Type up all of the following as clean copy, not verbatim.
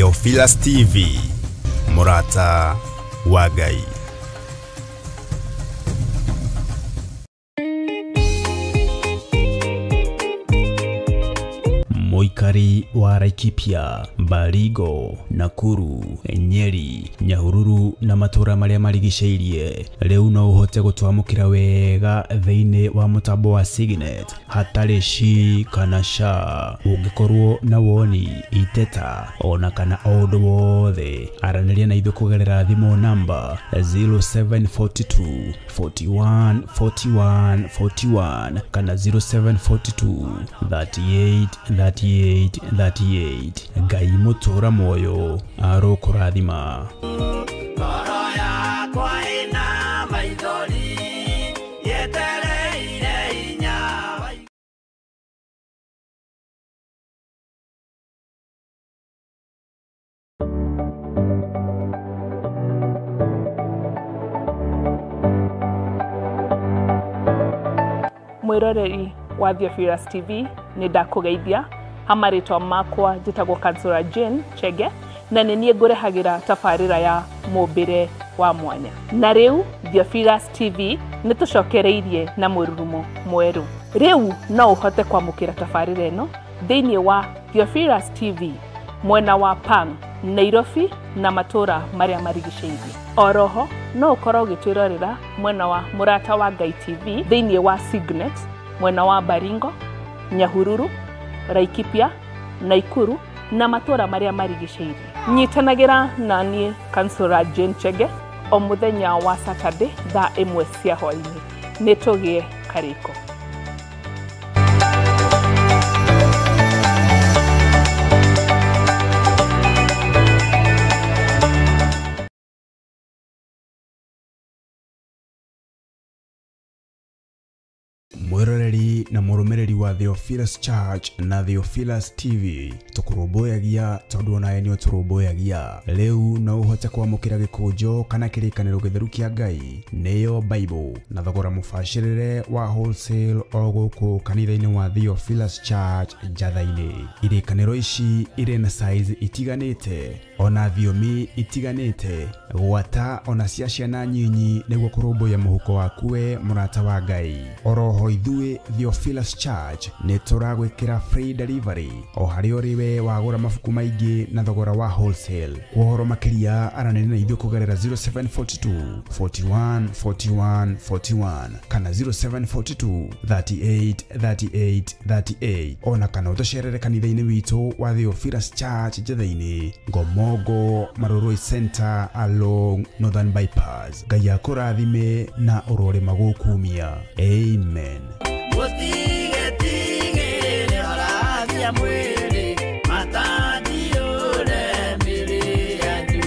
Theophilus TV, Mũrata wa Ngai. Mũikari wa Laikipia, Baringo, Nakuru, Nyeri, Nyahururu na matũra marĩa marigicĩirie rĩu no ũhote gũtwamũkĩra wega thĩinĩ wa mũtambo wa Signet hatarĩ shi kana sha. Ũngĩkorwo na woni, iteta ona kana o ũndũ wothe, aranĩria na ithuĩ kũgerera thimũ namba 0742 41 41 41 kana 0742 38 38 38. Ngai mũtũra muoyo arokũrathima. Ngoro yakwa ĩna maithori yetereire hinya wa Mwiroreri wa Theophilus TV nĩ ndakũgeithia ha marĩtwa makwa njĩtagwo Kansũra Jane Chege na nĩ niĩ ngũrehagĩra tabarĩra ya mũmbĩre wa mwanya. Na rĩu Theophilus TV nĩ tũcokereirie na mũrurumo mwerũ. Rĩu no ũhote kwamũkĩra tabarĩra ĩno thĩinĩ wa Theophilus TV mwena wa Pang, Nairobi na matũra marĩa marigicĩirie. Oroho no ũkorwo ũgĩtwĩrorera mwena wa Mũrata wa Ngai TV thĩinĩ wa Signet mwena wa Baringo, Nyahururu, Laikipia, Naikuru na matũra marĩa marigicĩirie. Nyitanagĩra na niĩ Kansũra Jane Chege o mũthenya wa Saturday thaa 1 cia hwaĩ-inĩ. Nĩ tũgĩe karĩko. Mwiroreri na mũrũmĩrĩri wa Theophilus Church na Theophilus TV, tũkũrũmbũyagia tondũ onawe nĩ ũtũrũmbũyagia. Rĩu no ũhote kwamũkĩra gĩkũnjo kana kĩrĩkanĩro gĩtheru kĩa Ngai nĩyo Bible na thogora mũbacĩrĩre wa wholesale o gũkũ kanitha-inĩ wa Theophilus Church Njatha-inĩ. Irĩkanĩro ici irĩ na size itiganĩte ona thiomi itiganĩte, gwata ona cia ciana nyinyi nĩguo kũrũmbũiya mũhuko waku we mũrata wa Ngai. Oroho ithuĩ Theophilus Church nĩ tũragwĩkĩra free delivery o harĩa ũrĩ we wagũra mabuku maingĩ na thogora wa wholesale. Kwa ũhoro makĩria aranĩria na ithuĩ kũgerera 0742 41 41 41 kana 0742 38 38 38 ona kana ũtũcerere kanitha-inĩ witũ wa Theophilus Church Njatha-inĩ, Ngomongo Marurui Center along Northern Bypass. Ngai akũrathime na ũrorĩma gũkumia. Amen. Mũtigetigĩre ũrathia mwĩrĩ matandiũre mĩrĩ yanyu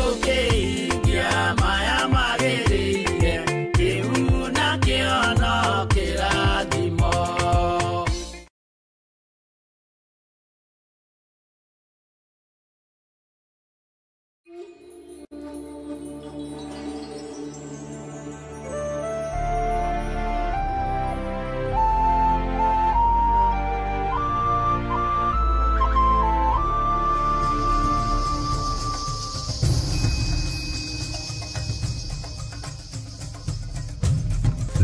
ũkĩhingia maya magĩrĩire kĩu nakĩo no kĩrathimo.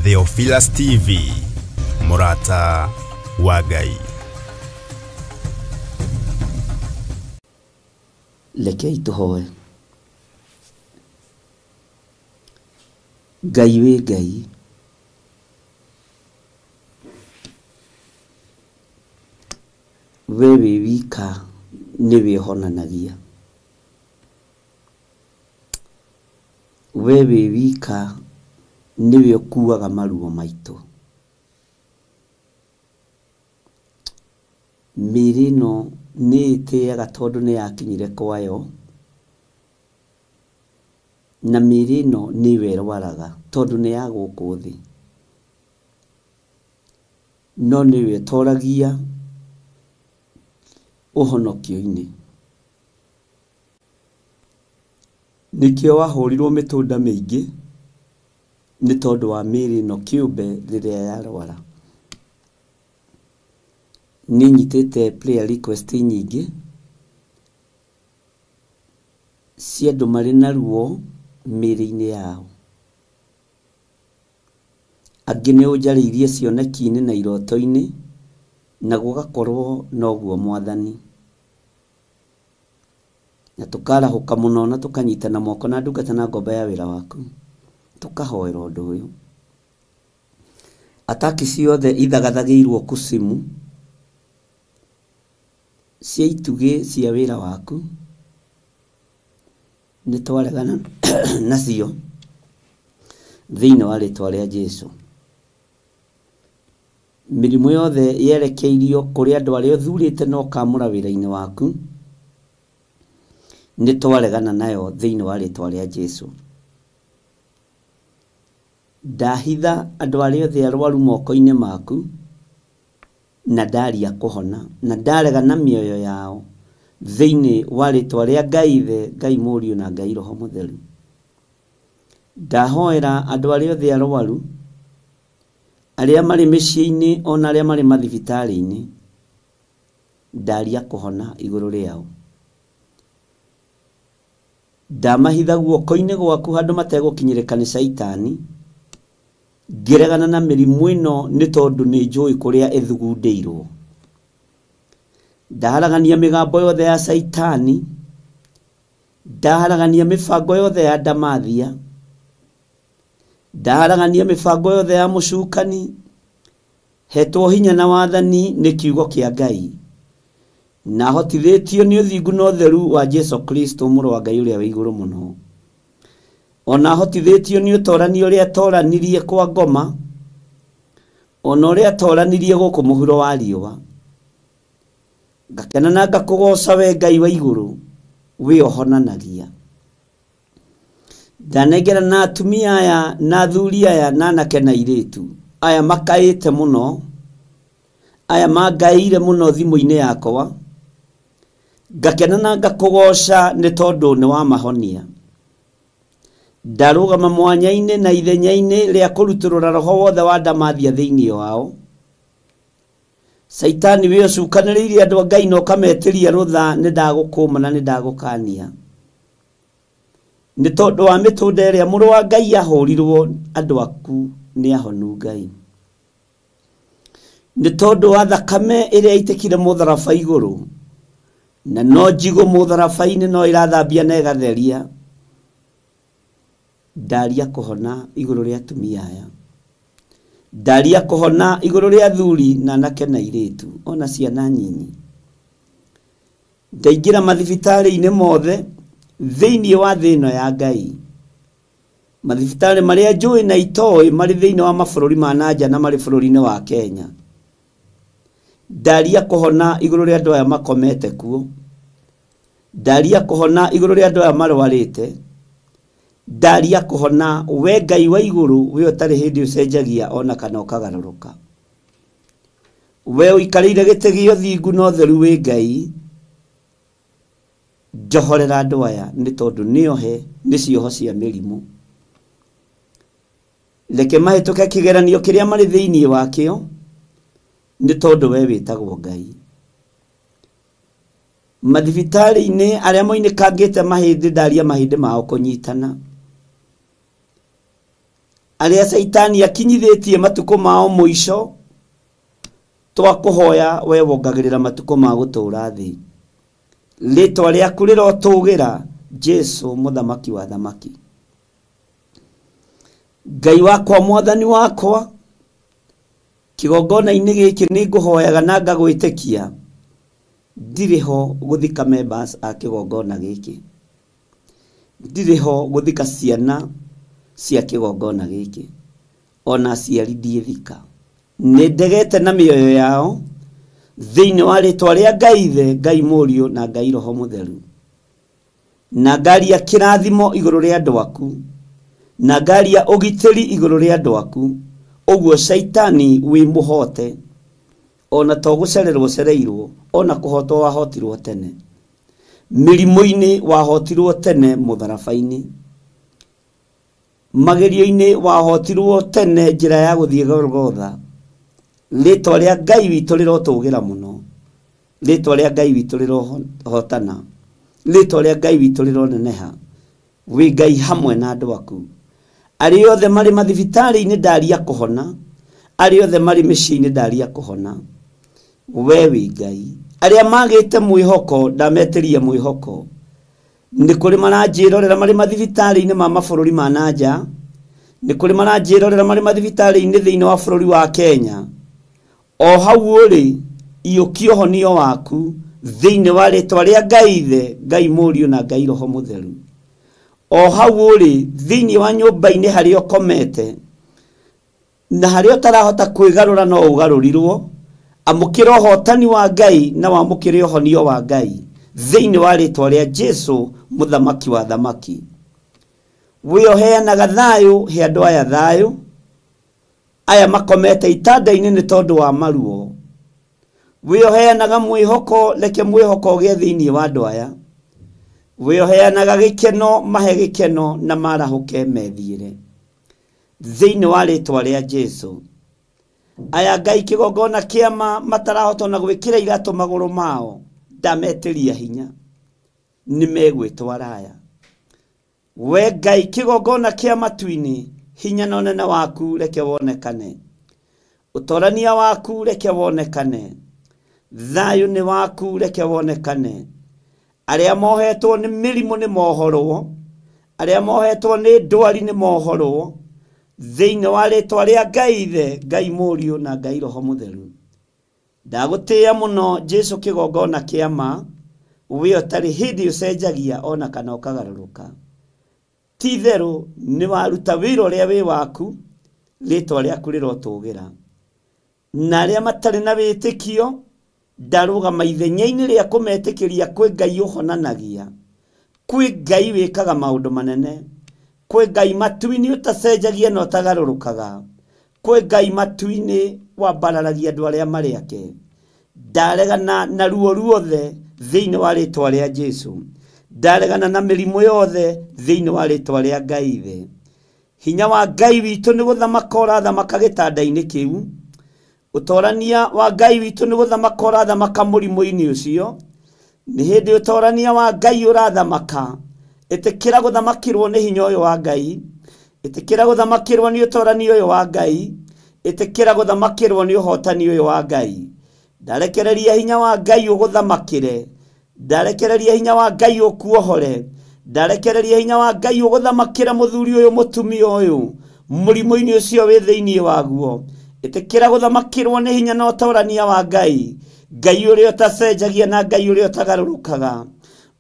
Theophilus TV, Mũrata wa Ngai. Rekei tũhoe. Ngai wĩ Ngai, we wĩ wika nĩwe ũhonanagia, we wĩ wika nĩwe ũkuaga maruo maitũ. Mĩĩrĩ ĩno nĩ ĩtĩaga tondũ nĩ yakinyire kwayo, na mĩĩrĩ ĩno nĩwe ĩrwaraga tondũ nĩ ya gũkũ thĩ, no nĩwe ĩtoragia ũhonokio-inĩ. Nĩkĩo wahũrirwo mĩtũnda mĩingĩ nĩ tondũ wa mĩĩrĩ ĩno kĩũmbe rĩrĩa yarwara. Nĩ nyitĩte prayer request nyingĩ Cia andũ marĩ na ruo mĩĩrĩ-inĩ yao. Angĩ nĩ ũnjarĩirie cioneki-inĩ na iroto-inĩ, na gũgakorwo noguo Mwathani. Na tũkarahũka mũno na tũkanyitana moko na ndungata na ngombo ya wĩra waku, tũkahoera ũndũ ũyũ. Ataki ciothe ithagathagĩirwo kucimu cia itugĩ cia wĩra waku nĩ twaregana nacio thĩinĩ wa rĩtwa rĩa Jesũ. Mĩrimũ yothe yerekeirio kũrĩ andũ arĩa ũthurĩte na ũkamũra wĩra-inĩ waku nĩ twaregana nayo thĩinĩ wa rĩtwa rĩa Jesũ. Ndahitha andũ arĩa othe arwaru moko-inĩ maku na ndaria kũhona na ndaregana mĩoyo yao thĩinĩ wa rĩtwa rĩa Ngai Ithe, Ngai Mũriũ na Ngai Roho Mũtheru. Ndahoera andũ arĩa othe arwaru, arĩa marĩ mĩciĩ-inĩ ona arĩa marĩ mathibitarĩ-inĩ, ndaria kũhona igũrũ rĩao. Ndamahitha guoko-inĩ gwaku handũ mategũkinyĩrĩka nĩ caitani, ngĩregana na mĩrimũ ĩno nĩ tondũ nĩ njũĩ kũrĩa ĩthugundĩirwo. Ndaharagania mĩgambo yothe ya caitani, ndaharagania mĩbango yothe ya ndamathia, ndaharagania mĩbango yothe ya mũcukani, hetwo hinya na wathani nĩ kiugo kĩa Ngai, na hotithĩtio nĩ ũthingu na ũtheru wa Jesũ Kristo mũrũ wa Ngai ũrĩa wĩ igũrũ mũno. Ona hotithĩtio nĩ ũtorani ũrĩa atoranirie kwa ngoma, ona ũrĩa atoranirie gũkũ mũhuro wa riũa. Ngakena na ngakũgooca we Ngai wa igũrũ, wĩ ũhonanagia. Ndanengera na atumia aya na athuri aya na anake na airĩtu aya makaĩte mũno, aya mangaĩire mũno thimũ-inĩ yakwa, ngakena na ngakũgooca nĩ tondũ nĩ wamahonia. Ndarũgama mwanya-inĩ na ithenya-inĩ rĩa kũrutũrũra roho wothe wa ndamathia thĩinĩ wao. Caitani wĩ ũcukanĩrĩirie andũ a Ngai na ũkametĩria rũtha, nĩ ndagũkũma na nĩ ndagũkania. Nĩ tondũ wa mĩtũnda ĩrĩa mũrũ wa Ngai ahũrirwo, andũ aku nĩ ahonu Ngai. Nĩ tondũ wa thakame ĩrĩa ĩitĩkire mũtharaba igũrũ, na no njigũ mũtharaba-inĩ no ĩrathambia na ĩgatheria, ndaria kũhona igũrũ rĩa atumia aya, ndaria kũhona igũrũ rĩa athuri na anake na airĩtu ona ciana nyinyi. Ndaingĩra mathibitarĩ-inĩ mothe thĩinĩ wa thĩ ĩno ya Ngai, mathibitarĩ marĩa njũĩ na itoĩ marĩ thĩinĩ wa mabũrũri ma na nja na marĩ bũrũri-inĩ wa Kenya, ndaria kũhona igũrũ rĩa andũ aya makomete kuo, ndaria kũhona igũrũ rĩa andũ aya marwarĩte, ndaria kũhona we Ngai wa igũrũ, we ũtarĩ hĩndĩ ũcenjagia ona kana ũkagarũrũka, we ũikarĩire gĩtĩ gĩa ũthingu na ũtheru wĩ Ngai, njohorera andũ aya nĩ tondũ nĩohe nĩ cioho cia mĩrimũ. Reke mahĩtũke kĩgeranio kĩrĩa marĩ thĩinĩ wakĩo, nĩ tondũ we wĩtagwo Ngai. Mathibitarĩ-inĩ arĩa moinĩkangĩte mahĩndĩ, ndaria mahĩndĩ mao kũnyitana, arĩa caitani akinyithĩtie matukũ mao mũico, twakũhoya we wongagĩrĩra matukũ ma gũtũũra thĩ. Rĩtwa rĩaku rĩrotũgĩra, Jesũ mũthamaki wa thamaki. Ngai wakwa, Mwathani wakwa, kĩgongona-inĩ gĩkĩ nĩ ngũhoyaga na ngagwĩtĩkia, ndirĩ ho gũthika members a kĩgongona gĩkĩ, ndirĩ ho gũthika ciana cia kĩgongona gĩkĩ, ona aciari ndiĩthika. Nĩ ndegete na mĩoyo yao thĩinĩ wa rĩtwa rĩa Ngai Ithe, Ngai Mũriũ na Ngai Roho Mũtheru, na ngaria kĩrathimo igũrũ rĩa andũ aku, na ngaria ũgitĩri igũrũ rĩa andũ aku, ũguo caitani wĩ mũhote, ona to gũcererwo cereirwo, ona kũhotwo wahotirwo tene, mĩrimũ-inĩ wahotirwo tene mũtharaba-inĩ, magerio-inĩ wahotirwo tene njĩra ya gũthiĩ Golgotha. Rĩtwa rĩa Ngai witũ rĩrotũgĩra mũno, rĩtwa rĩa Ngai witũ rĩrohotana, Rĩtwa rĩa Ngai witũ rĩroneneha. Wĩ Ngai hamwe na andũ aku. Arĩa othe marĩ mathibitarĩ-inĩ ndaria kũhona, arĩa othe marĩ mĩciĩ-inĩ ndaria kũhona. We wĩ Ngai. Arĩa magĩte mwĩhoko ndametĩria mwĩhoko. Nĩ kũrĩ maranjĩrorera marĩ mathibitarĩ-inĩ ma mabũrũri ma nanja, nĩ kũrĩ maranjĩrorera marĩ mathibitarĩ-inĩ thĩinĩ wa bũrũri wa Kenya. O hau ũrĩ, iyũkia ũhonio waku thĩinĩ wa rĩtwa rĩa Ngai Ithe, Ngai Mũriũ na Ngai Roho Mũtheru. O hau ũrĩ thĩinĩ wa nyũmba-inĩ harĩa ũkomete na harĩa ũtarahota kwĩgarũra no ũgarũrirwo, amũkĩra ũhotani wa Ngai na wamũkĩre ũhonio wa Ngai thĩinĩ wa rĩtwa rĩa Jesũ mũthamaki wa thamaki. We ũheanaga thayũ, he andũ aya thayũ, aya makomete itanda-inĩ nĩ tondũ wa maruo. We ũheanaga mwĩhoko, reke mwĩhoko ũgĩe thĩinĩ wa andũ aya. We ũheanaga gĩkeno, mahe gĩkeno na marahũke methiĩre thĩinĩ wa rĩtwa rĩa Jesũ. Aya Ngai kĩgongona kĩama matarahota ona gwĩkĩra iratũ magũrũ mao, ndametĩria hinya, nĩ megwĩtwara aya. We Ngai kĩgongona kĩa matu-inĩ, hinya na ũnene waku reke wonekane, ũtorania waku reke wonekane, thayũ nĩ waku reke wonekane. Arĩa mohetwo nĩ mĩrimũ nĩ mohorwo, arĩa mohetwo nĩ ndwari nĩ mohorwo thĩinĩ wa rĩtwa rĩa Ngai Ithe, Ngai Mũriũ na Ngai Roho Mũtheru. Ndagũtĩĩa mũno Jesũ kĩgongona kĩa ma, we ũtarĩ hĩndĩ ũcenjagia ona kana ũkagarũrũka. Ti itherũ nĩ waruta wĩra ũrĩa wĩ waku, rĩtwa rĩaku rĩrotũgĩra. Na arĩa matarĩ na wĩtĩkio, ndarũgama ithenya-inĩ rĩa kũmetĩkĩria kwĩ Ngai ũhonanagia, kwĩ Ngai wĩkaga maũndũ manene, kwĩ Ngai matu-inĩ ũtacenjagia na ũtagarũrũkaga, kwĩ Ngai matu-inĩ wambararagia andũ arĩa marĩ ake. Ndaregana na ruo ruothe thĩinĩ wa rĩtwa rĩa Jesũ. Ndaregana na mĩrimũ yothe thĩinĩ wa rĩtwa rĩa Ngai Ithe. Hinya wa Ngai witũ nĩ gũthamaka ũrathamaka gĩtanda-inĩ kĩu. Ũtorania wa Ngai witũ nĩ gũthamaka ũrathamaka mũrimũ-inĩ ũcio. Nĩ hĩndĩ ũtorania wa Ngai ũrathamaka. Ĩtĩkĩra gũthamakĩrwo nĩ hinya ũyũ wa Ngai. Ĩtĩkĩra gũthamakĩrwo nĩ ũtorania ũyũ wa Ngai. Ĩtĩkĩra gũthamakĩrwo nĩ ũhotani ũyũ wa Ngai. Ndarekereria hinya wa Ngai ũgũthamakĩre. Ndarekereria hinya wa Ngai ũkuohore. Ndarekereria hinya wa Ngai ũgũthamakĩre mũthuri ũyũ mũtumia ũyũ mũrimũ-inĩ ũcio wĩ thĩinĩ waguo. Ĩtĩkĩra gũthamakĩrwo nĩ hinya na ũtorania wa Ngai, Ngai ũrĩa ũtacenjagia na Ngai ũrĩa ũtagarũrũkaga.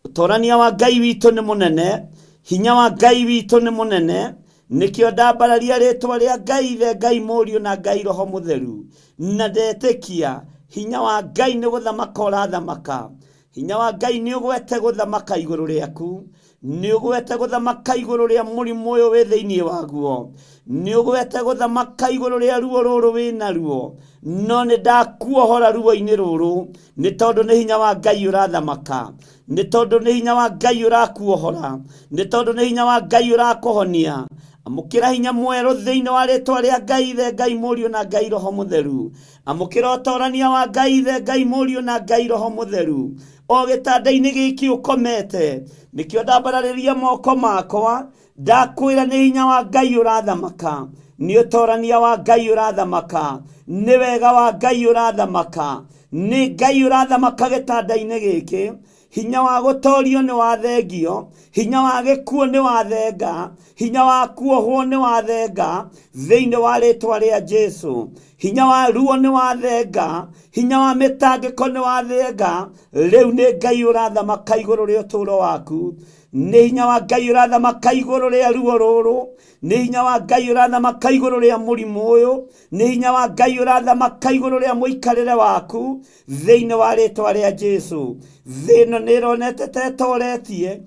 Ũtorania wa Ngai witũ nĩ mũnene, hinya wa Ngai witũ nĩ mũnene. Nĩkĩo ndambararia rĩtwa rĩa Ngai Ithe, Ngai Mũriũ na Ngai Roho Mũtheru, na ndetĩkia hinya wa Ngai nĩ gũthamaka ũrathamaka. Hinya wa Ngai nĩ ũgwete gũthamaka igũrũ rĩaku, nĩ ũgwete gũthamaka igũrũ rĩa mũrimũ ũyũ wĩ thĩinĩ waguo, nĩ ũgwete gũthamaka igũrũ rĩa ruo rũrũ wĩ naruo. No nĩ ndakuohora ruo-inĩ rũrũ, nĩ tondũ nĩ hinya wa Ngai ũrathamaka, nĩ tondũ nĩ hinya wa Ngai ũrakuohora, nĩ tondũ nĩ hinya wa Ngai ũrakũhonia. Amũkĩra hinya mwerũ thĩinĩ wa rĩtwa rĩa Ngai Ithe, Ngai Mũriũ na Ngai Roho Mũtheru. Amũkĩra ũtorania wa Ngai Ithe, Ngai Mũriũ na Ngai Roho Mũtheru. O gĩtanda-inĩ gĩkĩ ũkomete, nĩkĩo ndambararĩria moko makwa, ndakwĩra nĩ hinya wa Ngai ũrathamaka, nĩ ũtorania wa Ngai ũrathamaka, nĩ wega wa Ngai ũrathamaka, nĩ Ngai ũrathamaka gĩtanda-inĩ gĩkĩ. Hinya wa gũtorio nĩ wathengio, hinya wa gĩkuũ nĩ wathenga, hinya wa kuohwo nĩ wathenga thĩinĩ wa rĩtwa rĩa Jesũ. Hinya wa ruo nĩ wathenga, hinya wa mĩtangĩko nĩ wathenga. Rĩu nĩ Ngai ũrathamaka igũrũ rĩa ũtũũro waku, nĩ hinya wa Ngai ũrathamaka igũrũ rĩa ruo rũrũ, nĩ hinya wa Ngai ũrathamaka igũrũ rĩa mũrimũ ũyũ, nĩ hinya wa Ngai ũrathamaka igũrũ rĩa mũikarĩre waku thĩinĩ wa rĩtwa rĩa Jesũ. Thĩ ĩno nĩ ĩronete ta ĩtoretie,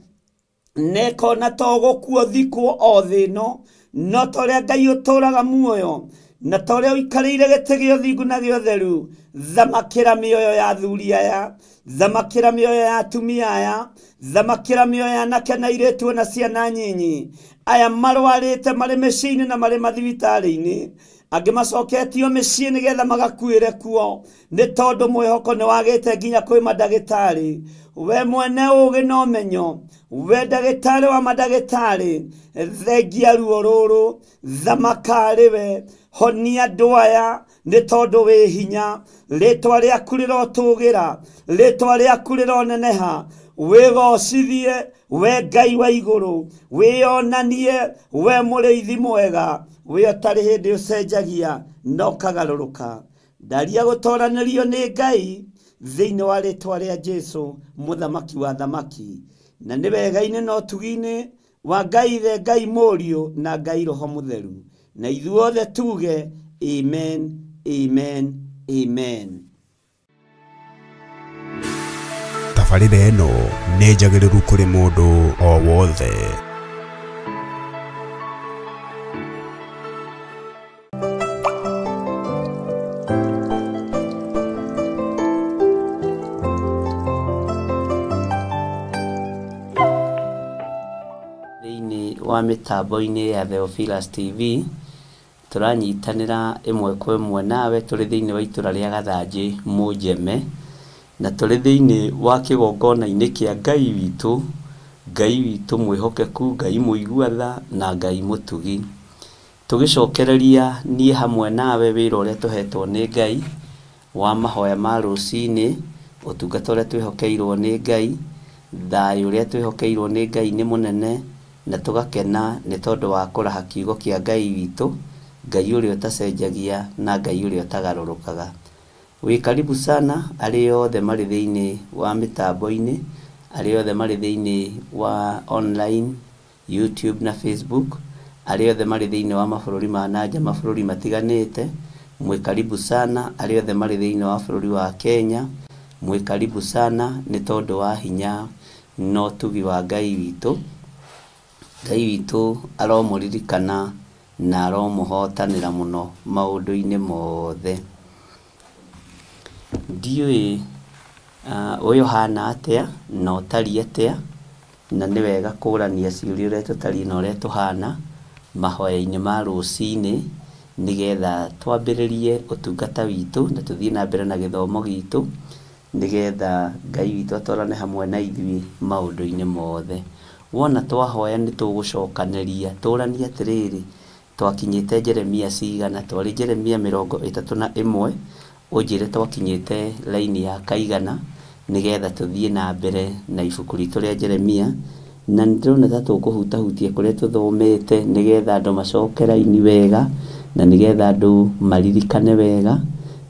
na ĩkona ta ũgũkua ũthikwo o thĩ ĩno, no ta ũrĩa Ngai ũtũũraga muoyo na ta ũrĩa ũikarĩire gĩtĩ gĩa ũthingu na gĩa ũtheru, thamakĩra mĩoyo ya athuri aya, thamakĩra mĩoyo ya atumia aya, thamakĩra mĩoyo ya anake na airĩtu na ciana nyinyi, aya marwarĩte marĩ mĩciĩ-inĩ na marĩ mathibitarĩ-inĩ, Angĩ macoketio mĩciĩ nĩgetha magakuĩre kuo, nĩ tondũ mwĩhoko nĩ wagĩte nginya kwĩ mandagĩtarĩ. We mwene ũgĩ na ũmenyo, we ndagĩtarĩ wa mandagĩtarĩ, thengia ruo rũrũ, thamaka arĩ we, honia andũ aya nĩ tondũ wĩ hinya. Rĩtwa rĩaku rĩrotũgĩra, rĩtwa rĩaku rĩroneneha. Wĩgocithie we Ngai wa igũrũ, wĩonanie we mũrĩithi mwega, we ũtarĩ hĩndĩ ũcenjagia na ũkagarũrũka. Ndaria gũtoranĩrio nĩ Ngai thĩinĩ wa rĩtwa rĩa Jesũ, mũthamaki wa thamaki. Na nĩ wega-inĩ na ũtugi-inĩ wa Ngai Ithe, Ngai Mũriũ na Ngai Roho Mũtheru. Na ithuothe tuge amen, amen, amen. Tabarĩra ĩno nĩ njagĩrĩru kũrĩ mũndũ o wothe. Thĩinĩ wa mĩtambo-inĩ ya Theophilus TV tũranyitanĩra ĩmwe kwa ĩmwe nawe tũrĩ thĩinĩ wa itũra rĩa Gathanjĩ Mũnjeme, na tũrĩ thĩinĩ wa kĩgongona-inĩ kĩa Ngai witũ, Ngai witũ mwĩhokeku, Ngai mũigua tha na Ngai mũtugi. Tũgĩcokereria niĩ hamwe nawe wĩra ũrĩa tũhetwo nĩ Ngai wa mahoya ma rũcinĩ, ũtungata ũrĩa twĩhokeirwo nĩ Ngai, thayũ ũrĩa twĩhokeirwo nĩ Ngai nĩ mũnene, na tũgakena nĩ tondũ wa kũraha kiugo kĩa Ngai witũ, Ngai ũrĩa ũtacenjagia na Ngai ũrĩa ũtagarũrũkaga. Wĩ karibu sana arĩa othe marĩ thĩinĩ wa mĩtambo-inĩ, arĩa othe marĩ thĩinĩ wa online, YouTube na Facebook, arĩa othe marĩ thĩinĩ wa mabũrũri ma nanja, mabũrũri matiganĩte, mwĩ karibu sana. Arĩa othe marĩ thĩinĩ wa bũrũri wa Kenya, mwĩ karibu sana nĩ tondũ wa hinya na ũtugi wa Ngai witũ. Ngai witũ aromũririkana na aromũhotanĩra mũno maũndũ-inĩ mothe. Ndiũĩ ũyũ ũhana atĩa na ũtariĩ atĩa, na nĩ wega kũrania ciũria ũrĩa tũtariĩ na ũrĩa tũhana mahoya-inĩ ma rũcinĩ, nĩgetha twambĩrĩrie ũtungata witũ na tũthiĩ na mbere na gĩthomo gitũ, nĩgetha Ngai witũ atwarane hamwe na ithuĩ maũndũ-inĩ mothe. Wona twahoya nĩ tũgũcokanĩria, tũranie atĩrĩrĩ, twakinyĩte Jeremia cigana? Twarĩ Jeremia 31, ũnjĩre twakinyĩte raini ya kaigana, nĩgetha tũthiĩ na mbere na ibuku ritũ rĩa Jeremia. Na nĩndĩrona ta tũkũhutahutia kũrĩa tũthomete, nĩgetha andũ macoke raini wega, na nĩgetha andũ maririkane wega,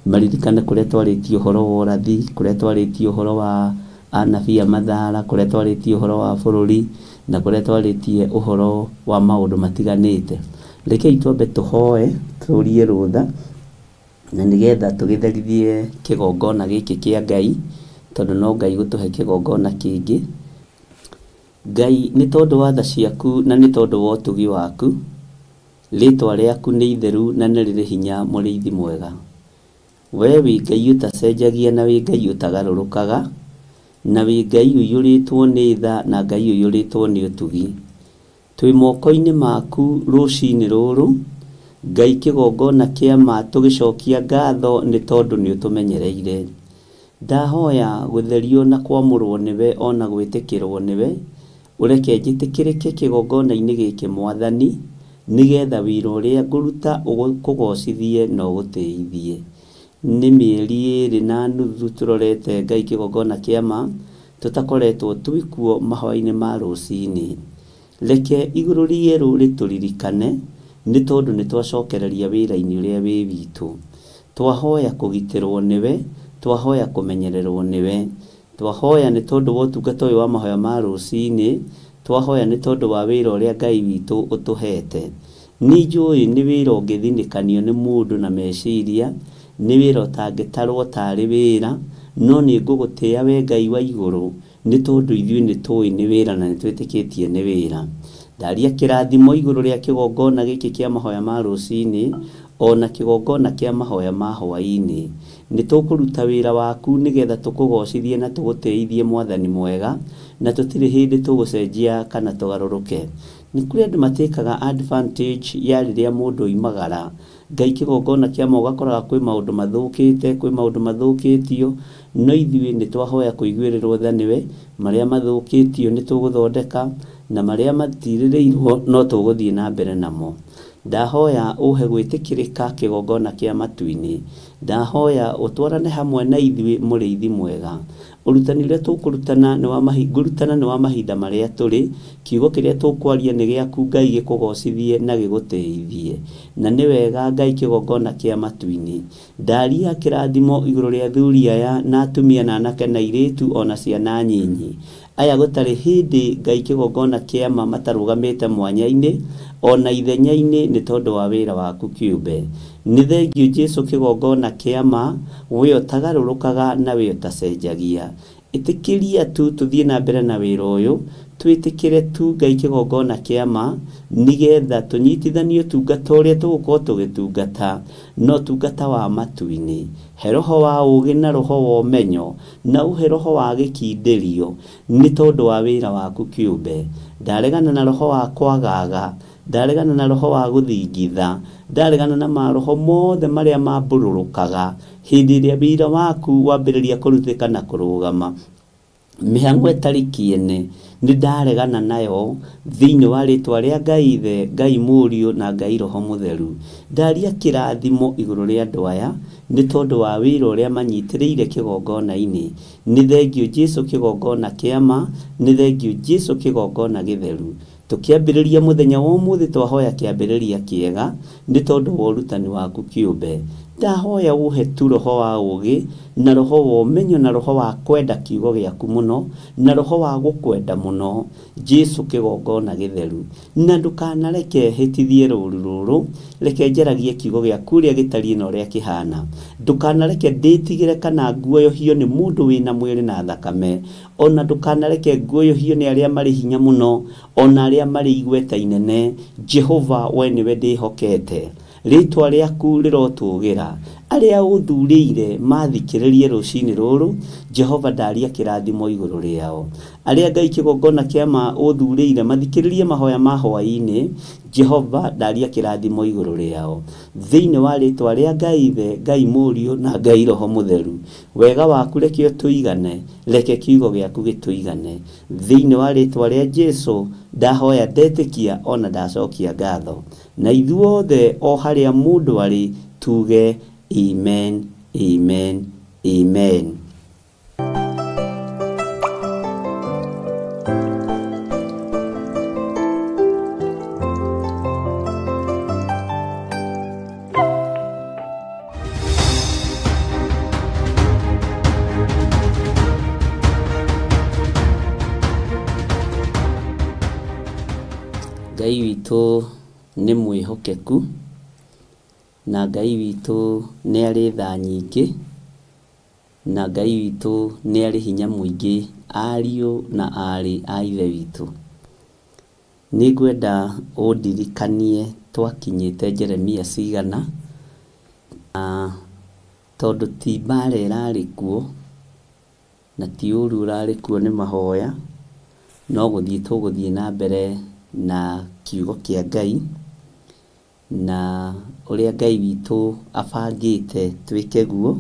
maririkane kũrĩa twarĩtie ũhoro wa ũrathi, kũrĩa twarĩtie ũhoro wa anabii a mathara, kũrĩa twarĩtie ũhoro wa bũrũri, na kũrĩa twarĩtie ũhoro wa maũndũ matiganĩte. Rekei twambe tũhoe, tũrie rũtha, na nĩgetha tũgĩtherithie kĩgongona gĩkĩ kĩa Ngai, tondũ no Ngai gũtũhe kĩgongona kĩngĩ. Ngai, nĩ tondũ wa tha ciaku na nĩ tondũ wa ũtugi waku, rĩtwa rĩaku nĩ itheru na nĩ rĩrĩ hinya, mũrĩithi mwega. We wĩ Ngai ũtacenjagia na wĩ Ngai ũtagarũrũkaga, na wĩ Ngai ũiyũrĩtwo nĩ tha na Ngai ũiyũrĩtwo nĩ ũtugi. Twĩ moko-inĩ maku rũcinĩ rũrũ, Ngai kĩgongona kĩa ma tũgĩcokia ngatho nĩ tondũ nĩ ũtũmenyereire. Ndahoya gũtherio na kwamũrwo nĩwe ona gwĩtĩkĩrwo nĩwe, ũreke njĩtĩkĩrĩke kĩgongona-inĩ gĩkĩ Mwathani, nĩgetha wĩra ũrĩa ngũruta ũkũgocithie na ũgũtĩithie. Nĩ mĩeri 2.5 tũrorete Ngai kĩgongona kĩa ma, tũtakoretwo twĩkuo mahoya-inĩ ma rũcinĩ. Reke igũrũ rĩerũ rĩtũririkane, nĩ tondũ nĩ twacokereria wĩra-inĩ ũrĩa wĩ witũ. Twahoya kũgitĩrwo nĩwe, twahoya kũmenyererwo nĩwe, twahoya nĩ tondũ wa ũtungata ũyũ wa mahoya ma rũcinĩ, twahoya nĩ tondũ wa wĩra ũrĩa Ngai witũ ũtũhete. Nĩ njũĩ nĩ wĩra ũngĩthinĩkanio nĩ mũndũ na meciria, nĩ wĩra ũtangĩtarwo tarĩ wĩra, no nĩ ngũgũtĩĩa we Ngai wa igũrũ, nĩ tondũ ithuĩ nĩ tũĩ nĩ wĩra na nĩ twĩtĩkĩtie nĩ wĩra. Ndaria kĩrathimo igũrũ rĩa kĩgongona gĩkĩ kĩa mahoya ma rũcinĩ, ona kĩgongona kĩa mahoya ma hwaĩ-inĩ. Nĩ tũkũruta wĩra waku nĩgetha tũkũgocithie na tũgũtĩithie Mwathani mwega, na tũtirĩ hĩndĩ tũgũcenjia kana tũgarũrũke. Nĩ kũrĩ andũ matĩkaga advantage ya rĩrĩa mũndũ oimagara Ngai kĩgongona kĩa ma ũgakoraga kwĩ maũndũ mathũkĩte, kwĩ maũndũ mathũkĩtio, no ithuĩ nĩ twahoya kũiguĩrĩrwo tha nĩwe. Marĩa mathũkĩtio nĩ tũgũthondeka, na marĩa matirĩrĩirwo no tũgũthiĩ na mbere namo. Ndahoya ũhe gwĩtĩkĩrĩka kĩgongona kĩa matu-inĩ. Ndahoya ũtwarane hamwe na ithuĩ mũrĩithi mwega. Ũrutani ũrĩa tũkũrutana nĩ wa ngũrutana nĩ wa mahinda marĩa tũrĩ. Kiugo kĩrĩa tũkwaria nĩ gĩaku Ngai, gĩkũgocithie na gĩgũtĩithie. Na nĩ wega Ngai kĩgongona kĩa matu-inĩ. Ndaria kĩrathimo igũrũ rĩa athuri aya na atumia na anake na airĩtu ona ciana nyinyi. Aya gũtarĩ hĩndĩ Ngai kĩgongona kĩa ma matarũgamĩte mwanya-inĩ ona ithenya-inĩ nĩ tondũ wa wĩra waku kĩũmbe. Nĩ thengio Jesu kĩgongona kĩa ma, we ũtagarũrũkaga na we ũtacenjagia. Ĩtĩkĩria tu tũthiĩ na mbere na wĩra ũyũ, twĩtĩkĩre tu Ngai kĩgongona kĩa ma, nĩgetha tũnyitithanio ũtungata ũrĩa tũgũkorwo tũgĩtungata, no ũtungata wa matu-inĩ. He roho wa ũũgĩ na roho wa ũmenyo, na ũhe roho wa gĩkindĩrio nĩ tondũ wa wĩra waku kĩũmbe. Ndaregana na roho wa kwagaga, ndaregana na roho wa gũthingitha, ndaregana na maroho mothe marĩa mambũrũrũkaga hĩndĩ ĩrĩa wĩra waku wambĩrĩria kũrutĩka na kũrũgama. Mĩhang'o ĩtarĩ kĩene nĩ ndaregana nayo thĩinĩ wa rĩtwa rĩa Ngai Ithe, Ngai Mũriũ na Ngai Roho Mũtheru. Ndaria kĩrathimo igũrũ rĩa andũ aya nĩ tondũ wa wĩra ũrĩa manyitĩrĩire kĩgongona-inĩ. Nĩ thengio Jesu kĩgongona kĩa ma, nĩ thengio Jesu kĩgongona gĩtheru. Tũkĩambĩrĩria mũthenya wa ũmũthĩ twahoya kĩambĩrĩria kĩega nĩ tondũ wa ũrutani waku kĩũmbe. Ndahoya ũhe tu roho wa ũũgĩ na roho wa ũmenyo na roho wa kwenda kiugo gĩaku mũno na roho wa gũkwenda mũno Jesu kĩgongona gĩtheru. Na ndũkanareke hĩtithie rũũru rũrũ, reke njaragie kiugo gĩaku ũrĩa gĩtariĩ na ũrĩa kĩhana. Ndũkanareke ndĩtigĩre kana nguoyohio nĩ mũndũ wĩna mwĩrĩ na thakame, ona ndũkanareke nguoyohio nĩ arĩa marĩ hinya mũno, ona arĩa marĩ igweta inene. Jehova, we nĩwe ndĩhokete, rĩtwa rĩaku rĩrotũgĩra. Arĩa ũthurĩire mathikĩrĩrie rũcinĩ rũrũ, Jehova ndaria kĩrathimo igũrũ rĩao. Arĩa Ngai kĩgongona kĩa ma ũthurĩire mathikĩrĩrie mahoya ma hwaĩ-inĩ, Jehova ndaria kĩrathimo igũrũ rĩao. Thĩinĩ wa rĩtwa rĩa Ngai Ithe, Ngai Mũriũ na Ngai Roho Mũtheru, wega waku reke ũtũigane, reke kiugo gĩaku gĩtũigane. Thĩinĩ wa rĩtwa rĩa Jesu ndahoya ndetĩkia ona ndacokia ngatho. Na ithuothe o harĩa mũndũ arĩ tuge amen, amen, amen. Ngai witũ nĩ mwĩhokeku, na Ngai witũ nĩ arĩ tha nyingĩ, na Ngai witũ nĩ arĩ hinya mũingĩ, ariũ na aarĩ a Ithe witũ. Nĩ ngwenda ũndirikanie twakinyĩte Jeremia cigana, na tondũ ti mbara ĩrarĩ kuo, na ti ũru ũrarĩ kuo nĩ mahoya, no gũthiĩ tũgũthiĩ na mbere na kiugo kĩa Ngai na ũrĩa Ngai witũ abangĩte twĩke guo.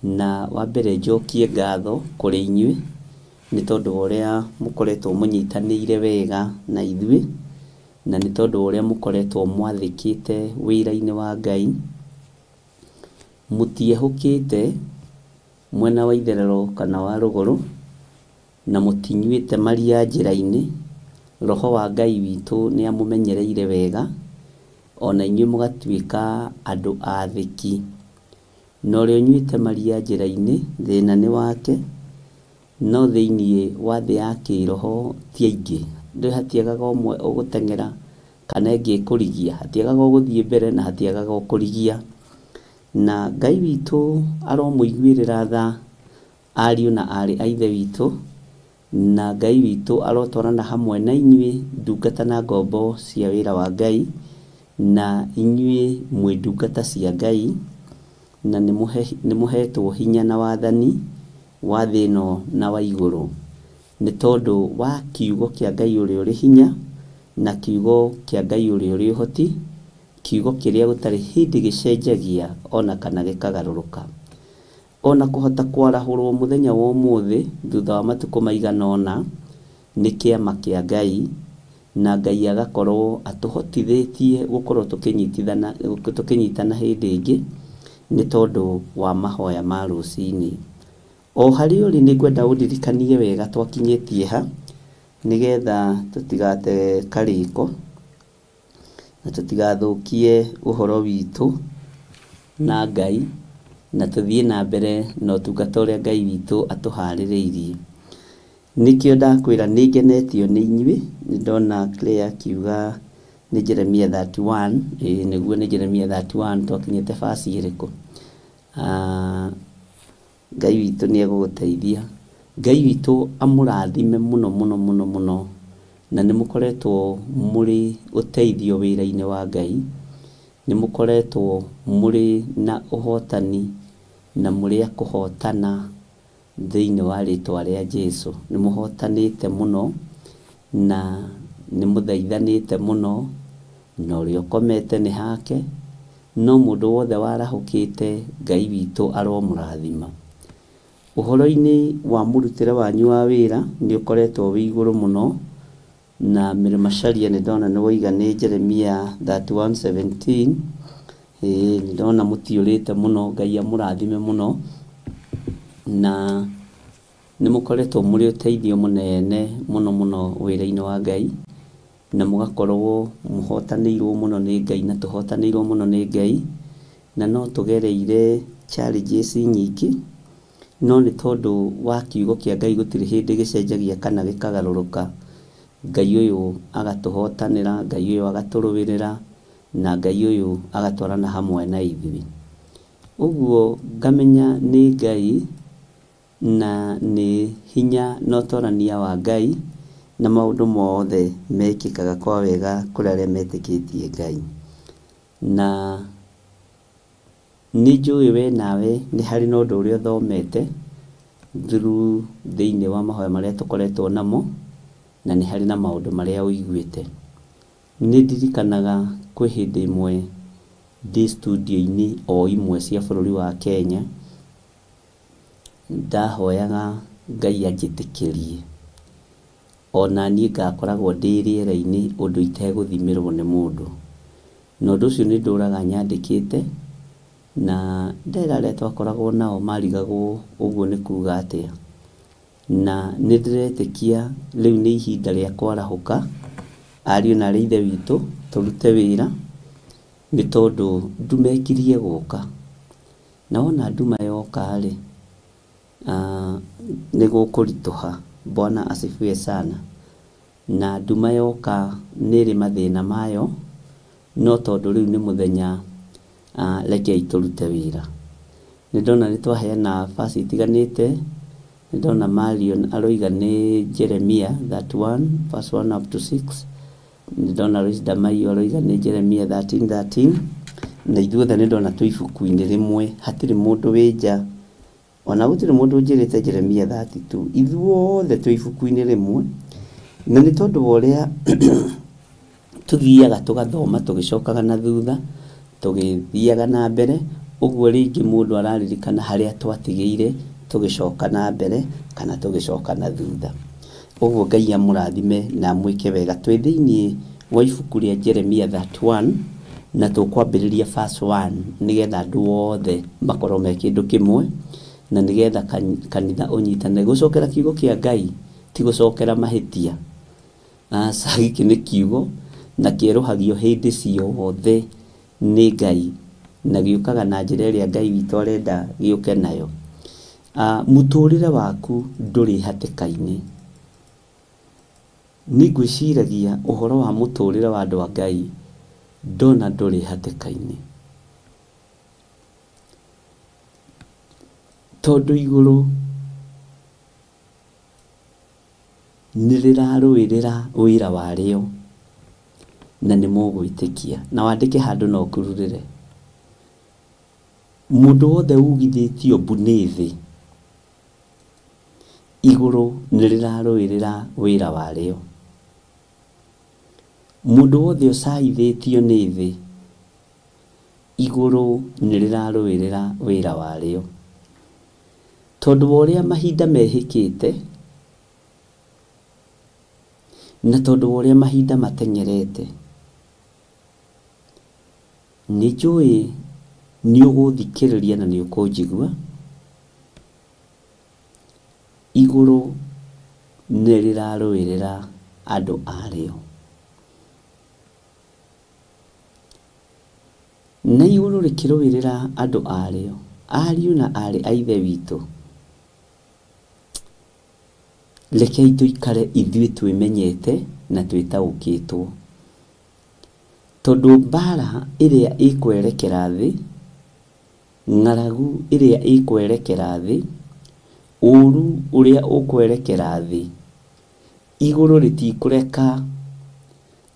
Na wa mbere njokie ngatho kũrĩ inyuĩ nĩ tondũ wa ũrĩa mũkoretwo mũnyitanĩire wega na ithuĩ, na nĩ tondũ wa ũrĩa mũkoretwo mwathĩkĩte wĩra-inĩ wa Ngai. Mũtiehũkĩte mwena wa itherero kana wa rũgũrũ, na mũtinyuĩte maria njĩra-inĩ. Roho wa Ngai witũ nĩ amũmenyereire wega, ona inyuĩ mũgatuĩka andũ athĩki. Na ũrĩa ũnyuĩte maria njĩra-inĩ, thĩna nĩ wake, no thĩinĩ wa thĩ ya kĩroho ti aingĩ. Ndũĩ hatiagaga ũmwe ũgũteng'era kana ĩngĩ ĩkũrigia, hatiagaga ũgũthiĩ mbere na hatiagaga ũkũrigia. Na Ngai witũ aromũiguĩrĩra tha ariũ na aarĩ a Ithe witũ, na Ngai witũ arotwarana hamwe na inyuĩ ndungata na ngombo cia wĩra wa Ngai, na inyuĩ mwĩ ndungata cia Ngai, na nĩ mũhetwo hinya na wathani wa thĩ ĩno na wa igũrũ, nĩ tondũ wa kiugo kĩa Ngai ũrĩa ũrĩ hinya na kiugo kĩa Ngai ũrĩa ũrĩ ũhoti, Kiugo kĩrĩa gũtarĩ hĩndĩ gĩcenjagia ona kana gĩkagarũrũka. Ona kũhota kwarahũrwo mũthenya wa ũmũthĩ thutha wa matukũ maigana ũna nĩ kĩama kĩa Ngai, na Ngai agakorwo atũhotithĩtie gũkorwo tũkĩnyitana hĩndĩ ĩngĩ nĩ tondũ wa mahoya ma rũcinĩ. O harĩa ũrĩ nĩ ngwenda ũndirikanie wega twakinyĩtie ha, nĩgetha tũtigate karĩko na tũtigathũkie ũhoro witũ na Ngai, na tũthiĩ na mbere na ũtungata ũrĩa Ngai witũ atũharĩrĩirie. Nĩkĩo ndakwĩra nĩ ngenetio nĩ inyuĩ. Nĩ ndona Claire akiuga nĩ Jeremia 31, ĩĩ nĩguo nĩ Jeremia 31, twakinyĩte verse ĩrĩkũ? Ngai witũ nĩ egũgũteithia. Ngai witũ amũrathime mũno mũno mũno mũno, na nĩ mũkoretwo mũrĩ ũteithio wĩra-inĩ wa Ngai, nĩ mũkoretwo mũrĩ na ũhotani na mũrĩ a kũhotana thĩinĩ wa rĩtwa rĩa Jesũ. Nĩ mũhotanĩte mũno na nĩ mũthaithanĩte mũno, na ũrĩa ũkomete nĩ hake, no mũndũ wothe warahũkĩte Ngai witũ aromũrathima. Ũhoro-inĩ wa mũrutĩre wanyu wa wĩra nĩ ũkoretwo wĩ igũrũ mũno, na Mary Macharia nĩ ndona nĩ woiga nĩ Jeremia 31:17. Ĩĩ nĩ ndona mũtiũrĩte mũno, Ngai amũrathime mũno, na nĩ mũkoretwo mũrĩ ũteithio mũnene mũno mũno wĩra-inĩ wa Ngai, na mũgakorwo mũhotanĩirwo mũno nĩ Ngai na tũhotanĩirwo mũno nĩ Ngai, na no tũgereire challenges nyingĩ, no nĩ tondũ wa kiugo kĩa Ngai gũtirĩ hĩndĩ gĩcenjagia kana gĩkagarũrũka. Ngai ũyũ agatũhotanĩra, Ngai ũyũ agatũrũĩrĩra, na Ngai ũyũ agatwarana hamwe na ithuĩ. Ũguo ngamenya nĩ Ngai na nĩ hinya na ũtorania wa Ngai, na maũndũ mothe mekĩkaga kwa wega kũrĩ arĩa metĩkĩtie Ngai. Na nĩ njũĩ we nawe nĩ harĩ na ũndũ ũrĩa ũthomete through thĩinĩ wa mahoya marĩa tũkoretwo namo, na nĩ harĩ na maũndũ marĩa ũiguĩte. Nĩ ndirikanaga kwĩ hĩndĩ ĩmwe ndĩ studio-inĩ o imwe cia bũrũri wa Kenya, ndahoyaga Ngai anjĩtĩkĩrie ona niĩ ngakoragwo ndĩ rĩera-inĩ ũndũ itegũthimĩrwo nĩ mũndũ. Na ũndũ ũcio nĩ ndũraga nyandĩkĩte, na ndera arĩa twakoragwo nao marigagwo ũguo nĩ kuga atĩa. Na nĩ ndĩretĩkia rĩu nĩ ihinda rĩa kwarahũka ariũ na aarĩ a Ithe witũ tũrute wĩra, nĩ tondũ nduma ĩkirie gũka. Na wona nduma yoka rĩ, nĩ gũkũritũha. Bwana asifiwe sana. Na nduma yoka nĩ ĩrĩ mathĩna mayo, no tondũ rĩu nĩ mũthenya, rekei tũrute wĩra. Nĩ ndona nĩ twaheana verse itiganĩte. Nĩ ndona Marion aroiga nĩ Jeremia 31 verse 1 up to 6. Nĩ ndona Lois Damaio aroiga nĩ Jeremia 13:13. Na ithuothe nĩ ndona twĩ ibuku-inĩ rĩmwe, hatirĩ mũndũ wĩ nja, ona gũtirĩ mũndũ ũnjĩrĩte Jeremia 32. Ithuothe twĩ ibuku-inĩ rĩmwe, na nĩ tondũ wa ũrĩa tũthiaga tũgathoma tũgĩcokaga na thutha, tũgĩthiaga na mbere, ũguo rĩngĩ mũndũ araririkana harĩa twatigĩire tũgĩcoka na mbere kana tũgĩcoka na thutha. Ũguo Ngai amũrathime na amwĩke wega. Twĩ thĩinĩ wa ibuku rĩa Jeremia 31 na tũkwambĩrĩria verse 1 nĩgetha andũ othe makorwo me kĩndũ kĩmwe, na nĩgetha kanitha ũnyitane. Gũcokera kiugo kĩa Ngai ti gũcokera mahĩtia. Aca, gĩkĩ nĩ kiugo na kĩerũhagio hĩndĩ ciothe nĩ Ngai, na gĩũkaga na njĩra ĩrĩa Ngai witũ arenda gĩũke nayo. Mũtũrĩre waku ndũrĩ hatĩka-inĩ. Nĩ ngwĩciragia ũhoro wa mũtũrĩre wa andũ a Ngai, ndona ndũrĩ hatĩka-inĩ, tondũ igũrũ nĩ rĩrarũĩrĩra wĩra warĩo, na nĩ mũgwĩtĩkia. Na wandĩke handũ na ũkururĩre. Mũndũ wothe ugithĩtio mbu nĩ thĩ, igũrũ nĩ rĩrarũĩrĩra wĩra warĩo. Mũndũ wothe ũcaithĩtio nĩ thĩ, Igũrũ nĩ rĩrarũĩrĩra wĩra warĩo. Tondũ wa ũrĩa mahinda mehĩkĩte na tondũ wa ũrĩa mahinda mateng'erete, nĩ njũĩ nĩ ũgũthikĩrĩria na nĩ ũkũnjigua. Igũrũ nĩ rĩrarũĩrĩra andũ arĩo. Na igũrũ rĩkĩrũĩrĩra andũ arĩo, ariũ na aarĩ a Ithe witũ, rekei tũikare ithuĩ twĩmenyete na twĩtaũkĩtwo. Tondũ mbara ĩrĩa ĩkwerekera thĩ, ng'aragu ĩrĩa ĩkwerekera thĩ, ũũru ũrĩa ũkwerekera thĩ, igũrũ rĩtikũreka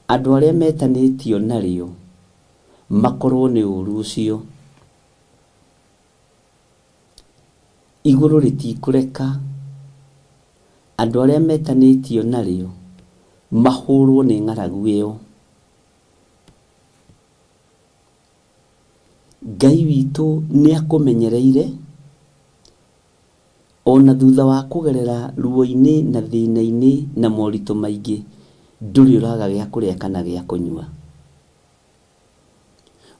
andũ arĩa metanĩtio narĩo makorwo nĩ ũũru ũcio. Igũrũ rĩtikũreka andũ arĩa metanĩtio narĩo mahũrwo nĩ ng'aragu ĩyo. Ngai witũ nĩ akũmenyereire ona thutha wa kũgerera ruo-inĩ na thĩna-inĩ na moritũ maingĩ, ndũrĩ ũraga gĩa kũrĩa kana gĩa kũnyua.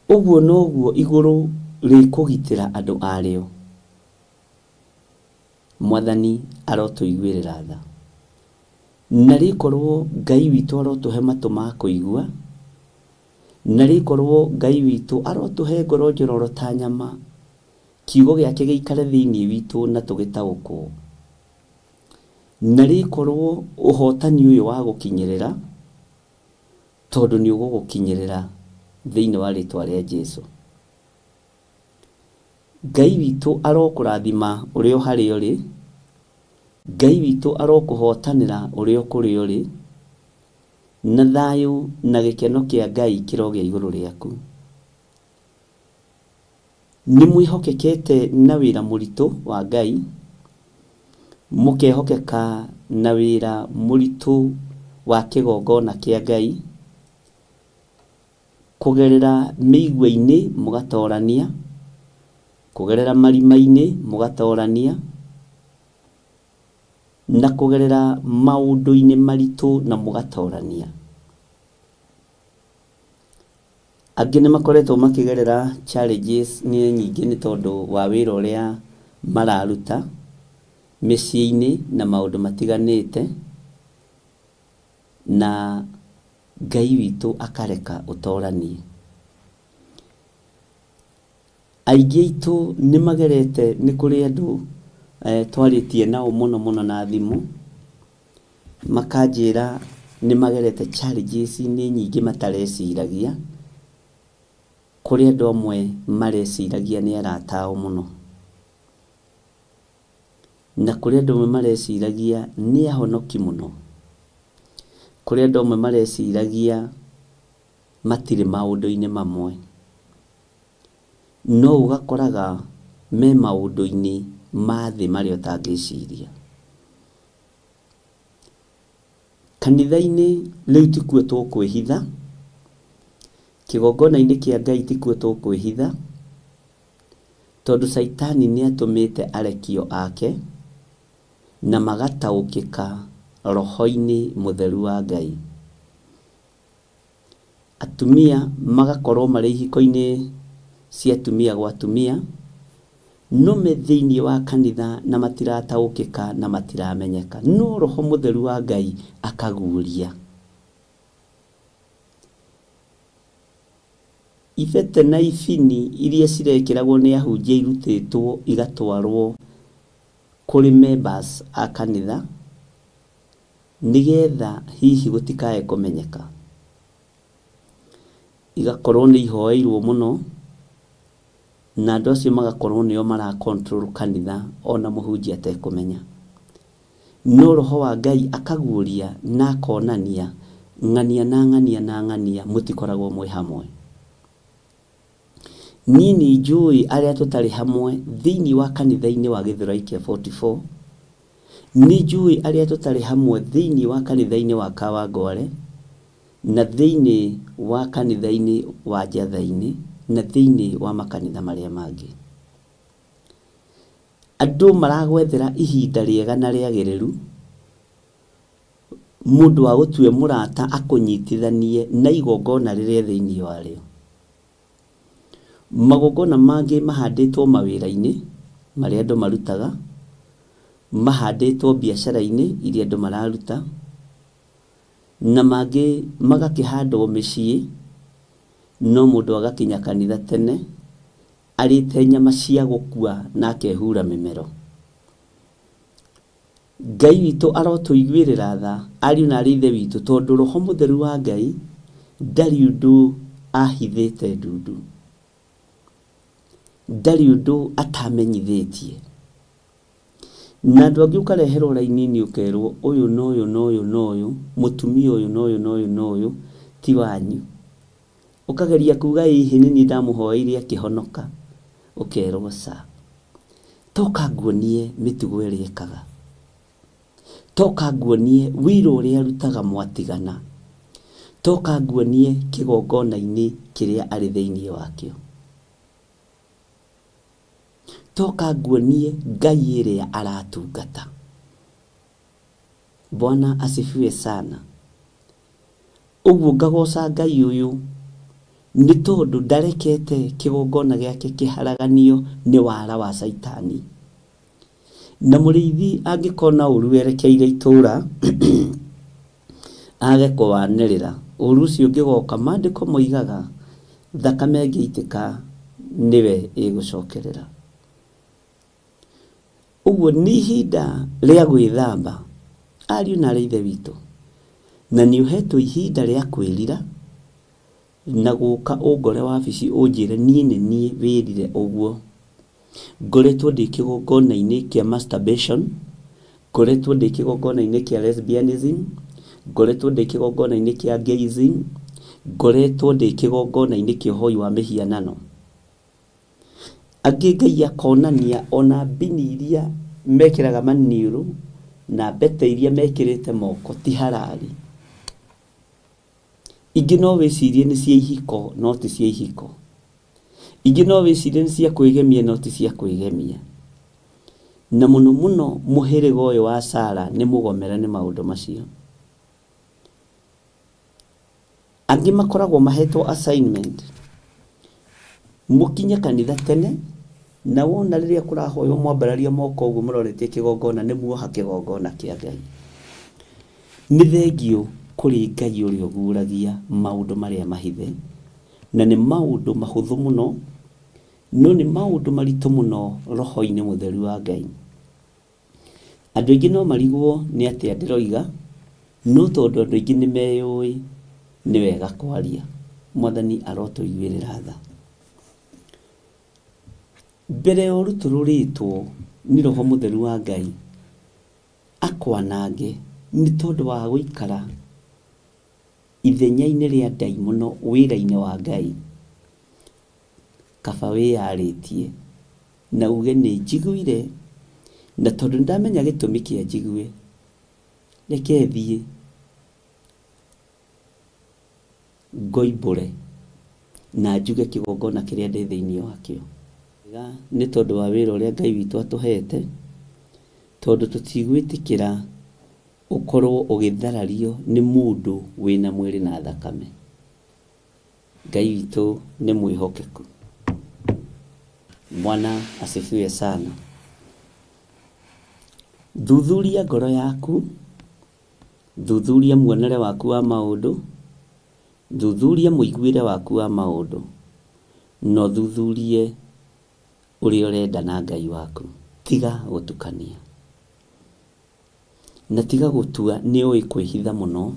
Ũguo noguo igũrũ rĩkũgitĩra andũ arĩo. Mwathani arotũiguĩrĩra tha. Na rĩkorwo Ngai witũ arotũhe matũ ma kũigua, na rĩkorwo Ngai witũ arotũhe ngoro njororo ta nyama, kiugo gĩake gĩikare thĩinĩ witũ na tũgĩtaũkwo. Na rĩkorwo ũhotani ũyũ wa gũkinyĩrĩra, tondũ nĩ ũgũgũkinyĩrĩra thĩinĩ wa rĩtwa rĩa Jesũ. Ngai witũ arokũrathima ũrĩa o harĩa ũrĩ, Ngai witũ arokũhotanĩra ũrĩa o kũrĩa ũrĩ, na thayũ na gĩkeno kĩa Ngai kĩrogĩa igũrũ rĩaku. Nĩ mwĩhokekete na wĩra mũritũ wa Ngai, mũkehokeka na wĩra mũritũ wa kĩgongona kĩa Ngai, kũgerera mĩigua-inĩ mũgatorania, kũgerera marima-inĩ mũgatorania, na kũgerera maũndũ-inĩ maritũ na mũgatorania. Angĩ nĩ makoretwo makĩgerera challenges nĩ nyingĩ nĩ tondũ wa wĩra ũrĩa mararuta mĩciĩ-inĩ na maũndũ matiganĩte, na Ngai witũ akareka ũtoranie. Aingĩ aitũ nĩ magerete, nĩ kũrĩ andũ twarĩtie nao mũno mũno na thimũ, makanjĩra nĩ magerete challenges nĩ nyingĩ matareciragia. Kũrĩ andũ amwe mareciragia nĩ arata ao mũno, na kũrĩ andũ amwe mareciragia nĩ ahonoki mũno, kũrĩ andũ amwe mareciragia matirĩ maũndũ-inĩ mamwe, no ũgakoraga me maũndũ-inĩ ma thĩ marĩa ũtangĩciria. Kanitha-inĩ rĩu tikuo tũkwĩhitha, kĩgongona-inĩ kĩa Ngai tikuo tũkwĩhitha, tondũ Caitani nĩ atũmĩte arekio ake na magataũkĩka roho-inĩ mũtheru wa Ngai. Atumia magakorwo marĩ ihiko-inĩ cia atumia gwa atumia, no me thĩinĩ wa kanitha na matirataũkĩka na matiramenyeka, no roho mũtheru wa Ngai akaguũria. Ibete na ibini iria cirekĩragwo nĩ ahunjia irutĩtwo igatwarwo kũrĩ members a kanitha nĩgetha hihi gũtikae kũmenyeka, igakorwo nĩ ihoeirwo mũno, na andũ acio magakorwo nĩo mara control kanitha ona mũhunjia atekũmenya. No roho wa Ngai akaguũria na akonania ng'ania na ng'ania na ng'ania mũtikoragwo mwĩ hamwe. Niĩ nĩ njũĩ arĩa tũtarĩ hamwe thĩinĩ wa kanitha-inĩ wa Gĩthũrai kĩa 44, nĩ njũĩ arĩa tũtarĩ hamwe thĩinĩ wa kanitha-inĩ wa Kawangware, na thĩinĩ wa kanitha-inĩ wa Njatha-inĩ, na thĩinĩ wa makanitha marĩa mangĩ. Andũ maragwethera ihinda rĩega na rĩagĩrĩru mũndũ wa gũtue mũrata akũnyitithanie na igongona rĩrĩa thĩinĩ warĩo. Magongona mangĩ mahandĩtwo mawĩra-inĩ marĩa andũ marutaga, mahandĩtwo biacara-inĩ iria andũ mararuta, na mangĩ magakĩhandwo mĩciĩ, no mũndũ agakinya kanitha tene arĩte nyama cia gũkua na akehura mĩmero. Ngai witũ arotũiguĩrĩra tha ariũ na arĩ ithe witũ, tondũ Roho Mũtheru wa Ngai ndarĩ ũndũ ahithĩte ndundu, ndarĩ ũndũ atamenyithĩtie. Na andũ angĩ ũkareherwo raini-inĩ ũkerwo ũyũ na ũyũ na ũyũ na ũyũ, mũtumia ũyũ na ũyũ na ũyũ na ũyũ ti wanyu. Ũkageria kuga ĩhĩ nĩ niĩ ndamũhoeire akĩhonoka, ũkerwo ca. Toka nguonie mĩtugo ĩrĩa ĩkaga, toka nguonie wĩra ũrĩa arutaga mwatigana, toka nguonie kĩgongona-inĩ kĩrĩa arĩ thĩinĩ wakĩo, toka nguonie Ngai ĩrĩa aratungata. Bwana asifiwe sana. Ũguo ngagoca Ngai ũyũ nĩ tondũ ndarekete kĩgongona gĩake kĩharaganio nĩ wara wa Caitani. Na mũrĩithi angĩkona ũru werekeire itũra age kũwanĩrĩra, ũru ũcio ũngĩgoka, maandĩko moigaga thakame ĩngĩitĩka nĩwe ĩgũcokerera. Ũguo nĩ ihinda rĩa gwĩthamba ariũ na arĩ ithe witũ, na nĩ ũhetwo ihinda rĩa kwĩrira na gũka ũngore wabici ũnjĩre niĩ nĩ niĩ wĩrire ũguo. Ngoretwo ndĩ kĩgongona-inĩ kĩa masturbation, ngoretwo ndĩ kĩgongona-inĩ kĩa lesbianism, ngoretwo ndĩ kĩgongona-inĩ kĩa gayism, ngoretwo ndĩ kĩgongona-inĩ kĩa ũhoi wa mĩhianano. Angĩ Ngai akonania ona mbini iria mekĩraga maniũrũ na mbete iria mekĩrĩte moko ti harari. Ingĩ no wĩcirie nĩ cia ihiko no ti cia ihiko. Ingĩ no wĩcirie nĩ cia kwĩgemia no ti cia kwĩgemia. Na mũno mũno mũhĩrĩga ũyũ wa Sara nĩ mũgomere nĩ maũndũ macio. Angĩ makoragwo mahetwo assignment, mũkinye kanitha tene na wona rĩrĩa kũrahoywo mwambararia moko ũguo mũroretie kĩgongona nĩ muoha kĩgongona kĩa Ngai. Nĩ thengio kũrĩ Ngai ũrĩa ũguũragia maũndũ marĩa mahithe, na nĩ maũndũ mahũthũ mũno, no nĩ maũndũ maritũ mũno roho-inĩ mũtheru wa Ngai. Andũ aingĩ no marigwo nĩ atĩa ndĩroiga, no tondũ andũ aingĩ nĩ meyũĩ nĩ wega kwaria. Mwathani arotũiguĩrĩra tha. Mbere ya ũrutũrũrĩtwo nĩ Roho Mũtheru wa Ngai akwanange nĩ tondũ wa gũikara ithenya-inĩ rĩa ndaimono wĩra-inĩ wa Ngai, kaba wĩyarĩtie na uge nĩ njiguire, na tondũ nĩndamenya gĩtũmi kĩa njigue, reke thiĩ ngoimbũre na njuge kĩgongona kĩrĩa ndĩ thĩinĩ wakĩo. Nĩ tondũ wa wĩra ũrĩa Ngai witũ atũhete, tondũ tũtigwĩtĩkĩra ũkorwo ũgĩtharario nĩ mũndũ wĩna mwĩrĩ na thakame. Ngai witũ nĩ mwĩhokeku. Bwana asifiwe sana. Thuthuria ngoro yaku, thuthuria muonere waku wa maũndũ, thuthuria mũiguĩre waku wa maũndũ, no thuthurie ũrĩa ũrenda na Ngai waku. Tiga gũtukania na tiga gũtua nĩ ũĩ kwĩhitha mũno.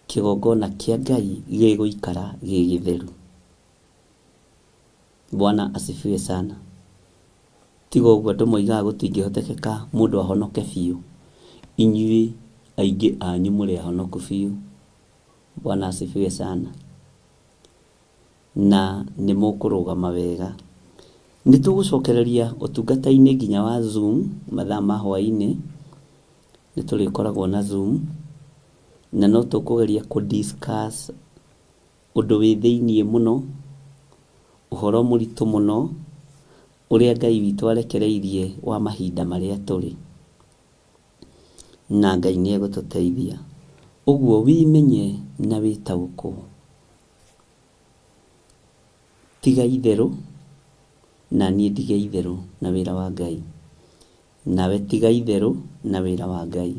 Kĩgongona kĩa Ngai gĩgũikara gĩ gĩtheru. Bwana asifiwe sana. Tiga ũguo andũ moigaga gũtingĩhotekeka mũndũ ahonoke biũ. Inyuĩ aingĩ anyu mũrĩ ahonoku biũ. Bwana asifiwe sana. Na nĩ mũkũrũgama wega. Nĩ tũgũcokereria ũtungata-inĩ nginya wa Zoom mathaa ma hwaĩ-inĩ. Nĩ tũrĩkoragwo na Zoom na no tũkũgeria kũ discuss Ũndũ wĩ thĩiniĩ mũno, ũhoro mũritũ mũno, ũrĩa Ngai witũ arekereirie wa mahinda marĩa tũrĩ. Na Ngai nĩ egũtũteithia. Ũguo wĩmenye na wĩtaũkwo. Tiga itherũ, na niĩ ndige itherũ na wĩra wa Ngai. Nawe tiga itherũ na wĩra wa Ngai.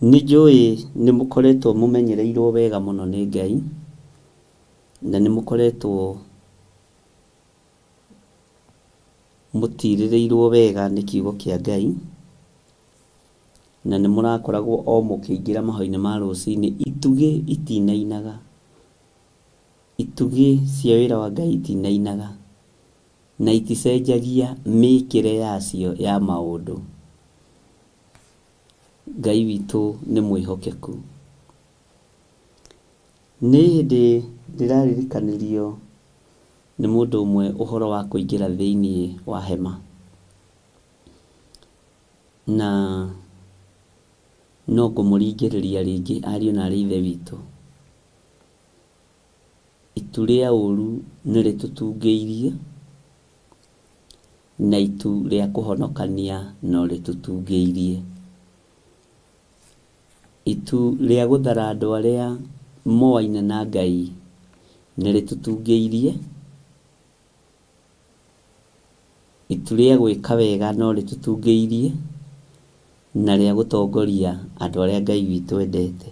Nĩ njũĩ nĩ mũkoretwo mũmenyereirwo wega mũno nĩ Ngai, na nĩ mũkoretwo mũtirĩrĩirwo wega nĩ kiugo kĩa Ngai, na nĩ mũrakoragwo o mũkĩingĩra mahoya-inĩ ma rũcinĩ. Itugĩ itinainaga, itugĩ cia wĩra wa Ngai itinainaga, na iticenjagia mĩkĩre yacio ya maũndũ. Ngai witũ nĩ mwĩhokeku. Nĩ hĩndĩ ndĩraririkanĩrio nĩ mũndũ ũmwe ũhoro wa kũingĩra thĩiniĩ wa hema, na no ngũmũringĩrĩria rĩngĩ ariũ na arĩ ithe witũ. Itu rĩa ũru nĩ rĩtũtungĩirie, na itu rĩa kũhonokania no rĩtũtungĩirie. Itu rĩa gũthara andũ arĩa moaine na Ngai nĩ rĩtũtungĩirie. Itu rĩa gwĩka wega no rĩtũtungĩirie, na rĩa gũtongoria andũ arĩa Ngai witũ endete.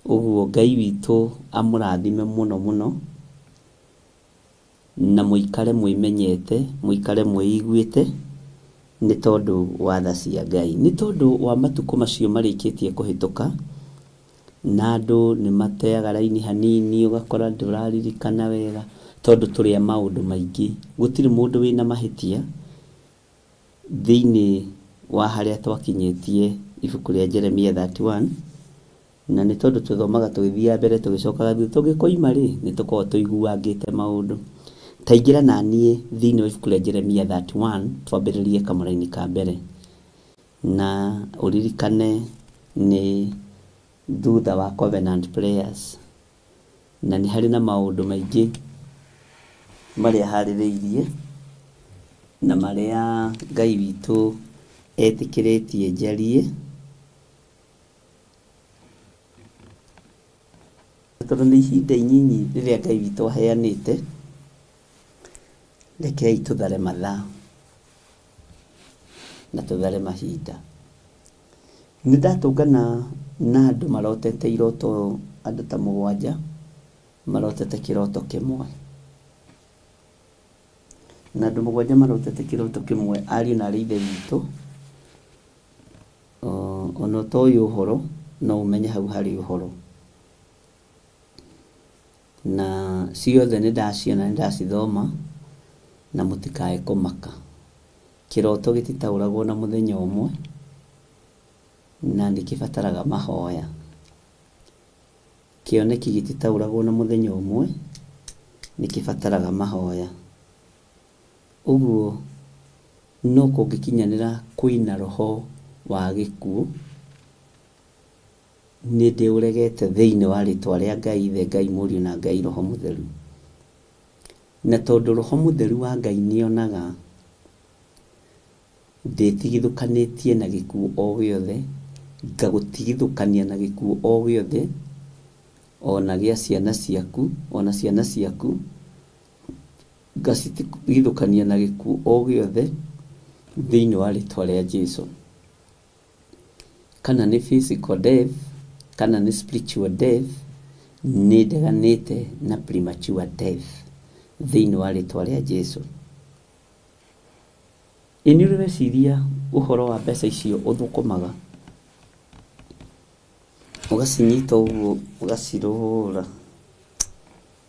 Ũguo Ngai witũ amũrathime mũno mũno, na mũikare mwĩmenyete, mũikare mwĩiguĩte, nĩ tondũ wa tha cia Ngai. Nĩ tondũ wa matukũ macio marĩkĩtie kũhĩtũka, na andũ nĩ mateaga raini hanini, ũgakora ndũraririkana wega, tondũ tũrĩ a maũndũ maingĩ. Gũtirĩ mũndũ wĩna mahĩtia thĩiniĩ wa harĩa twakinyĩtie ibuku rĩa Jeremia 31, na nĩ tondũ tũthomaga tũgĩthiaga mbere tũgĩcokaga thutha, tũngĩkoima rĩ, nĩ tũkoragwo tũiguangĩte maũndũ. Ta ingĩra na niĩ thĩiniĩ wa ibuku rĩa Jeremia 31, twambĩrĩrie kamũraini ka mbere. Na ũririkane nĩ thutha wa Covenant Prayers, na nĩ harĩ na maũndũ maingĩ marĩa harĩrĩirie na marĩa Ngai witũ etĩkĩrĩtie njarie. Tondũ nĩ ihinda inyinyi rĩrĩa Ngai witũ aheanĩte, rekei tũthare mathaa na tũthare mahinda. Nĩ ndatũngana na andũ marotete iroto, andũ ta mũgwanja marotete kĩroto kĩmwe, na andũ mũgwanja marotete kĩroto kĩmwe, ariũ na arĩ ithe witũ. Ona ũtoĩ ũhoro no ũmenye hau harĩ ũhoro. Na ciothe nĩ ndaciona, nĩ ndacithoma, na mũtikae kũmaka. Kĩroto gĩtitaũragwo na mũthenya ũmwe, na nĩ kĩbataraga mahoya. Kĩoneki gĩtitaũragwo na mũthenya ũmwe, nĩ kĩbataraga mahoya. Ũguo no kũngĩkinyanĩra kwĩna roho wa gĩkuũ, nĩ ndĩũregete thĩiniĩ wa rĩtwa rĩa Ngai Ithe, Ngai Mũriũ na Ngai Roho Mũtheru. Na tondũ Roho Mũtheru wa Ngai nĩonaga, ndĩtigithũkanĩtie na gĩkuũ o gĩothe, ngagũtigithũkania na gĩkuũ o gĩothe, ona gĩa ciana ciaku, ona ciana ciaku, ngacitigithũkania na gĩkuũ o gĩothe thĩiniĩ wa rĩtwa rĩa Jesũ. Kana nĩ physical death, kana nĩ spiritual death, nĩ ndeganĩte na premature death thĩiniĩ wa rĩtwa rĩa Jesũ. Ĩ nĩ ũrĩ weciria ũhoro wa mbeca icio ũthũkũmaga, ũgacinyita ũguo ũgacirũra,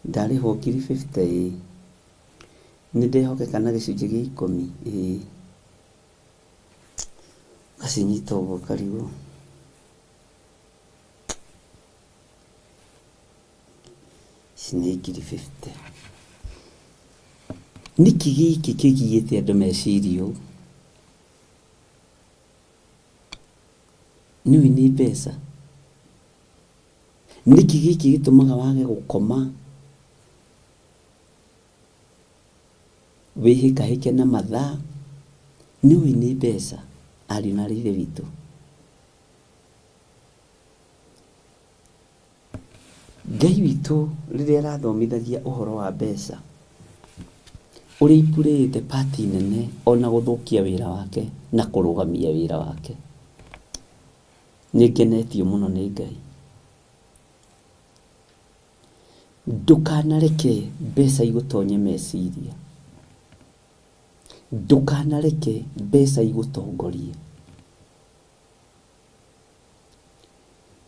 ndarĩhwo ngiri 50 ĩ, nĩ ndehokeka na gĩcunjĩ gĩa ikũmi ĩ, ũgacinyita ũguo ũkarigwo. Ici nĩ ngiri 50. Nĩkĩ gĩkĩ kĩgiĩte andũ mecirie ũũ? Nĩũĩ nĩ mbeca. Nĩkĩ gĩkĩ gĩtũmaga wage gũkoma wĩhĩkahĩke na mathaa? Nĩũĩ nĩ mbeca ariũ na aarĩ a Ithe witũ. Ngai witũ rĩrĩa arathomithagia ũhoro wa mbeca, ũrĩa ipurĩte pati nene ona gũthũkia wĩra wake na kũrũgamia wĩra wake, nĩngenetio mũno nĩ Ngai. Ndũkanareke mbeca igũtonye meciria, ndũkanareke mbeca igũtongorie.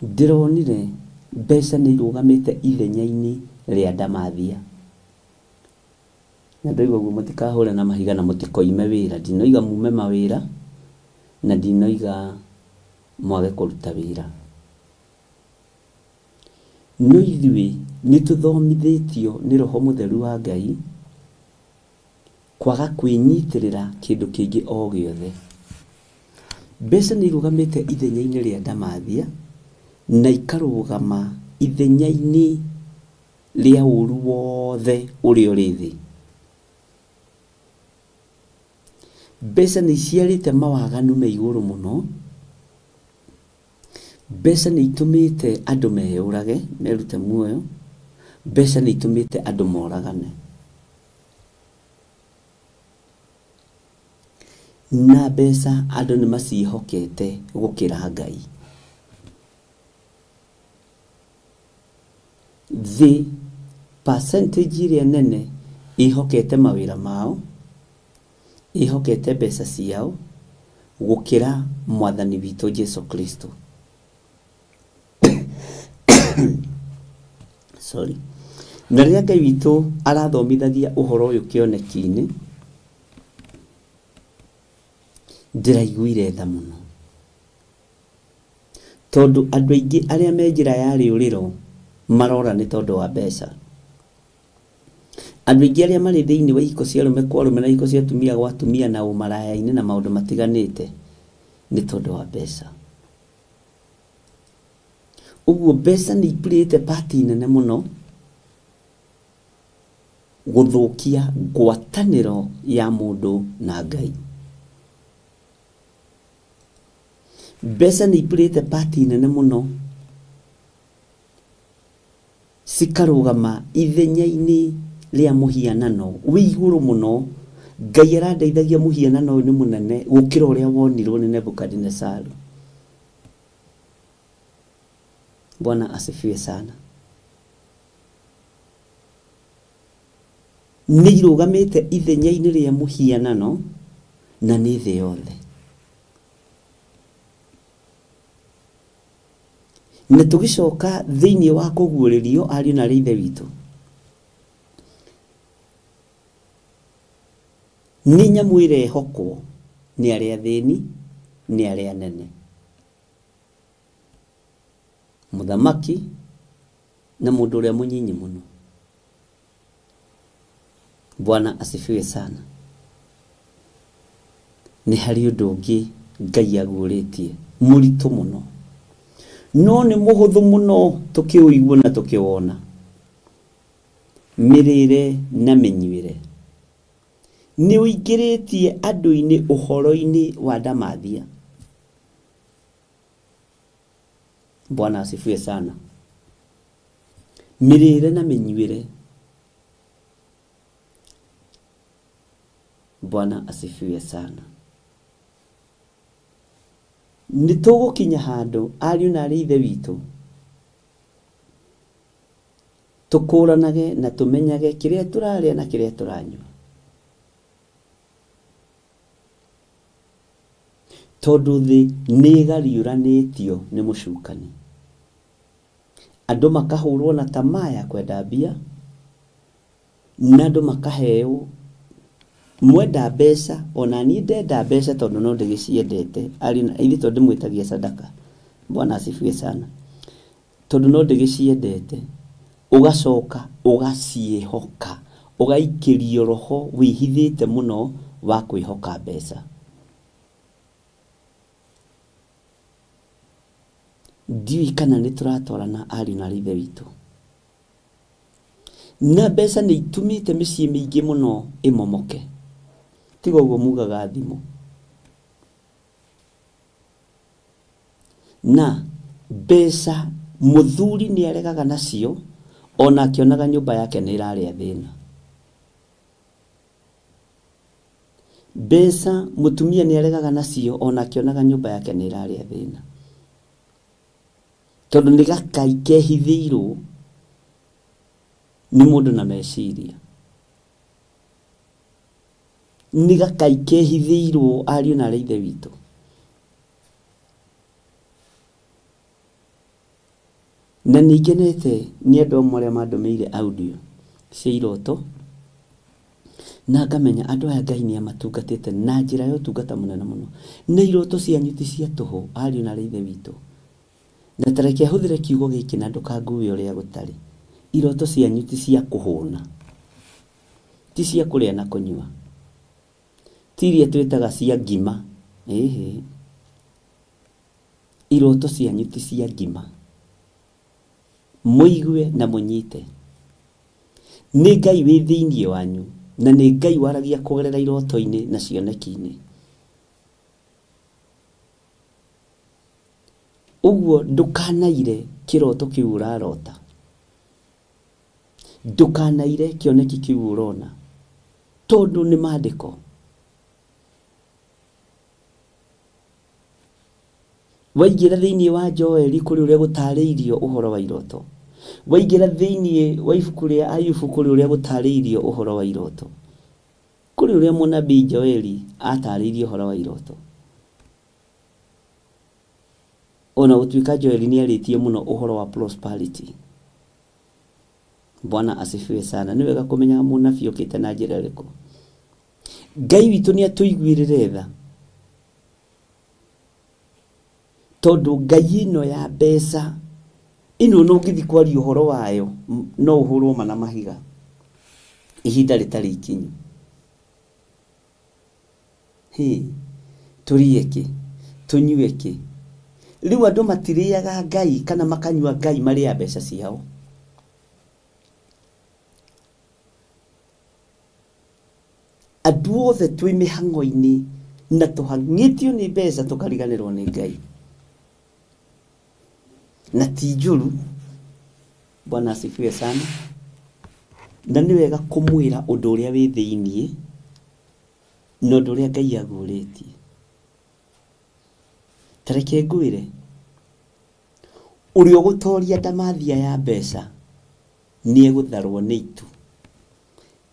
Ndĩronire mbeca nĩ irũgamĩte ithenya-inĩ rĩa ndamathia. Na ndoiga ũguo mũtikahũre na mahiga na mũtikoime wĩra. Ndinoiga mume mawĩra na ndinoiga mwage kũruta wĩra. No ithuĩ nĩ tũthomithĩtio nĩ Roho Mũtheru wa Ngai kwaga kwĩnyitĩrĩra kĩndũ kĩngĩ o gĩothe. Mbeca nĩ irũgamĩte ithenya-inĩ rĩa ndamathia na ikarũgama ithenya-inĩ rĩa ũru wothe ũrĩa ũrĩ thĩ. Mbeca nĩ iciarĩte mawaganu me igũrũ mũno. Mbeca nĩ itũmĩte andũ meyũrage, merute muoyo. Mbeca nĩ itũmĩte andũ moragane. Na mbeca andũ nĩ maciĩhokete gũkĩra Ngai. Thĩ percentage ĩrĩa nene ĩhokete mawĩra mao, ĩhokete mbeca ciao gũkĩra Mwathani witũ Jesu Kristo. Sorry. Na rĩrĩa Ngai witũ arathomithagia ũhoro ũyũ kĩoneki-inĩ, ndĩraiguire tha mũno, tondũ andũ aingĩ arĩa me njĩra ya rĩũrĩro marora nĩ tondũ wa mbeca. Andũ aingĩ arĩa marĩ thĩinĩ wa ihiko cia arũme kwa arũme na ihiko cia atumia gwa atumia na ũmaraya-inĩ na maũndũ matiganĩte nĩ tondũ wa mbeca. Ũguo mbeca nĩ ipurĩte pati nene mũno gũthũkia ngwatanĩro ya mũndũ na Ngai. Mbeca nĩ ipurĩte pati nene mũno cikarũgama ithenya-inĩ rĩa mũhianano wĩ igũrũ mũno. Ngai arandeithagia mũhianano ũyũ nĩ mũnene gũkĩra ũrĩa wonirwo nĩ Nebukadinesaru. Bwana asifiwe sana. Nĩ irũgamĩte ithenya-inĩ rĩa mũhianano na nĩ thĩ yothe. Na tũgĩcoka thĩinĩ wa kũguũrĩrio ariũ na aarĩ a Ithe witũ, nĩ nyamũ ĩrehokwo nĩ arĩa athĩni, nĩ arĩa anene, mũthamaki na mũndũ ũrĩa mũnyinyi mũno. Bwana asifiwe sana. Nĩ harĩ ũndũ ũngĩ Ngai aguũrĩtie mũritũ mũno, no nĩ mũhũthũ mũno tũkĩũigua na tũkĩwona. Mĩrĩre na mĩnyuĩre nĩ ũingĩrĩtie andũ-inĩ ũhoro-inĩ wa ndamathia. Bwana asifiwe sana. Mĩrĩre na mĩnyuĩre. Bwana asifiwe sana. Nĩ tũgũkinya handũ ariũ na aarĩ a Ithe witũ tũkũranage na tũmenyage kĩrĩa tũrarĩa na kĩrĩa tũranyua, tondũ thĩ nĩ ĩgariũranĩtio nĩ mũcukani. Andũ makahũrwo na tamaa ya kwenda mbia, na andũ makaheo mwenda mbeca. Ona niĩ ndenda mbeca tondũ no ndĩgĩciendete, ithuĩ tondũ ndĩmwĩtagia sadaka. Bwana asifiwe sana. Tondũ no ndĩgĩciendete, ũgacoka ũgaciĩhoka, ũgaikĩrio roho wĩhithĩte mũno wa kwĩhoka mbeca. Ndiũĩ kana nĩ tũratwarana ariũ na ithe witũ. Na mbeca nĩ itumĩte mĩciĩ mĩingĩ mũno ĩmomoke. Tiga ũguo mugaga thimũ. Na mbeca mũthuri nĩ aregaga nacio ona akĩonaga nyũmba yake nĩ ĩrarĩa thĩna. Mbeca mũtumia nĩ aregaga nacio ona akĩonaga nyũmba yake nĩ ĩrarĩa thĩna. Tondũ nĩ gakai kehithĩirwo nĩ mũndũ na meciria. Nĩ gakai kehithĩirwo ariũ na ithe witũ. Na nĩ ngenete nĩ andũ amwe arĩa mandũmĩire audio cia iroto na ngamenya andũ aya Ngai nĩ amatungatĩte na njĩra ya ũtungata mũnene mũno. Na iroto cianyu ti cia tũhũ ariũ na ithe witũ. Na ta reke hũthĩre kiugo gĩkĩ na ndũkangue ũrĩa gũtarĩ. Iroto cianyu ti cia kũhũna, ti cia kũrĩa na kũnyua, ti iria twĩtaga cia ngima. Ĩhĩ, iroto cianyu ti cia ngima. Mũigue na mũnyite. Nĩ Ngai wĩ thĩinĩ wanyu na nĩ Ngai waragia kũgerera iroto-inĩ na cioneki-inĩ. Ũguo ndũkanaire kĩroto kĩu ũrarota, ndũkanaire kĩoneki kĩu ũrona, tondũ nĩ maandĩko. Waingĩra thĩinĩ wa Joeli kũrĩ ũrĩa gũtarĩirio ũhoro wa iroto. Waingĩra thĩinĩ wa ibuku rĩa Ayubu kũrĩ ũrĩa gũtarĩirio ũhoro wa iroto. Kũrĩ ũrĩa mũnabii Joeli atarĩirie ũhoro wa iroto. Ona gũtuĩka Joeli nĩ arĩtie mũno ũhoro wa prosperity. Bwana asifiwe sana. Nĩ wega kũmenya mũnabii okĩte na njĩra ĩrĩkũ. Ngai witũ nĩ atũiguĩrĩre tha, tondũ Ngai ĩno ya mbeca ĩno no ũngĩthiĩ kwaria ũhoro wayo no ũhũrwo ma na mahiga ihinda rĩtarĩ ikinyu. Hĩ, tũrĩe kĩ, tũnyue kĩ? Rĩu andũ matirĩaga Ngai kana makanyua Ngai marĩa mbeca ciao. Andũ othe twĩ mĩhang'o-inĩ na tũhang'ĩtio nĩ mbeca tũkariganĩrwo nĩ Ngai. Na ti njũru. Bwana asifiwe sana. Na nĩ wega kũmwĩra ũndũ ũrĩa wĩ thĩiniĩ na ũndũ ũrĩa Ngai aguũrĩtie. Ta reke ngwĩre, ũrĩa ũgũtoria ndamathia ya mbeca nĩ egũtharwo nĩ itu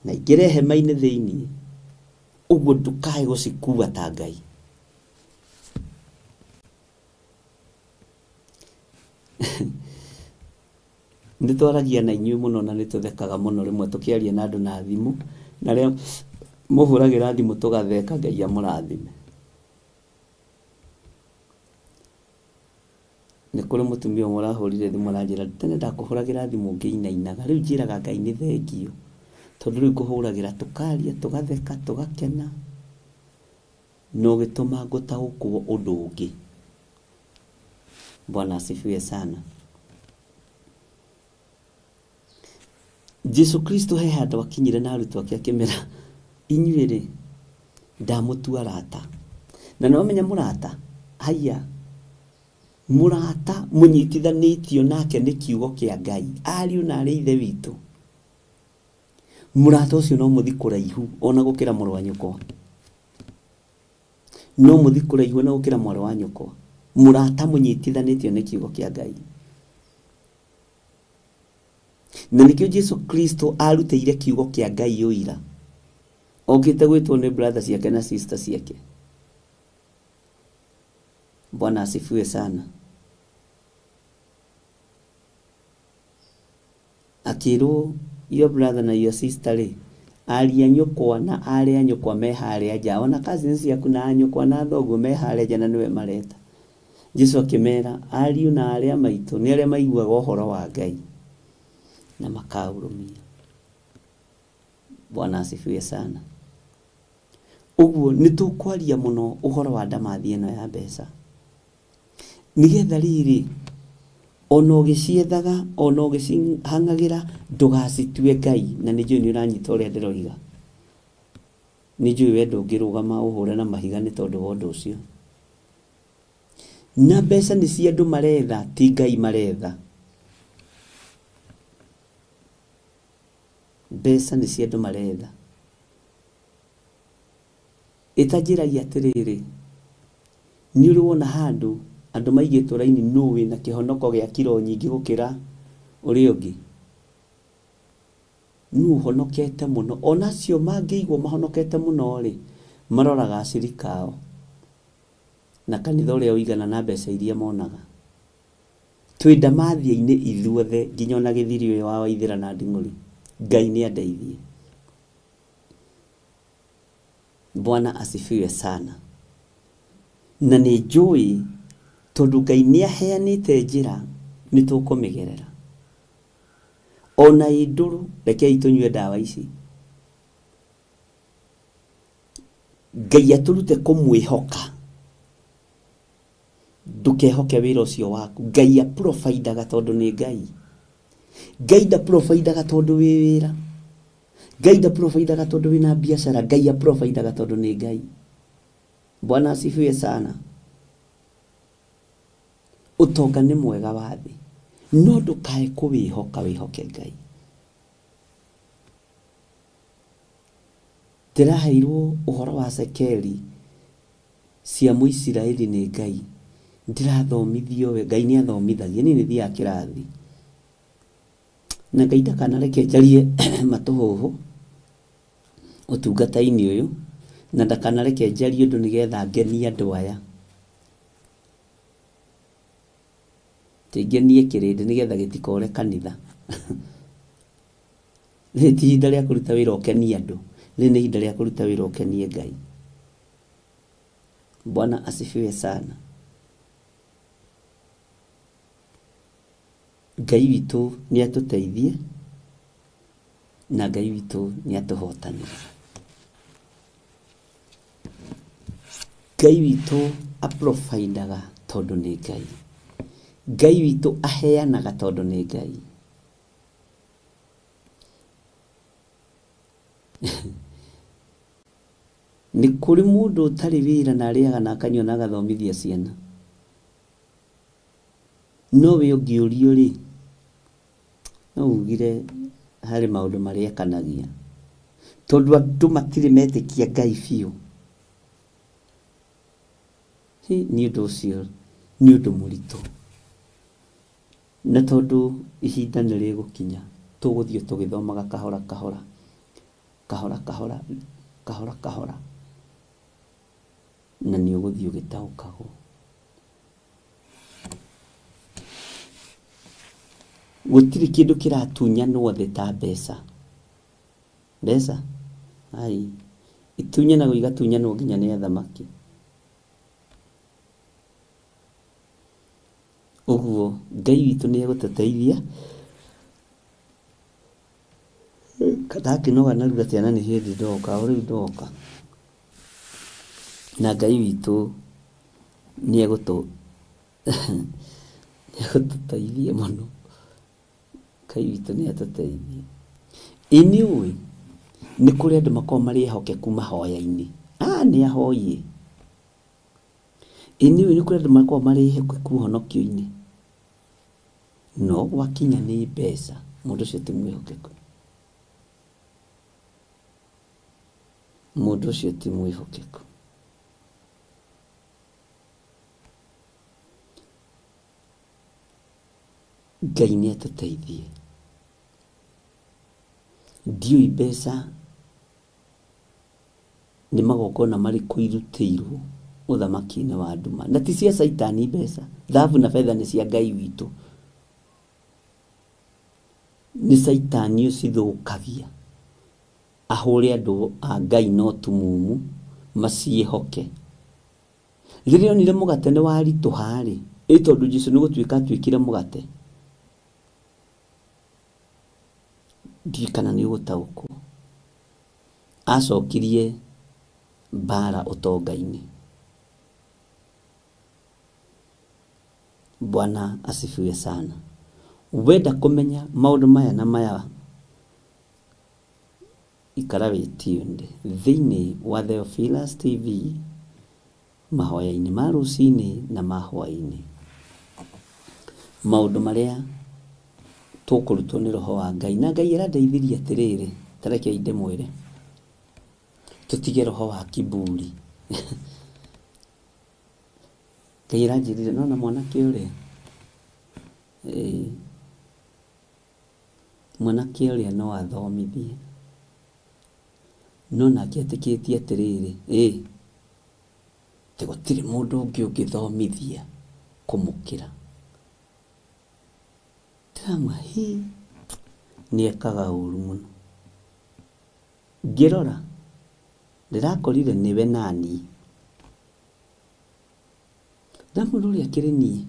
na aingĩre hema-inĩ thĩiniĩ. Ũguo ndũkae gũcikua ta Ngai. Nĩ twaragia na inyuĩ mũno na nĩ tũthekaga mũno rĩmwe tũkĩaria na andũ na thimũ, na arĩa mũhũragĩra thimũ tũgatheka. Ngai amũrathime. Nĩ kũrĩ mũtumia ũmwe ũrahũrire thimũ aranjĩra, tene ndakũhũragĩra thimũ ngĩinainaga, rĩu njĩraga Ngai nĩ thengio, tondũ rĩu ngũhũragĩra tũkaria tũgatheka tũgakena, na ũgĩtũma ngũtaũkwo ũndũ ũngĩ. Bwana asifiwe sana. Jesu Kristo he handũ akinyire na arutwo ake akĩmera, inyuĩ rĩ ndamũtua arata. Na nĩ wamenya mũrata, haiya, mũrata mũnyitithanĩtio nake nĩ kiugo kĩa Ngai, ariũ na arĩ ithe witũ. Mũrata ũcio no mũthi kũraihu ona gũkĩra mũrũ wa nyũkwa. No mũthi kũraihu ona gũkĩra mwarĩ wa nyũkwa. Mũrata mũnyitithanĩtio nĩ kiugo kĩa Ngai. Na nĩkĩo Jesu Kristo arutĩire kiugo kĩa Ngai ũira. Okĩte gwĩtwo nĩ brother ciake na sister ciake. Bwana asifiwe sana. Akĩrwo your brother na your sister rĩ, aria nyũkwa na arĩa nyũkwa me harĩa nja, ona cousins ciaku na nyũkwa na thoguo me harĩa nja na nĩwe mareta. Jesu akĩmera, ariũ na arĩa maitũ nĩ arĩa maiguaga ũhoro wa Ngai na makaũrũmia. Bwana asifiwe sana. Ũguo nĩ tũkwaria mũno ũhoro wa ndamathi ĩno ya mbeca, nĩgetha rĩrĩ Ona ũgĩciethaga, ona ũgĩcihang'agĩra, ndũgacitue Ngai. Na nĩ njũĩ nĩ ũranyita ũrĩa ndĩroiga. Nĩ njũĩ we ndũngĩrũgama ũhũre na mahiga nĩ tondũ wa ũndũ ũcio. Na mbeca nĩ cia andũ maretha, ti Ngai maretha. Mbeca nĩ cia andũ maretha. Ĩtanjĩragia atĩrĩrĩ, nĩ ũrĩ wona handũ andũ maigĩtwo raini nũ wĩna kĩhonoko gĩa kiro nyingĩ gũkĩra ũrĩa ũngĩ? Nũ ũhonokete mũno? Ona acio mangĩigwo mahonokete mũno rĩ, maroraga acirika ao na kanitha ũrĩa ũigana na mbeca iria monaga. Twĩ ndamathia-inĩ ithuothe nginya ona gĩthiri ũyũ wa Waithĩra na Nding'ũri. Ngai nĩ andeithie. Bwana asifiwe sana. Na nĩ njũĩ tondũ Ngai nĩ aheanĩte njĩra nĩ tũkũmĩgerera. Ona ĩ ndũrũ, rekei tũnyue ndawa ici. Ngai atũrute kũmwĩhoka. Ndũkehoke wĩra ũcio waku. Ngai aprovidaga tondũ nĩ Ngai. Ngai ndaprovidaga tondũ wĩ wĩra. Ngai ndaprovidaga tondũ wĩna biacara. Ngai aprovidaga tondũ nĩ Ngai. Bwana asifiwe sana. Ũtonga nĩ mwega wa thĩ, no ndũkae kũwĩhoka, wĩhoke Ngai. Ndĩraheirwo ũhoro wa cekeri cia Mũisiraeli nĩ Ngai. Ndĩrathomithio we, Ngai nĩ athomithagia, niĩ nĩ thiaga kĩrathi. Na Ngai ndakanareke njarie matũhũhũ ũtungata-inĩ ũyũ, na ndakanareke njarie ũndũ nĩgetha ngenie andũ aya. Ngenie kĩrĩndĩ nĩgetha gĩtikore kanitha. Rĩrĩ ti ihinda rĩa kũruta wĩra ũkenie andũ, rĩrĩ nĩ ihinda rĩa kũruta wĩra ũkenie Ngai. Bwana asifiwe sana. Ngai witũ nĩ atũteithie na Ngai witũ nĩ atũhotanĩre. Ngai witũ aprovidaga tondũ nĩ Ngai. Ngai witũ aheanaga tondũ nĩ Ngai. Nĩ kũrĩ mũndũ ũtarĩ wĩra na arĩaga na akanyua na agathomithia ciana. No we ũngĩũrio rĩ, no ugire harĩ maũndũ marĩa ekanagia. Tondũ andũ matirĩ metĩkia Ngai biũ. Nĩ ũndũ ũcio nĩ ũndũ mũritũ. Na tondũ ihinda nĩ rĩgũkinya, tũgũthiĩ tũgĩthomaga kahora kahora, kahora kahora, kahora kahora, na nĩ ũgũthiĩ ũgĩtaũkagwo. Gũtirĩ kĩndũ kĩratunyanwo thĩ ta mbeca. Mbeca? Ai, itunyanagwo igatunyanwo nginya nĩ athamaki. Ũguo Ngai witũ nĩ egũtũteithia. Ndakĩnoga narua atĩa na nĩ hĩndĩ ndoka, o rĩu ndoka. Na Ngai witũ nĩ egũtũteithia mũno. Ngai witũ nĩ atũteithie. Ĩ nĩ ũĩ nĩ kũrĩ andũ makoragwo marĩ ehokeku mahoya-inĩ. Nĩ ahoyi. Ĩ nĩ ũĩ nĩ kũrĩ andũ makoragwo marĩ ehokeku ũhonokio-inĩ. No gwakinya nĩ mbeca, mũndũ ũcio ti mwĩhokeku. Mũndũ ũcio ti mwĩhokeku. Ngai nĩ atũteithie. Ndiũĩ mbeca nĩ magongona marĩkũ irutĩirwo ũthamaki-inĩ wa nduma. Na ti cia Caitani mbeca. Thahabu na betha nĩ cia Ngai witũ. Nĩ Caitani ũcithũkagia. Ahũre andũ a Ngai no tumumu maciĩhoke. Rĩrĩa onire mũgate nĩ waritũha rĩ, ĩ tondũ Jesũ nĩ gũtuĩka atuĩkire mũgate. Ndiũĩ kana nĩ ũgũtaũkwo. Acokirie mbara ũtonga-inĩ. Bwana asifiwe sana. Wenda kũmenya maũndũ maya na maya ikara wĩ tuned thĩinĩ wa Theophilus TV mahoya-inĩ ma rũcinĩ na ma hwaĩ-inĩ. Maũndũ marĩa tũkũrutwo nĩ roho wa Ngai na Ngai arandeithirie atĩrĩrĩ, ta rekei ndĩmwĩre tũtige roho wa kiburi. Ngai aranjĩrire nona mwanake ũrĩa mwanake ũrĩa no athomithie no nake etĩkĩtie atĩrĩrĩ atĩ gũtirĩ mũndũ ũngĩ ũngĩthomithia kũmũkĩra. Ndĩramwĩra hi nĩekaga ũru mũno. Ngĩrora ndĩrakorire nĩwe naniĩ. Ndamwĩra ũrĩa akĩrĩ niĩ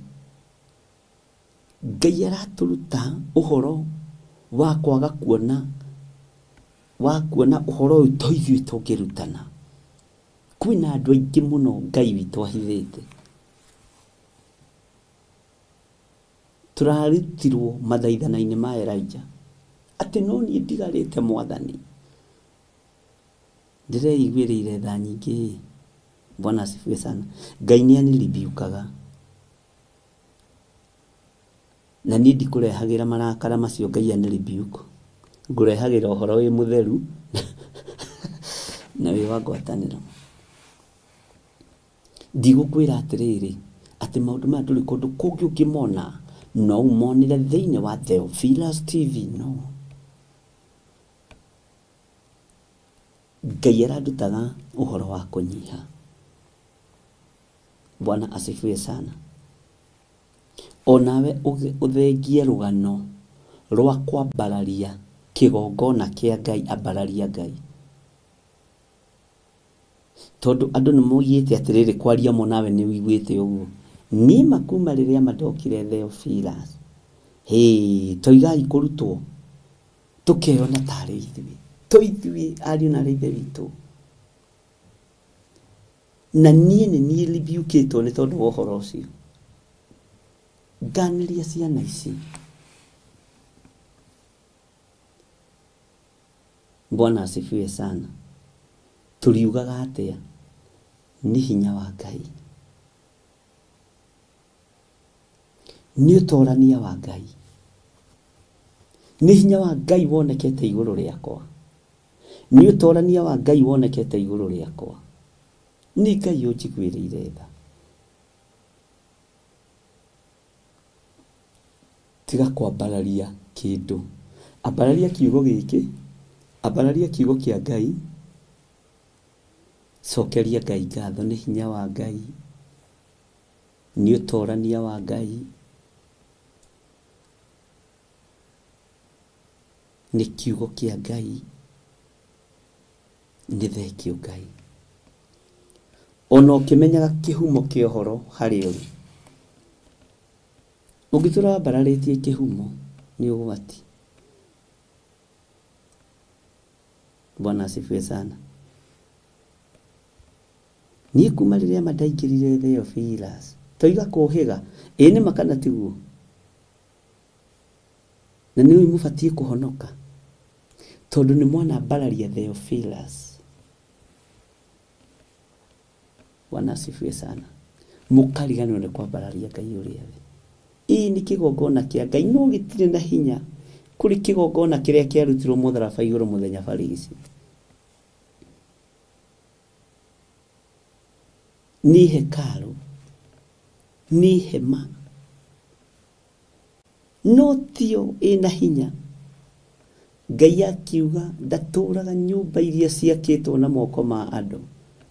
Ngai aratũruta ũhoro wa kwaga kuona wa kuona ũhoro ũyũ to ithuĩ tũngĩrutana. Kwĩna andũ aingĩ mũno Ngai witũ ahithĩte. Tũrarutirwo mathaithana-inĩ ma Elijah atĩ no niĩ ndigarĩte mwathani. Ndĩreiguĩrĩire tha nyingĩ. Bwana asifiwe sana. Ngai nĩ aniribiukaga na niĩ ndikũrehagĩra marakara macio Ngai aniribiuka. Ngũrehagĩra ũhoro wĩ mũtheru na wĩ wa ngwatanĩro. Ndigũkwĩra atĩrĩrĩ atĩ maũndũ maya ndũrĩ kũndũ kũngĩ ũngĩmona no ũmonere thĩinĩ wa Theophilus TV. No Ngai arandutaga ũhoro wa kũnyiha. Bwana asifiwe sana. Onawe ũthengie rũgano rwa kwambararia kĩgongona kĩa Ngai, ambararia Ngai. Tondũ andũ nĩ moigĩte atĩrĩrĩ kwaria mo nawe nĩ ũiguĩte ũguo. Niĩ ma kuma rĩrĩa mandokire Theophilus toigai kũrutwo tũkeyona tarĩ ithuĩ to ithuĩ ariũ na ithe witũ. Na niĩ nĩ niĩ ribiukĩtwo nĩ tondũ wa ũhoro ũcio. Nganĩria ciana ici. Bwana asifiwe sana. Tũriugaga atĩa? Nĩ hinya wa Ngai, nĩ ũtorania wa Ngai, nĩ hinya wa Ngai wonekete igũrũ rĩakwa, nĩ ũtorania wa Ngai wonekete igũrũ rĩakwa. Nĩ Ngai ũnjiguĩrĩire tha. Tiga kwambararia kĩndũ, ambararia kiugo gĩkĩ, ambararia kiugo kĩa Ngai, cokeria Ngai ngatho. Nĩ hinya wa Ngai, nĩ ũtorania wa Ngai, nĩ kiugo kĩa Ngai, nĩ thengio Ngai. Ona ũkĩmenyaga kĩhumo kĩa ũhoro harĩa ũrĩ, ũngĩtũra wambararĩtie kĩhumo nĩ ũgwati. Bwana asifiwe sana. Niĩ kuma rĩrĩa mandaingĩrire Theophilus toiga kũhĩga ĩ nĩ ma kana tiguo? Na nĩ ũĩ mũbatiĩ kũhonoka tondũ nĩ mwanambararia Theophilus. Bwana asifiwe sana. Mũkariganĩrwo nĩ kwambararia Ngai ũrĩa we. Ĩ nĩ kĩgongona kĩa Ngai no gĩtirĩ na hinya kũrĩ kĩgongona kĩrĩa kĩarutirwo mũtharaba igũrũ mũthenya barigici. Nĩ hekarũ, nĩ hema, no tio ĩna hinya. Ngai akiuga ndatũraga nyũmba iria ciakĩtwo na moko ma andũ,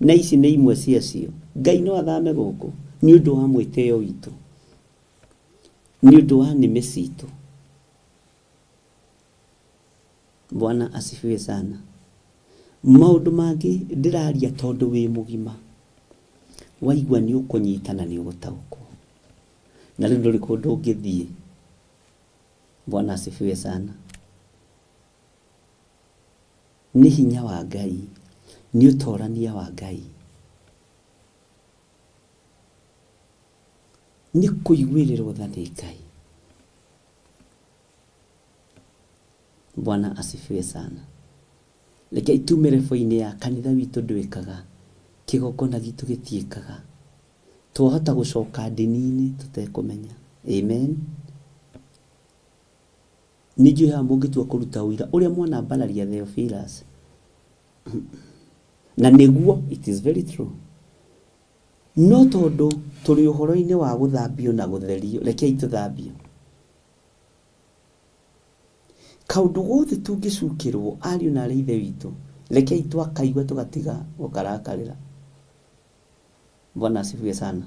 na ici nĩ imwe ciacio. Ngai no athame gũkũ nĩ ũndũ wa mwĩtĩo witũ, nĩ ũndũ wa nĩmĩ citũ. Bwana asifiwe sana. Maũndũ mangĩ ndĩraria tondũ wĩ mũgima waigua nĩ ũkũnyita na nĩ ũgũtaũkwo, na rĩu ndũrĩ kũndũ ũngĩthiĩ. Bwana asifiwe sana. Nĩ hinya wa Ngai, nĩ ũtorania wa Ngai, Nĩ kũiguĩrĩrwo tha nĩ Ngai. Bwana asifiwe sana. Reke itume rebo-inĩ ya kanitha witũ ndwĩkaga, kĩgongona gitũ gĩtiĩkaga. Twahota gũcoka ndini-inĩ tũtekũmenya. Amen. Nĩ njũĩ haha mũngĩtua kũruta ũira ũrĩa mwana ambararia Theophilus. Na nĩguo it is very true. No tondũ tũrĩ ũhoro-inĩ wa gũthambio na gũtherio, rekei tũthambio. Kaũndũ gothe tũngĩcukĩrwo ariũ na arĩ ithe witũ, rekei twakaigua tũgatiga gũkarakarĩra. Bwana asifiwe sana.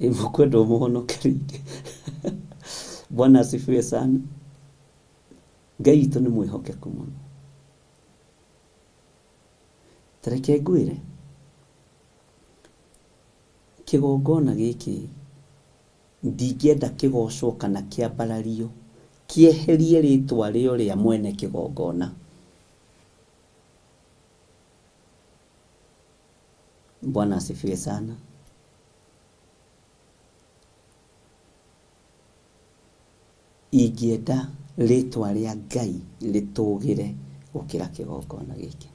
Mũkwenda ũmũhonokerie. Bwana asifiwe sana. Ngai witũ nĩ mwĩhokeku mũno. Ta reke ngwĩre, kĩgongona gĩkĩ ndingĩenda kĩgocwo kana kĩambarario kĩeherie rĩtwa rĩo rĩa mwene kĩgongona. Bwana asifiwe sana. Ingĩenda rĩtwa rĩa Ngai rĩtũgĩre gũkĩra kĩgongona gĩkĩ.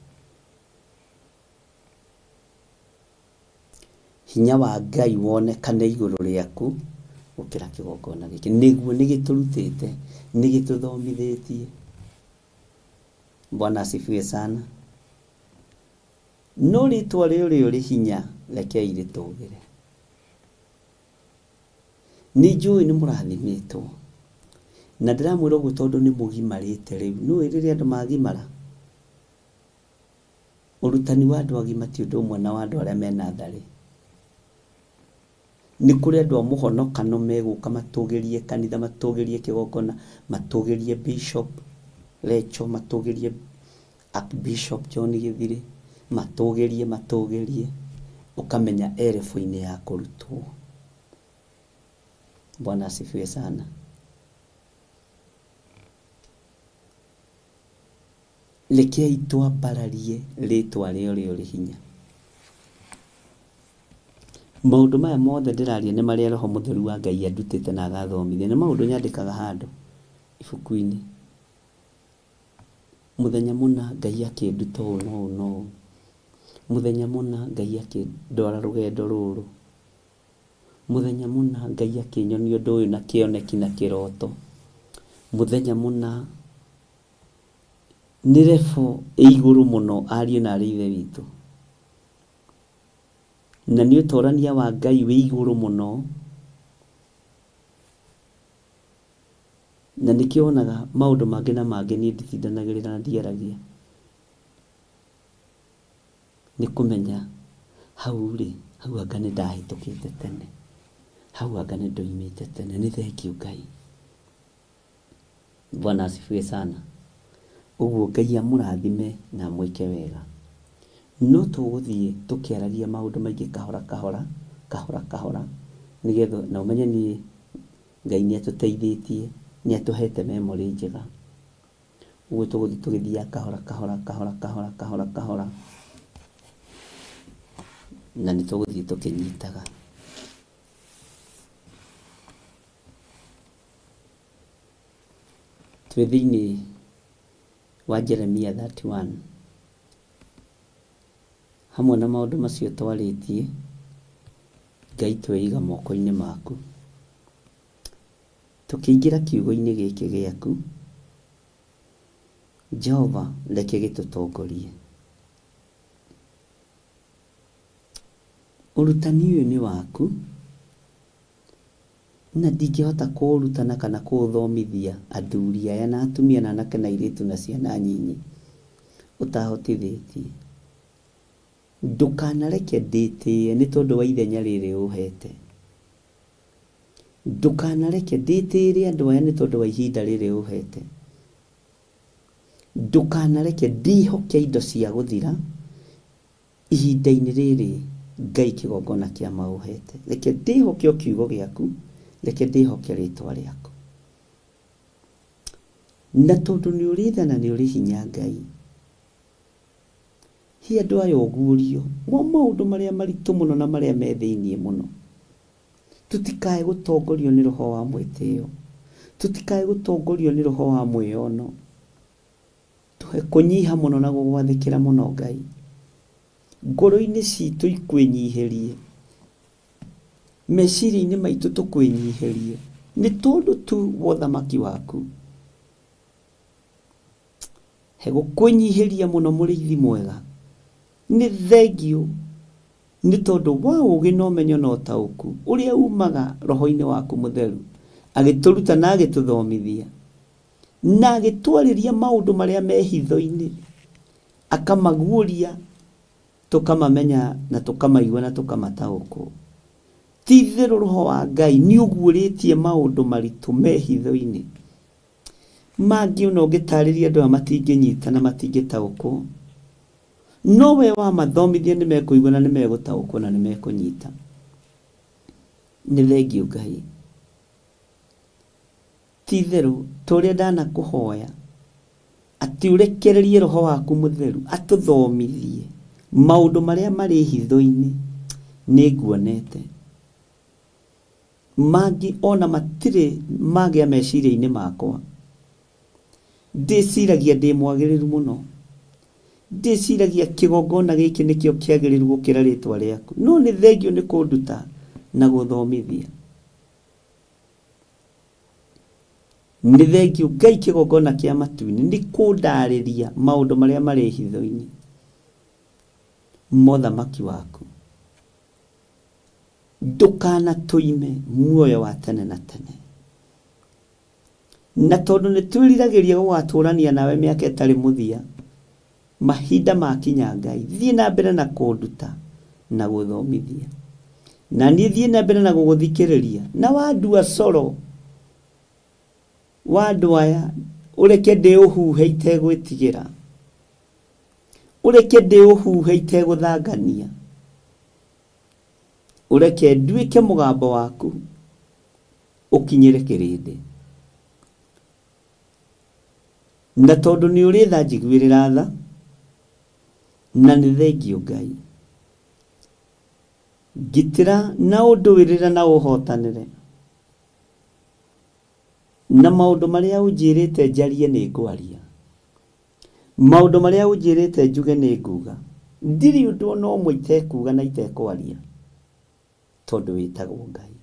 Hinya wa Ngai wonekane igũrũ rĩaku gũkĩra kĩgongona gĩkĩ. Nĩguo nĩgĩtũrutĩte, nĩgĩtũthomithĩtie. Bwana asifiwe sana. No rĩtwa rĩrĩ rĩ hinya, rekei rĩtũgĩre. Nĩ njũĩ nĩ mũrathimĩtwo. Na ndĩramwĩra ũguo tondũ nĩ mũgimarĩte rĩu. Nĩũĩ rĩrĩa andũ magimara, ũrutani wa andũ agima ti ũndũ ũmwe na wa andũ arĩa mena tharĩ. Nĩ kũrĩ andũ a mũhonokano megũka matũgĩrie kanitha, matũgĩrie kĩgongona, matũgĩrie Bishop Recho, matũgĩrie Archbishop John Gĩthirĩ, matũgĩrie matũgĩrie, ũkamenya erebo-inĩ ya kũrutwo. Bwana asifiwe sana. Rekei twambararie rĩtwa rĩa ũrĩa ũrĩ hinya. Maũndũ maya mothe ndĩraria nĩ marĩa Roho Mũtheru wa Ngai andutĩte na agathomithia. Nĩ maũndũ nyandĩkaga handũ ibuku-inĩ. Mũthenya mũna Ngai akĩnduta ũũ na ũũ na ũũ. Mũthenya mũna Ngai akĩndwara rũgendo rũrũ. Mũthenya mũna Ngai akĩnyonia ũndũ ũyũ na kĩoneki na kĩroto. Mũthenya mũna nĩ rebo ĩ igũrũ mũno ariũ na arĩ ithe witũ. Na nĩ ũtorania wa Ngai wĩ igũrũ mũno. Na nĩkĩo wonaga maũndũ mangĩ na mangĩ niĩ nditindanagĩrĩra na ndiaragia. Nĩ kũmenya hau rĩ, hau anga nĩ ndahĩtũkĩte tene. Hau anga nĩ ndoimĩte tene. Nĩ thengiũ Ngai. Bwana asifiwe sana. Ũguo Ngai amũrathime na amwĩke wega. No tũgũthiĩ tũkĩaragia maũndũ maingĩ kahora kahora, kahora kahora, nĩgetha na ũmenye niĩ Ngai nĩ atũteithĩtie, nĩ atũhete memory njega. Ũguo tũgũthiĩ tũgĩthiaga kahora kahora kahora kahora kahora kahora, na nĩ tũgũthiĩ tũkĩnyitaga. Twĩ thĩinĩ wa Jeremia 31. Hamwe na maũndũ macio twarĩtie, Ngai tweiga moko-inĩ maku. Tũkĩingĩra kiugo-inĩ gĩkĩ gĩaku, Jehova reke gĩtũtongorie. Ũrutani ũyũ nĩ waku, na ndingĩhota kũũrutana kana kũũthomithia athuri aya na atumia na anake na airĩtu na ciana nyinyi ũtahotithĩtie. Ndũkanareke ndĩtĩe nĩ tondũ wa ithenya rĩrĩ ũhete. Ndũkanareke ndĩtĩĩre andũ aya nĩ tondũ wa ihinda rĩrĩ ũhete. Ndũkanareke ndĩhoke indo cia gũthira ihinda-inĩ rĩrĩ Ngai kĩgongona kĩa maũhete. Reke ndĩhoke o kiugo gĩaku, reke ndĩhoke rĩtwa rĩaku. Na tondũ nĩ ũrĩ tha na nĩ ũrĩ hinya Ngai, he andũ aya ũguũrio wa maũndũ marĩa maritũ mũno na marĩa me thĩiniĩ mũno. Tutikae gũtongorio nĩ roho wa mwĩtĩo, tutikae gũtongorio nĩ roho wa mwĩyono. Tũhe kũnyiha mũno na gũgwathĩkĩra mũno Ngai. Ngoro-inĩ citũ ikwĩnyihĩrie, meciria-inĩ maitũ tũkwĩnyihĩrie, nĩ tondũ tu wa ũthamaki waku. He gũkwĩnyihĩria mũno mũrĩithi mwega. Nĩ thengio nĩ tondũ wa ũũgĩ na ũmenyo na ũtaũku ũrĩa umaga roho-inĩ waku mũtheru, agĩtũruta na agĩtũthomithia na agĩtwarĩria maũndũ marĩa me hitho-inĩ, akamaguũria tũkamamenya na tũkamaigua na tũkamataũkwo. Ti itherũ roho wa Ngai nĩ ũguũrĩtie maũndũ maritũ me hitho-inĩ, mangĩ ona ũngĩtarĩria andũ aya matingĩnyita na matingĩtaũkwo, no we wamathomithia nĩ mekũigua na nĩ megũtaũkwo na nĩ mekũnyita. Nĩ thengio Ngai. Ti itherũ ta ũrĩa ndanakũhoya atĩ ũrekererie roho waku mũtheru atũthomithie maũndũ marĩa marĩ hitho-inĩ, nĩ nguonete. Mangĩ ona matirĩ magĩa meciria-inĩ makwa. Ndĩciragia ndĩ mwagĩrĩru mũno, ndĩciragia kĩgongona gĩkĩ nĩkĩo kĩagĩrĩru gũkĩra rĩtwa rĩaku, no nĩ thengio nĩ kũnduta na gũthomithia. Nĩ thengio Ngai kĩgongona kĩa matu-inĩ nĩ kũndarĩria maũndũ marĩa marĩ hitho-inĩ mothamaki waku. Ndũkanatũime muoyo wa tene na tene. Na tondũ nĩ twĩriragĩria gũgatũrania nawe mĩaka ĩtarĩ mũthia, mahinda makinya Ngai, thiĩ na mbere na kũnduta na gũthomithia, na niĩ thiĩ na mbere na gũgũthikĩrĩria. Na wandua coro wa andũ aya, ũreke ndĩũhuhe itegwĩtigĩra, ũreke ndĩũhuhe itegũthangania, ũreke nduĩke mũgambo waku ũkinyĩre kĩrĩndĩ. Na tondũ nĩ ũrĩ tha njiguĩrĩra tha, na nĩ thengio Ngai. Ngitĩra na ũndũĩrĩre na ũhotanĩre, na maũndũ marĩa ũnjĩrĩte njarie nĩ ngwaria, maũndũ marĩa ũnjĩrĩte njuge nĩ nguga. Ndirĩ ũndũ ona ũmwe itekuga na itekwaria, tondũ wĩtagwo Ngai.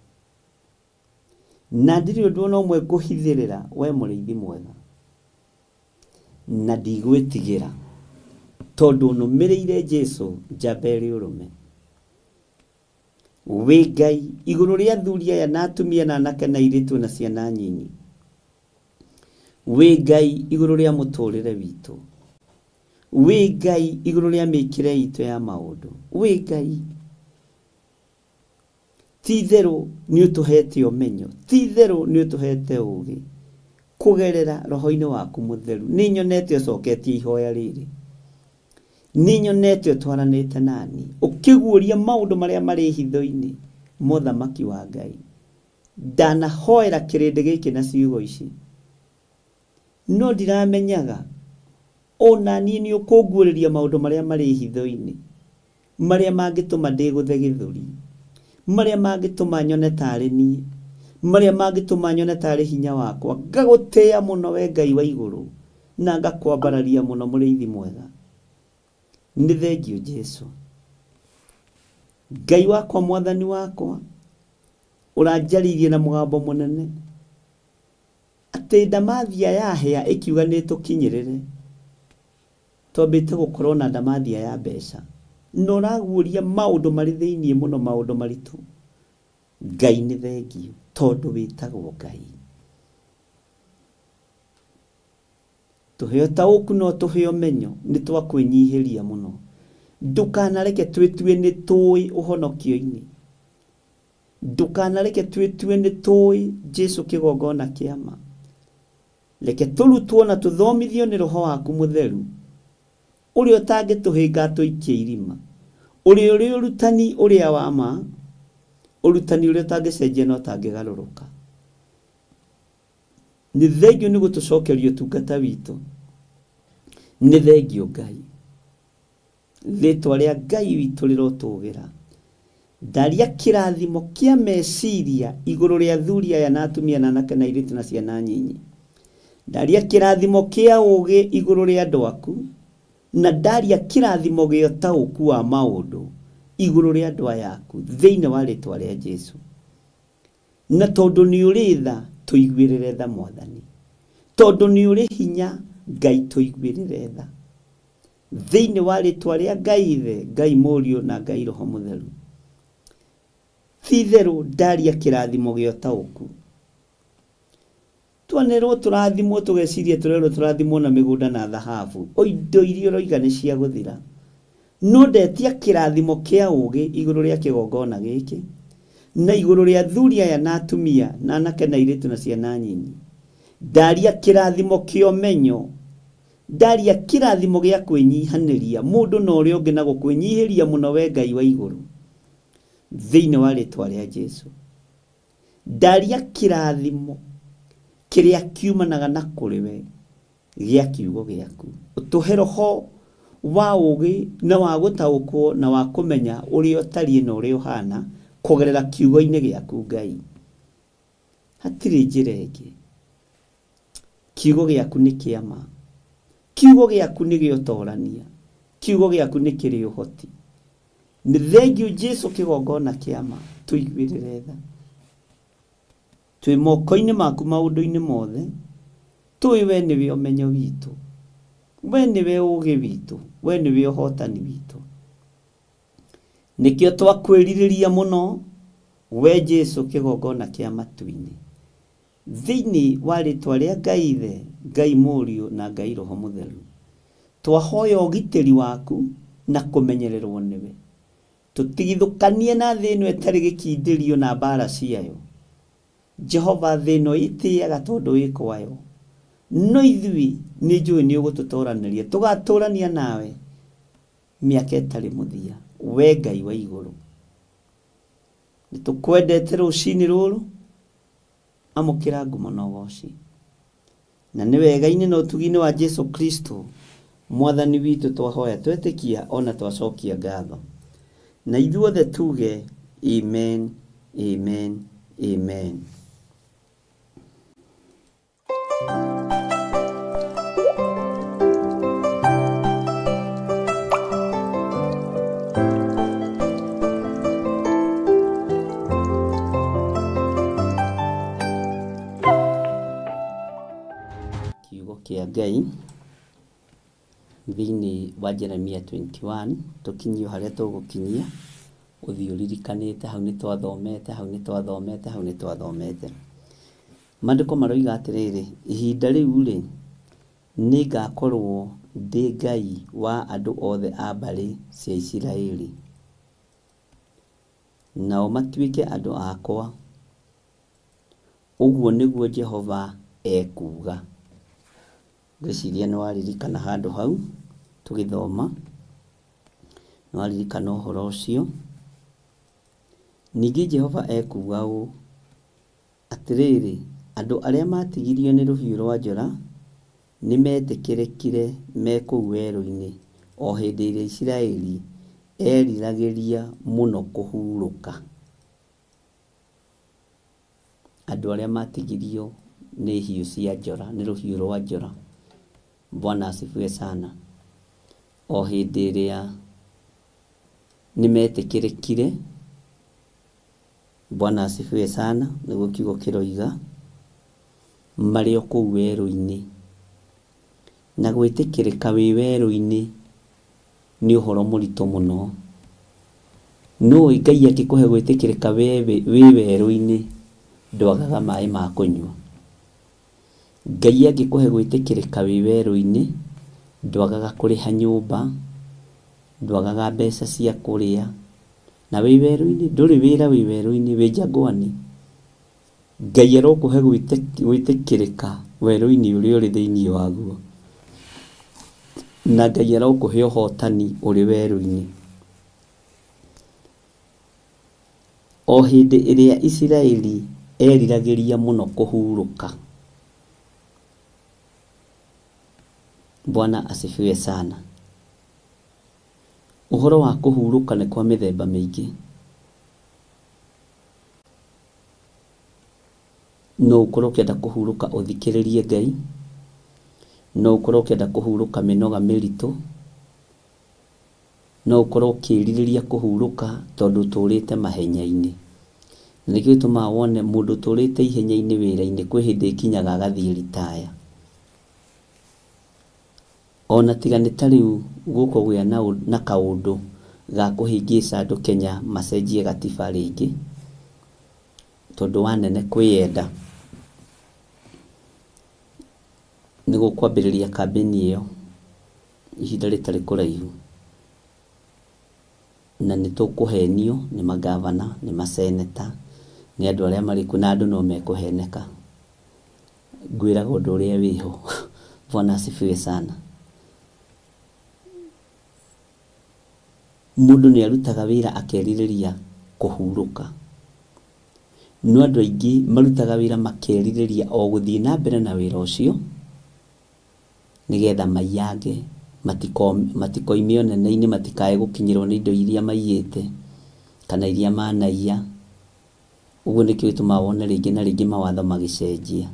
Na ndirĩ ũndũ ona ũmwe ngũhithĩrĩra we mũrĩithi mwega, na ndigwĩtigĩra, tondũ nũmĩrĩire Jesũ njamba ĩrĩ ũrũme. Wĩ Ngai igũrũ rĩa athuri aya na atumia na anake na airĩtu na ciana nyinyi. Wĩ Ngai igũrũ rĩa mũtũrĩre witũ. Wĩ Ngai igũrũ rĩa mĩkĩre itũ ya maũndũ. Wĩ Ngai. Ti itherũ nĩ ũtũhete ũmenyo, ti itherũ nĩ ũtũhete ũũgĩ kũgerera roho-inĩ waku mũtheru. Nĩ nyonete ũcoketie ihoya rĩrĩ, nĩ nyonete ũtwaranĩte nani ũkĩguũria maũndũ marĩa marĩ hitho-inĩ mothamaki wa Ngai. Ndanahoera kĩrĩndĩ gĩkĩ na ciugo ici, no ndiramenyaga ona niĩ nĩ ũkũnguũrĩria maũndũ marĩa marĩ hitho-inĩ, marĩa mangĩtũma ndĩgũthe gĩthũri, marĩa mangĩtũma nyone tarĩ niĩ, marĩa mangĩtũma nyone tarĩ hinya wakwa. Ngagũtĩĩa mũno we Ngai wa igũrũ, na ngakwambararia mũno mũrĩithi mwega. Nĩ thengio Jesũ. Ngai wakwa, mwathani wakwa, ũranjarĩirie na mũgambo mũnene atĩ ndamathia yahĩa ĩkiuga nĩ tũkinyĩrĩre. Twambĩte gũkorwo na ndamathia ya mbeca, na ũraguũria maũndũ marĩ thĩiniĩ mũno, maũndũ maritũ. Ngai nĩ thengio tondũ wĩtagwo Ngai. Tũhe ũtaũku no tũhe ũmenyo, nĩ twakwĩnyihĩria mũno. Ndũkanareke twĩtue nĩ tũĩ ũhonokio-inĩ, ndũkanareke twĩtue nĩ tũĩ Jesũ kĩgongona kĩa ma. Reke tũrutwo na tũthomithio nĩ roho waku mũtheru, ũrĩa ũtangĩtũhĩnga atũikie irima, ũrĩa ũrĩ ũrutani ũrĩa wa ma, ũrutani ũrĩa ũtangĩcenjia na ũtangĩgarũrũka. Nĩ thengio nĩ gũtũcokeria ũtungata witũ. Nĩ thengio Ngai. Rĩtwa rĩa Ngai witũ rĩrotũgĩra. Ndaria kĩrathimo kĩa meciria igũrũ rĩa athuri aya na atumia na anake na airĩtu na ciana nyinyi. Ndaria kĩrathimo kĩa ũũgĩ igũrũ rĩa andũ aku, na ndaria kĩrathimo gĩa ũtaũku wa maũndũ igũrũ rĩa andũ aya aku thĩinĩ wa rĩtwa rĩa Jesu. Na tondũ nĩ ũrĩ tha, tũiguĩrĩre tha Mwathani. Tondũ nĩ ũrĩ hinya, Ngai tũiguĩrĩre tha. Thĩinĩ wa rĩtwa rĩa Ngai Ithe, Ngai Mũriũ na Ngai Roho Mũtheru. Ti-itherũ ndaria kĩrathimo gĩa ũtaũku. Twanerwo tũrathimwo tũgeciria tũrerwo tũrathimwo na mĩgũnda na thahabu. O indo iria ũroiga nĩ cia gũthira. No ndetia kĩrathimo kĩa ũũgĩ igũrũ rĩa kĩgongona gĩkĩ, na igũrũ rĩa athuri aya na atumia na anake na airĩtu na ciana nyinyi. Ndaria kĩrathimo kĩa ũmenyo, ndaria kĩrathimo gĩa kwĩnyihanĩria mũndũ na ũrĩa ũngĩ na gũkwĩnyihĩria mũno we Ngai wa igũrũ thĩinĩ wa rĩtwa rĩa Jesu. Ndaria kĩrathimo kĩrĩa kiumanaga na kũrĩ we gĩa kiugo gĩaku. Ũtũhe roho wa ũũgĩ na wa gũtaũkwo na wa kũmenya ũrĩa ũtariĩ na ũrĩa ũhana kũgerera kiugo-inĩ gĩaku Ngai. Hatirĩ njĩra ĩngĩ. Kiugo gĩaku nĩ kĩa ma. Kiugo gĩaku nĩ gĩa ũtorania. Kiugo gĩaku nĩ kĩrĩ ũhoti. Nĩ thengiũ Jesu kĩgongona kĩa ma, tũiguĩrĩre tha. Twĩ moko-inĩ maku maũndũ-inĩ mothe, tũĩ we nĩwe ũmenyo witũ, we nĩwe ũũgĩ witũ, we nĩwe ũhotani witũ. Nĩkĩo twakwĩrirĩria mũno we Jesu kĩgongona kĩa matu-inĩ. Thĩinĩ wa rĩtwa rĩa Ngai Ithe, Ngai Mũriũ na Ngai Roho Mũtheru, twahoya ũgitĩri waku na kũmenyererwo nĩwe. Tũtigithũkanie na thĩ ĩno ĩtarĩ gĩkindĩrio na mbara ciayo. Jehova, thĩ ĩno ĩtĩaga tondũ ĩ kwayo, no ithuĩ nĩ njũĩ nĩ ũgũtũtoranĩria, tũgatũrania nawe mĩaka ĩtarĩ mũthia, we Ngai wa igũrũ. Nĩ tũkwendete rũcinĩ rũrũ, amũkĩra ngumo na ũgoci. Na nĩ wega-inĩ na ũtugi-inĩ wa Jesu Kristo Mwathani witũ twahoya twetĩkia ona twacokia ngatho. Na ithuothe tuge amen, amen, amen. Kiugo kĩa Ngai thĩinĩ wa Jeremia 21 tũkinyio harĩa tũgũkinyia ũthiĩ ũririkanĩte hau nĩ twathomete, hau nĩ twathomete, hau nĩ twathomete. Maandĩko maroiga atĩrĩrĩ, ihinda rĩu rĩ, nĩ ngakorwo ndĩ Ngai wa andũ othe a mbarĩ cia Isiraeli, nao matuĩke andũ akwa. Ũguo nĩguo Jehova ekuuga. Ngwĩciria nĩ waririkana handũ hau tũgĩthoma, nĩ waririkana ũhoro ũcio. Ningĩ Jehova ekuuga ũũ, atĩrĩrĩ, andũ arĩa matigirio nĩ rũhiũ rwa njora nĩ metĩkĩrĩkire me kũu werũ-inĩ o hĩndĩ ĩrĩa Isiraeli eriragĩria mũno kũhurũka. Andũ arĩa matigirio nĩ hiũ cia njora, nĩ rũhiũ rwa njora. Bwana asifiwe sana. O hĩndĩ ĩrĩa nĩ metĩkĩrĩkire, Bwana asifiwe sana, nĩguo kiugo kĩroiga, marĩ o kũu werũ-inĩ. Na gwĩtĩkĩrĩka wĩ werũ-inĩ nĩ ũhoro mũritũ mũno. Nũĩ Ngai angĩkũhe gwĩtĩkĩrĩka wĩ werũ-inĩ, ndwagaga maĩ ma kũnyua. Ngai angĩkũhe gwĩtĩkĩrĩka wĩ werũ-inĩ, ndwagaga kũrĩha nyũmba, ndwagaga mbeca cia kũrĩa. Na wĩ werũ-inĩ, ndũrĩ wĩra wĩ werũ-inĩ, wĩ njangwani. Ngai arokũhe gwĩtĩkĩrĩka werũ-inĩ ũrĩa ũrĩ thĩinĩ waguo. Na Ngai arokũhe ũhotani ũrĩ werũ-inĩ. O hĩndĩ ĩrĩa Isiraeli eriragĩria mũno kũhurũka. Bwana asifiwe sana. Ũhoro wa kũhurũka nĩ kwa mĩthemba mĩingĩ. No ũkorwo ũkĩenda kũhurũka ũthikĩrĩrie Ngai, no ũkorwo ũkĩenda kũhurũka mĩnoga mĩritũ, no ũkorwo ũkĩrirĩria kũhurũka tondũ ũtũrĩte mahenya-inĩ. Na nĩkĩo gĩtũmaga wone mũndũ ũtũrĩte ihenya-inĩ wĩra-inĩ kwĩ hĩndĩ ĩkinyaga agathiĩ ritaya. Ona tiga nĩ ta rĩu gũkũgĩa na kaũndũ ga kũhĩngĩca andũ Kenya macenjie gatiba rĩngĩ tondũ wa nene kwĩyenda, nĩ gũkwambĩrĩria kambĩni ĩyo ihinda rĩtarĩ kũraihu. Na nĩ tũkũhenio nĩ magavana, nĩ maseneta, nĩ andũ arĩa marĩ kuo, na andũ no mekũheneka. Ngwĩraga ũndũ ũrĩa wĩho. Bwana asifiwe sana. Mũndũ nĩ arutaga wĩra akerirĩria kũhurũka. No andũ aingĩ marutaga wĩra makerirĩria o gũthiĩ na mbere na wĩra ũcio nĩgetha maiyange, matikoime ũnene-inĩ, matikae gũkinyĩrwo nĩ indo iria maiyĩte kana iria manaiya. Ũguo nĩkĩo gĩtũmaga wone rĩngĩ na rĩngĩ mawatho magĩcenjia.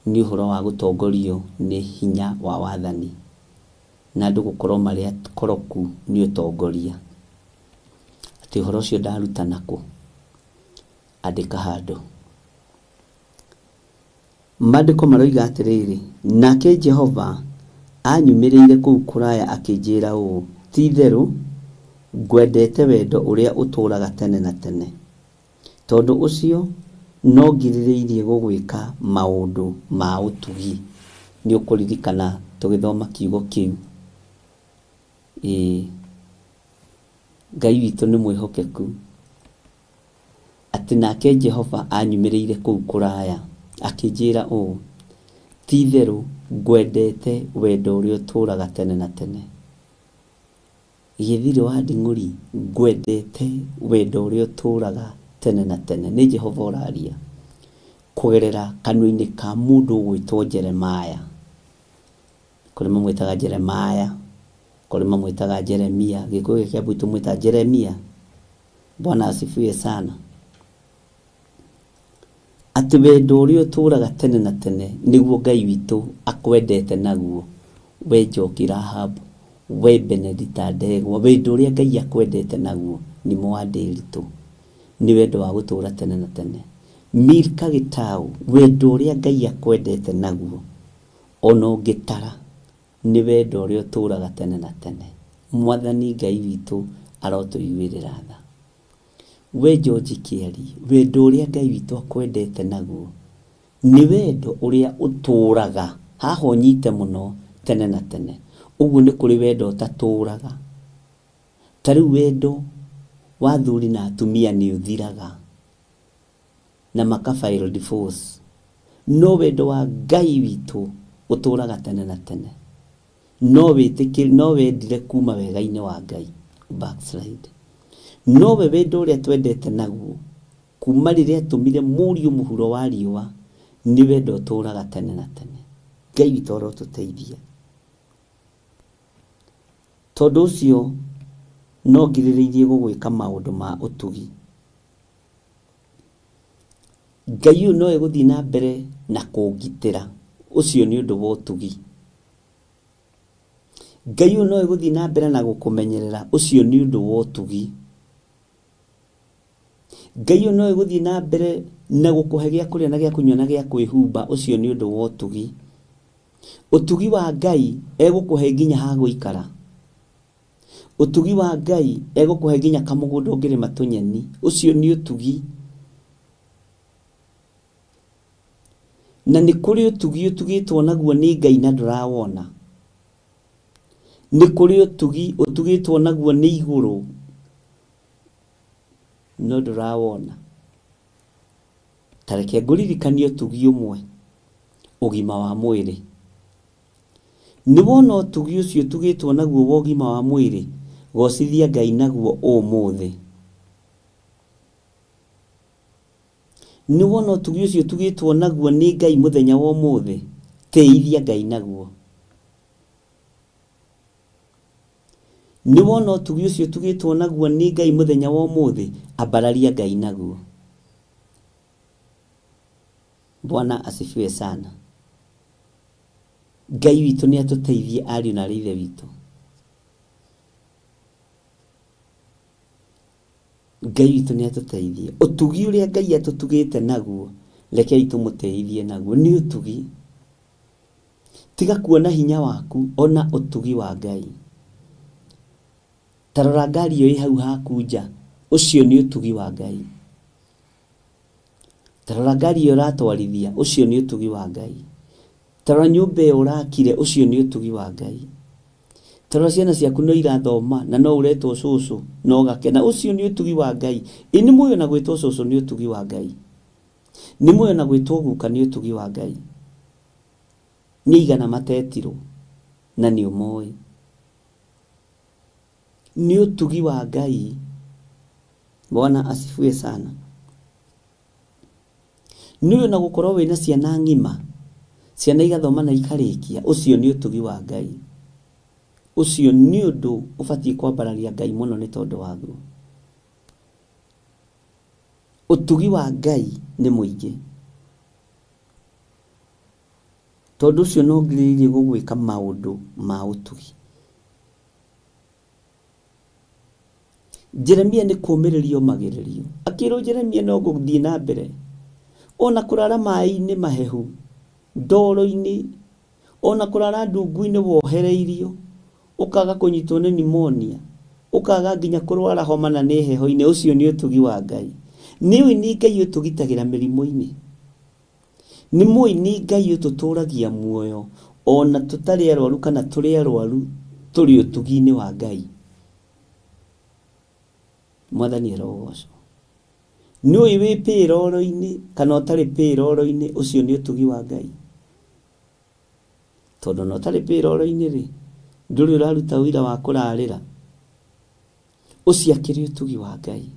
Nĩ ũhoro wa gũtongorio nĩ hinya wa wathani na andũ gũkorwo marĩ akoroku nĩ ũtongoria. Atĩ ũhoro ũcio ndaruta nakũ? Andĩka handũ. Maandĩko maroiga atĩrĩrĩ, nake Jehova anyumĩrĩire kũu kũraya akĩnjĩra ũũ, ti-itherũ ngwendete wendo ũrĩa ũtũũraga tene na tene, tondũ ũcio no ngirĩrĩirie gũgwĩka maũndũ ma ũtugi. Nĩ ũkũririkana tũgĩthoma kiugo kĩu. Ĩĩ, Ngai witũ nĩ mwĩhokeku. Atĩ nake Jehova anyumĩrĩire kũu kũraya akĩnjĩra ũũ, ti-itherũ ngwendete wendo ũrĩa ũtũũraga tene na tene. Gĩthirĩ wa nding'ũri, ngwendete wendo ũrĩa ũtũũraga tene na tene. Nĩ Jehova ũraria kũgerera kanua-inĩ ka mũndũ ũgwĩtwo Jeremiah. Kũrĩ mamwĩtaga Jeremiah, kũrĩ mamwĩtaga Jeremia. Gĩkũyũ gĩa Kĩambu tũmwĩtaga Jeremia. Bwana asifiwe sana. Atĩ wendo ũrĩa ũtũũraga tene na tene nĩguo Ngai witũ akwendete naguo. We Njoki Rahab, we Benedita Ndegwa, wendo ũrĩa Ngai akwendete naguo nĩ mwa Ndĩritũ, nĩ wendo wa gũtũũra tene na tene. Milka Gĩtaũ, wendo ũrĩa Ngai akwendete naguo ona ũngĩtara nĩ wendo ũrĩa ũtũũraga tene na tene. Mwathani Ngai witũ arotũiguĩrĩra tha. We George Kĩari, wendo ũrĩa Ngai witũ akwendete naguo nĩ wendo ũrĩa ũtũũraga, haha ũnyite mũno, tene na tene. Ũguo nĩ kũrĩ wendo ũtatũũraga. Ta rĩu wendo wa athuri na atumia nĩ ũthiraga na maka file divorce. No wendo wa Ngai witũ ũtũũraga tene na tene. No wĩtĩkĩri, no wendire kuma wega-inĩ wa Ngai, backslide. No we wendo ũrĩa twendete naguo kuma rĩrĩa atũmire mũriũ mũhuro wa riũa nĩ wendo ũtũũraga tene na tene. Ngai witũ arotũteithia. Tondũ ũcio no ngirĩrĩirie gũgwĩka maũndũ ma ũtugi. Ngai ũyũ no egũthiĩ na mbere na kũngitĩra, ũcio nĩ ũndũ wa ũtugi. Ngai ũyũ no egũthiĩ na mbere na gũkũmenyerera, ũcio nĩ ũndũ wa ũtugi. Ngai ũyũ no egũthiĩ na mbere na gũkũhe gĩa kũrĩa na gĩa kũnyua na gĩa kwĩhumba, ũcio nĩ ũndũ wa ũtugi. Ũtugi wa Ngai egũkũhe nginya ha gũikara. Ũtugi wa Ngai egũkũhe nginya kamũgũnda ũngĩrĩma tũnyeni, ũcio nĩ ũtugi. Na nĩ kũrĩ ũtugi ũtugĩtwo naguo nĩ Ngai na ndũrawona. Nĩ kũrĩ ũtugi ũtugĩtwo naguo nĩ igũrũ no ndũrawona. Ta reke ngũririkanie ũtugi ũmwe, ũgima wa mwĩrĩ. Nĩ wona ũtugi ũcio ũtugĩtwo naguo wa ũgima wa mwĩrĩ, gocithia Ngai naguo ũmũthĩ. Nĩ wona ũtugi ũcio ũtugĩtwo naguo nĩ Ngai mũthenya wa ũmũthĩ, tĩithia Ngai naguo. Nĩ wona ũtugi ũcio ũtugĩtwo naguo nĩ Ngai mũthenya wa ũmũthĩ, ambararia Ngai naguo. Bwana asifiwe sana. Ngai witũ nĩ atũteithie ariũ na ithe witũ. Ngai witũ nĩ atũteithie. Ũtugi ũrĩa Ngai atũtugĩte naguo, rekei tũmũteithie naguo. Nĩ ũtugi. Tiga kuona hinya waku, ona ũtugi wa Ngai. Ta rora ngari ĩyo ĩ hau haku nja, ũcio nĩ ũtugi wa Ngai. Ta rora ngari ĩyo ũratwarithia, ũcio nĩ ũtugi wa Ngai. Ta rora nyũmba ĩyo ũrakire, ũcio nĩ ũtugi wa Ngai. Ta rora ciana ciaku no irathoma na no ũretwo cũcũ na ũgakena, ũcio nĩ ũtugi wa Ngai. Ĩ nĩ mũĩ ona gwĩtwo cũcũ nĩ ũtugi wa Ngai. Nĩ mũĩ ona gwĩtwo guka nĩ ũtugi wa Ngai. Nĩ igana matetirwo na nĩ ũmoĩ. Nĩ ũtugi wa Ngai. Bwana asifiwe sana. Nĩ ũĩ ona gũkorwo wĩna ciana ng'ima, ciana igathoma na ikarĩkia, ũcio nĩ ũtugi wa Ngai. Ũcio nĩ ũndũ ũbatiĩ kwambararia Ngai mũno nĩ tondũ waguo. Ũtugi wa Ngai nĩ mũingĩ. Tondũ ũcio no ngirĩrĩirie gũgwĩka maũndũ ma ũtugi. Jeremia nĩ kũũmĩrĩrio magĩrĩrio. Akĩrwo Jeremia no gũthiĩ na mbere. Ona kũrara maĩ-inĩ mahehu, ndoro-inĩ, ona kũrara ndungu-inĩ wohereirio, ũkaga kũnyitwo nĩ pneumonia, ũkaga nginya kũrwara homa na nĩ heho-inĩ, ũcio nĩ ũtugi wa Ngai. Nĩ ũĩ nĩ Ngai ũtũgitagĩra mĩrimũ-inĩ. Nĩ mũĩ nĩ Ngai ũtũtũragia muoyo ona tũtarĩ arwaru kana tũrĩ arwaru, tũrĩ ũtugi-inĩ wa Ngai. Mwathani arogocwo. Nĩ ũĩ wĩ payroll-inĩ kana ũtarĩ payroll-inĩ, ũcio nĩ ũtugi wa Ngai. Tondũ ona ũtarĩ payroll-inĩ rĩ, ndũrĩ ũraruta wĩra wa kũrarĩra. Ũcio akĩrĩ ũtugi wa Ngai.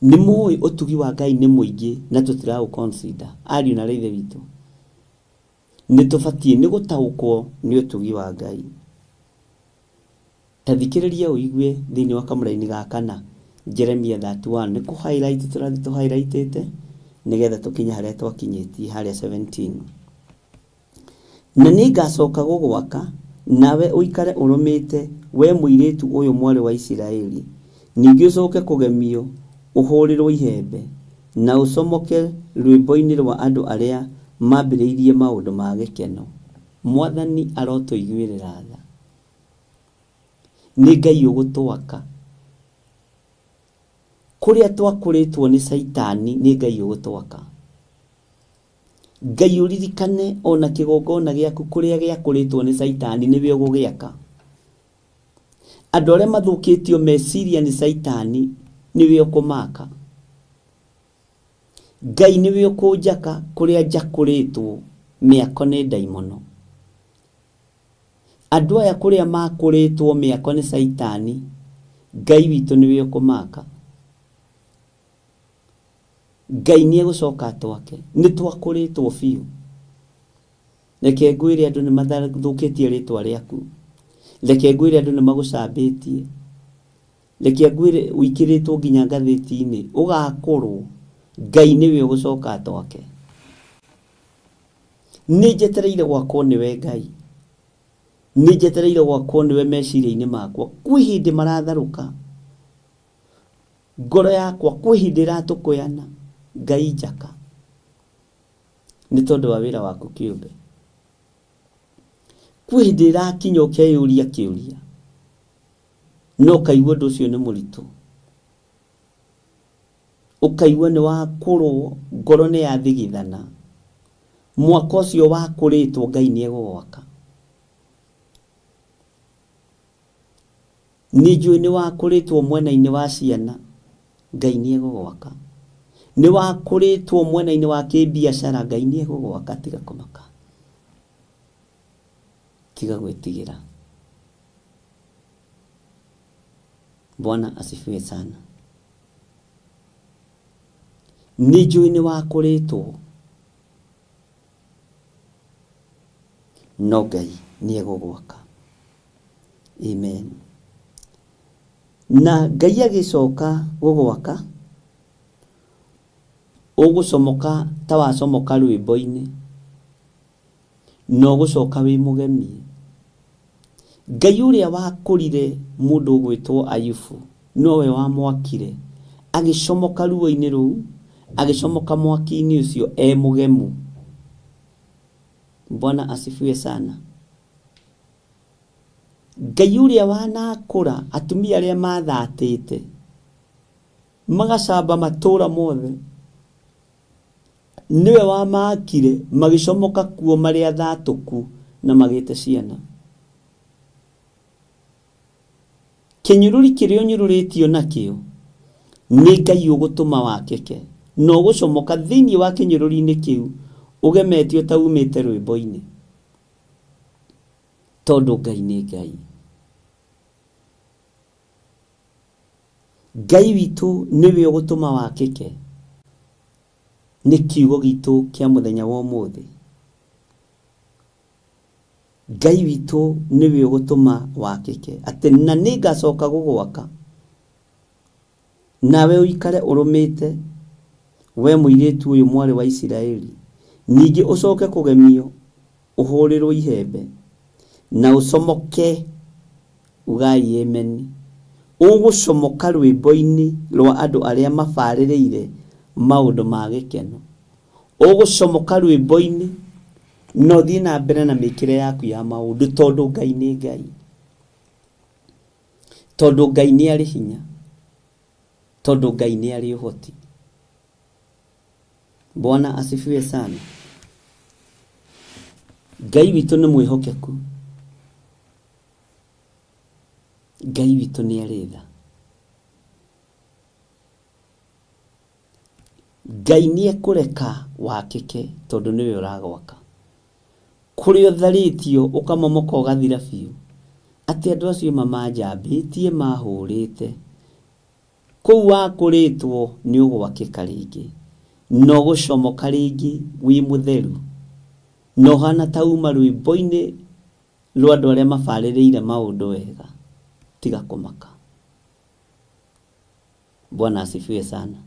Nĩ mũĩ ũtugi wa Ngai nĩ mũingĩ na tũtiraũ consider. Ariũ na ithe witũ, nĩ tũbatiĩ nĩ gũtaũkwo nĩ ũtugi wa Ngai. Ta thikĩrĩria ũigue thĩinĩ wa kamũraini ga kana, Jeremia 31, nĩ kũ highlight tũrathiĩ tũ highlightĩte nĩgetha tũkinye harĩa twakinyĩtie harĩa 17. Na nĩngacoka gũgwaka nawe ũikare ũrũmĩte, we mũirĩtu ũyũ mwarĩ wa Isiraeli. Ningĩ ũcoke kũgemio ũhũrĩrwo ihembe na ũcomoke rwĩmbo-inĩ rwa andũ arĩa mambĩrĩirie maũndũ ma gĩkeno. Mwathani arotũiguĩrĩra tha. Nĩ Ngai ũgũtwaka. Kũrĩa twakũrĩtwo nĩ Caitani, nĩ Ngai ũgũtwaka. Ngai ũririkane ona kĩgongona gĩaku kũrĩa gĩakũrĩtwo nĩ Caitani nĩwe ũgũgĩaka. Andũ arĩa mathũkĩtio meciria nĩ Caitani nĩwe ũkũmaka. Ngai nĩwe ũkũnjaka kũrĩa njakũrĩtwo mĩako nĩ ndaimono. Andũ aya kũrĩa makũrĩtwo mĩako nĩ Caitani, Ngai witũ nĩwe ũkũmaka. Ngai nĩ egũcoka atwake. Nĩ twakũrĩtwo biũ. Reke ngwĩre andũ nĩ mathũkĩtie rĩtwa rĩaku. Reke ngwĩre andũ nĩ magũcambĩtie. Reke ngwĩre ũikĩrĩtwo nginya ngathĩti-inĩ, ũgakũrwo. Ngai nĩwe ũgũcoka atwake. Nĩ njetereire gwakwo nĩwe Ngai. Nĩ njetereire gwakwo nĩwe meciria-inĩ makwa. Kwĩ hĩndĩ maratharũka. Ngoro yakwa kwĩ hĩndĩ ĩratũkũyana. Ngai njaka. Nĩ tondũ wa wĩra waku kĩũmbe. Kwĩ hĩndĩ ĩrakinya ũkeyũria kĩũria, no ũkaigua ũndũ ũcio nĩ mũritũ. Ũkaigua nĩ wakũrwo, ngoro nĩ yathigithana. Mwaka ũcio wakũrĩtwo Ngai nĩ egũgwaka. Nĩ njũĩ nĩ wakũrĩtwo mwena-inĩ wa ciana, Ngai nĩ egũgwaka. Nĩ wakũrĩtwo mwena-inĩ wa kĩbiacara, Ngai nĩ egũgwaka. Tiga kũmaka, tiga gwĩtigĩra. Bwana asifiwe sana. Nĩ njũĩ nĩ wakũrĩtwo, no Ngai nĩ egũgwaka. Amen. Na Ngai agĩcoka gũgwaka, Ũgũcomoka ta wacomoka rwĩmbo-inĩ, na ũgũcoka wĩ mũgemie. Ngai ũrĩa wakũrire mũndũ ũgwĩtwo Ayubu nowe wamwakire, agĩcomoka ruo-inĩ rũu, agĩcomoka mwaki-inĩ ũcio e mũgemu. Bwana asifiwe sana. Ngai ũrĩa wanakũra atumia arĩa mathatĩte magacamba matũra mothe, niwe wamakire magĩcomoka kuo marĩ athatũku na magĩte ciana. Kĩnyũrũri kĩrĩa ũnyũrũrĩtio nakĩo nĩ Ngai ũgũtũma wakĩke, na ũgũcomoka thĩinĩ wa kĩnyũrũri-inĩ kĩu ũgemetio ta umĩte rwĩmbo-inĩ, tondũ Ngai nĩ Ngai. Ngai witũ nĩwe ũgũtũma wakĩke. Nĩ kiugo gitũ kĩa mũthenya wa ũmũthĩ. Ngai witũ nĩwe ũgũtũma wakĩke, atĩ na nĩngacoka gũgwaka, nawe ũikare ũrũmĩte, we mũirĩtu ũyũ mwarĩ wa Isiraeli. Ningĩ ũcoke kũgemio, ũhũrĩrwo ihembe, na ũcomoke ugai ameni. Ũgũcomoka rwĩmbo-inĩ rwa andũ arĩa mabarĩrĩire maũndũ ma gĩkeno. Ũgũcomoka rwĩmbo-inĩ na ũthiĩ na mbere na mĩkĩre yaku ya maũndũ, tondũ Ngai nĩ Ngai, tondũ Ngai nĩ arĩ hinya, tondũ Ngai nĩ arĩ ũhoti. Bwana asifiwe sana. Ngai witũ nĩ mwĩhokeku, Ngai witũ nĩ arĩ tha. Ngai nĩ ekũreka wakĩke tondũ nĩwe ũragwaka. Kũrĩa ũtharĩtio ũkamomoka ũgathira biũ, atĩ andũ acio mamanjambĩtie mahũrĩte, kũu wakũrĩtwo nĩ ũgwakĩka rĩngĩ, na ũgũcomoka rĩngĩ wĩ mũtheru, na ũhana ta uma rwĩmbo-inĩ rwa andũ arĩa mabarĩrĩire maũndũ wega. Tiga kũmaka. Bwana asifiwe sana.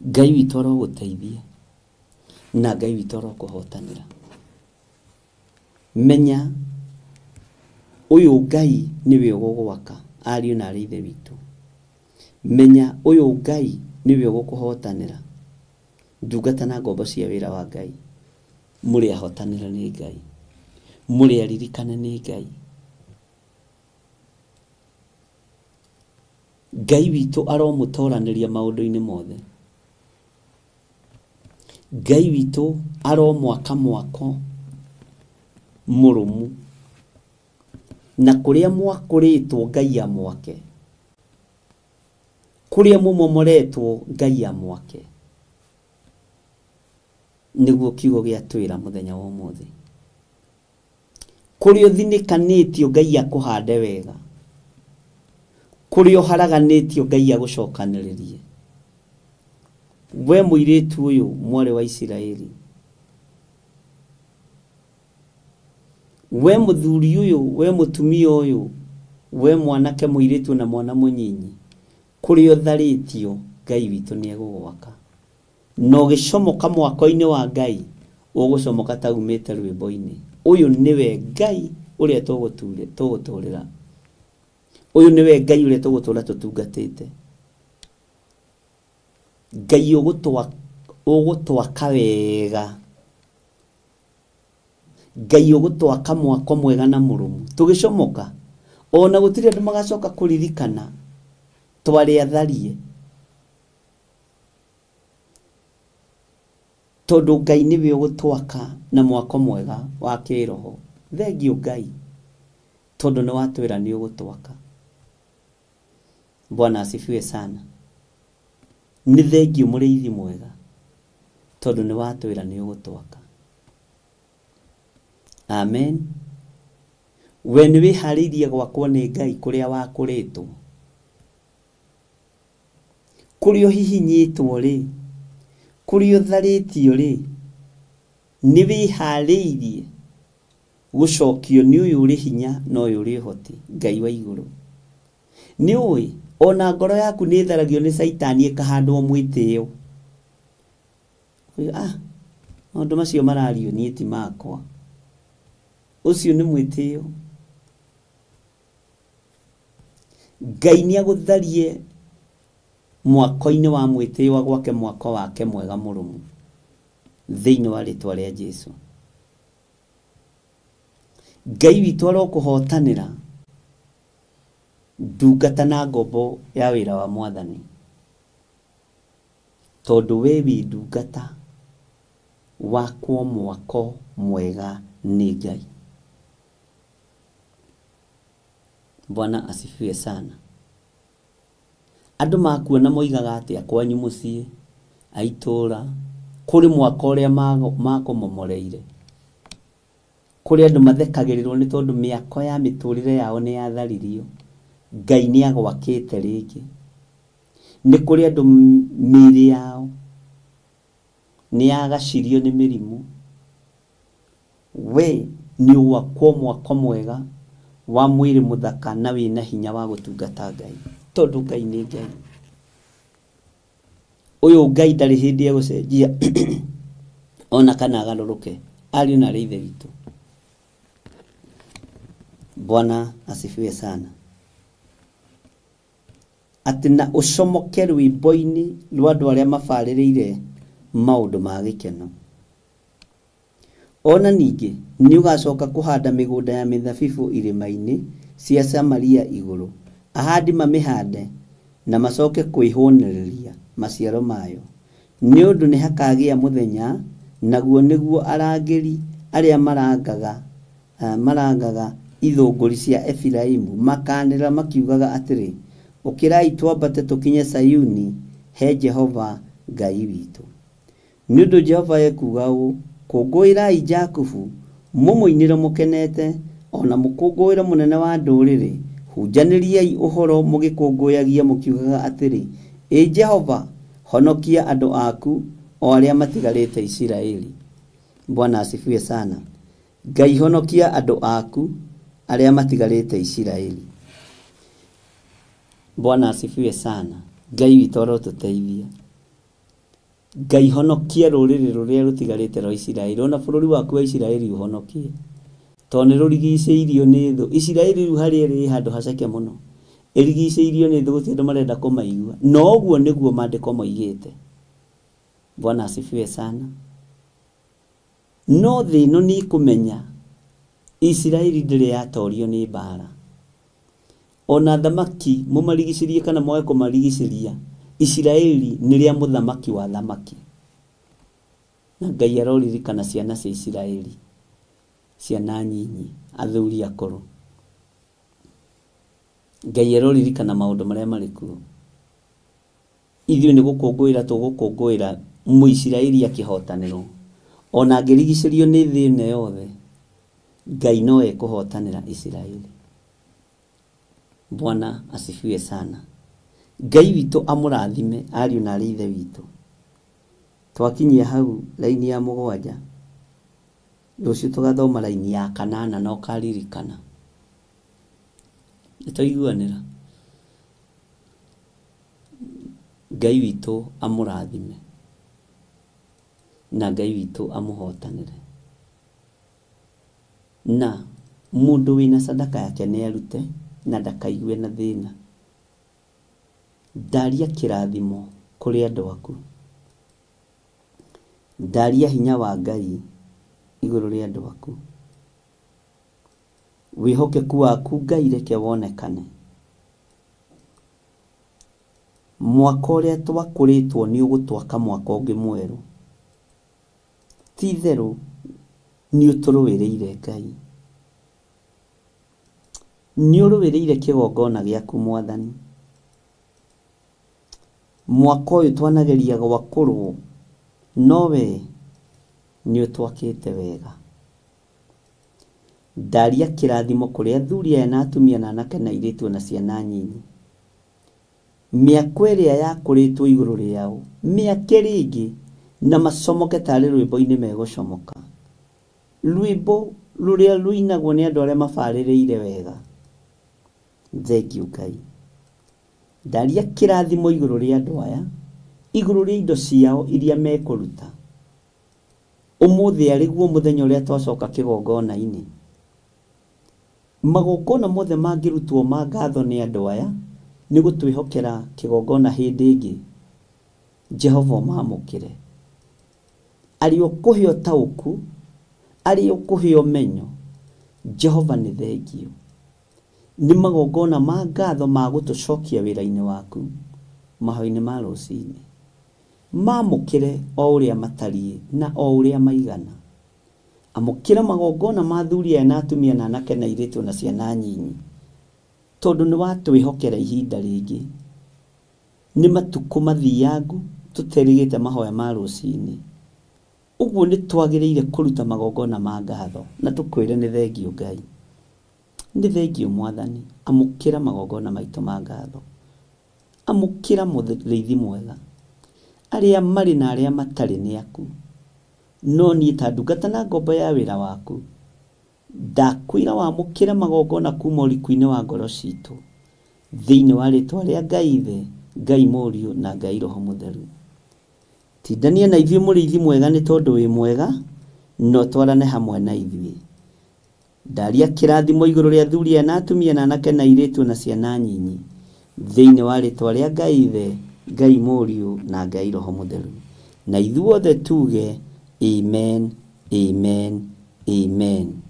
Ngai witũ arogũteithia na Ngai witũ arokũhotanĩra. Menya ũyũ Ngai nĩwe ũgũgwaka, ariũ na arĩ ithe witũ. Menya ũyũ Ngai nĩwe ũgũkũhotanĩra. Ndungata na ngombo cia wĩra wa Ngai, mũrĩ ahotanĩra nĩ Ngai, mũrĩ aririkane nĩ Ngai. Ngai witũ aromũtoranĩria maũndũ-inĩ mothe. Ngai witũ aromwaka mwako mũrũmu, na kũrĩa mwakũrĩtwo Ngai amwake, kũrĩa mũmomoretwo Ngai amwake. Nĩguo kiugo gĩatwĩra mũthenya wa ũmũthĩ. Kũrĩa ũthinĩkanĩtio Ngai akũhande wega, kũrĩa ũharaganĩtio Ngai agũcokanĩrĩrie. We mũirĩtu ũyũ mwarĩ wa Isiraeli, we mũthuri ũyũ, we mũtumia ũyũ, we mwanake mũirĩtu na mwana mũnyinyi, kũrĩa ũtharĩtio Ngai witũ nĩ egũgwaka. Na ũgĩcomoka mwako-inĩ wa Ngai, ũgũcomoka ta umĩte rwĩmbo-inĩ. Ũyũ nĩwe Ngai ũrĩa tũgũtũrĩra. Ũyũ nĩwe Ngai ũrĩa tũgũtũra tũtungatĩte. Ngai ũgũtwaka wega, Ngai ũgũtwaka mwako mwega na mũrũmu. Tũgĩcomoka ona gũtirĩ andũ magacoka kũririkana twarĩ atharie, tondũ Ngai nĩwe ũgũtwaka na mwako mwega wa kĩroho. Thengiũ Ngai, tondũ nĩ watwĩra nĩ ũgũtwaka. Bwana asifiwe sana. Nĩ thengiũ mũrĩithi mwega, tondũ nĩ watwĩra nĩ ũgũtwaka. Amen. We nĩ wĩharĩirie gwakwo nĩ Ngai kũrĩa wakũrĩtwo, kũrĩa ũhihinyĩtwo rĩ, kũrĩa ũtharĩtio rĩ, nĩ wĩharĩirie gũcokio nĩ ũyũ ũrĩ hinya na ũyũ ũrĩ ũhoti, Ngai wa igũrũ. Nĩ ũĩ Ona ngoro yaku nĩ ĩtharagio nĩ Caitani ĩkahandwo mwĩtĩo. Ah, maũndũ macio marario niĩ ti makwa. Ũcio nĩ mwĩtĩo. Ngai nĩ agũtharie mwako-inĩ wa mwĩtĩo gwake mwako wake mwega mũrũmu thĩinĩ wa rĩtwa rĩa Jesu. Ngai witũ arokũhotanĩra ndungata na ngombo ya wĩra wa Mwathani, tondũ we wĩ ndungata wakwo mwako mwega nĩ Ngai. Bwana asifiwe sana. Andũ makuona moigaga atĩa kwanyu mũciĩ, a itũũra, kũrĩ mwaka ũrĩa makũmomoreire, kũrĩ andũ mathekagĩrĩrwo nĩ tondũ mĩako ya mĩtũrĩre yao nĩ yatharirio. Ngai nĩ agwakĩte rĩngĩ. Nĩ kũrĩ andũ mĩĩrĩ yao nĩ yagacirio nĩ mĩrimũ. We nĩ ũgwakwo mwako mwega wa mwĩrĩ mũthaka na wĩna hinya wa gũtungata Ngai, tondũ Ngai nĩ Ngai. Ũyũ Ngai ndarĩ hĩndĩ egũcenjia ona kana agarũrũke, ariũ na arĩ ithe witũ. Bwana asifiwe sana. Atĩ na ũcomoke rwĩmbo-inĩ rwa andũ arĩa mabarĩrĩire maũndũ ma gĩkeno. Ona ningĩ nĩ ũgacoka kũhanda mĩgũnda ya mĩthabibũ irĩma-inĩ cia Samaria igũrũ, ahandi mamĩhande na macoke kwĩhũnĩrĩria maciaro mayo. Nĩ ũndũ nĩ hakagĩa mũthenya, naguo nĩguo arangĩri arĩa marangaga ithũngũri cia Efiraimu makanĩrĩra makiugaga atĩrĩ, ũkĩrai twambate tũkinye Sayuni he Jehova Ngai witũ. Nĩ ũndũ Jehova ekuuga ũũ, kũngũĩrai Jakubu, mũmũinĩre mũkenete, ona mũkũngũĩre mũnene wa ndũrĩrĩ, hunjanĩriai ũhoro mũgĩkũngũyagia mũkiugaga atĩrĩ, ĩ Jehova, honokia andũ aku o arĩa matigarĩte Isiraeli. Bwana asifiwe sana. Ngai honokia andũ aku arĩa matigarĩte Isiraeli. Bwana asifiwe sana. Ngai witũ arotũteithia. Ngai honokia rũrĩrĩ rũrĩa rũtigarĩte rwa Isiraeli, ona bũrũri waku wa Isiraeli ũhonokie, tondũ nĩ rũrigicĩirio nĩ thũ. Isiraeli rĩu harĩa ĩrĩ handũ haceke mũno, ĩrigicĩirio nĩ thũ, gũtirĩ andũ marenda kũmaigua. Na ũguo nĩguo maandĩko moigĩte. Bwana asifiwe sana. No thĩ ĩno nĩ ĩkũmenya Isiraeli ndĩrĩ yatorio nĩ mbara. Ona thamaki mũmarigicĩrie kana mwage kũmarigicĩria, Isiraeli nĩ rĩa mũthamaki wa thamaki. Na Ngai aroririkana ciana cia Isiraeli, ciana nyinyi, athuri akũrũ. Ngai aroririkana maũndũ marĩa marĩ kuo. Ithuĩ nĩ gũkũngũĩra tũgũkũngũĩra Mũisiraeli akĩhotanĩrwo. Ona angĩrigicĩrio nĩ thĩ ĩno yothe, Ngai no ekũhotanĩra Isiraeli. Bwana asifiwe sana. Ngai witũ amũrathime ariũ na arĩ ithe witũ. Twakinyia hau raini ya 7, rũciũ tũgathoma raini ya 8 na ũkaririkana. Nĩtwaiguanĩra? Ngai witũ amũrathime na Ngai witũ amũhotanĩre. Na mũndũ wĩna sadaka yake nĩ arute na ndakaigue na thĩna. Ndaria kĩrathimo kũrĩ andũ aku. Ndaria hinya wa Ngai igũrũ rĩa andũ aku. Wĩhokeku waku Ngai reke wonekane. Mwaka ũrĩa twakũrĩtwo nĩ ũgũtwaka mwaka ũngĩ mwerũ. Ti itherũ nĩ ũtũrũĩrĩire Ngai. Nĩ ũrũĩrĩire kĩgongona gĩaku Mwathani. Mwaka ũyũ twanageria gwakũrwo, no we nĩ ũtwakĩte wega. Ndaria kĩrathimo kũrĩ athuri aya na atumia na anake na airĩtu na ciana nyinyi. Mĩako ĩrĩa yakũrĩtwo igũrũ rĩao, mĩake rĩngĩ na macomoke tarĩ rwĩmbo-inĩ megũcomoka. Rwĩmbo rũrĩa rũinagwo nĩ andũ arĩa mabarĩrĩire wega. Thank you Ngai. Ndaria kĩrathimo igũrũ rĩa andũ aya, igũrũ rĩa indo ciao iria mekũruta. Ũmũthĩ arĩguo mũthenya ũrĩa twacoka kĩgongona-inĩ. Magongona mothe mangĩrutwo ma ngatho nĩ andũ aya nĩ gũtwĩhokera kĩgongona hĩndĩ ĩngĩ. Jehova mamũkĩre. Arĩ ũkũhe ũtaũku, arĩ ũkũhe ũmenyo, Jehova nĩ thengio. Nĩ magongona ma ngatho ma gũtũcokia wĩra-inĩ waku mahoya-inĩ ma rũcinĩ. Mamũkĩre o ũrĩa matariĩ na o ũrĩa maigana. Amũkĩra magongona ma athuri aya na atumia na anake na airĩtu na ciana nyinyi, tondũ nĩ watwĩhokera ihinda rĩngĩ. Nĩ matukũ mathiangu tũterĩgĩte mahoya ma rũcinĩ. Ũguo nĩ twagĩrĩire kũruta magongona ma ngatho na tũkwĩre nĩ thengio Ngai. Nĩ thengio Mwathani, amũkĩra magongona maitũ ma ngatho. Amũkĩra mũrĩithi mwega. Arĩa marĩ na arĩa matarĩ nĩ aku. No niĩ ta ndungata na ngombo ya wĩra waku, ndakwĩra wamũkĩre magongona kuma ũriku-inĩ wa ngoro citũ, thĩinĩ wa rĩtwa rĩa Ngai Ithe, Ngai Mũriũ na Ngai Roho Mũtheru. Tindania na ithuĩ mũrĩithi mwega nĩ tondũ wĩ mwega, no twarane hamwe na ithuĩ. Ndaria kĩrathimo igũrũ rĩa athuri aya na atumia na anake na airĩtu na ciana nyinyi, thĩinĩ wa rĩtwa rĩa Ngai Ithe, Ngai Mũriũ na Ngai Roho Mũtheru. Na ithuothe tuge amen, amen, amen.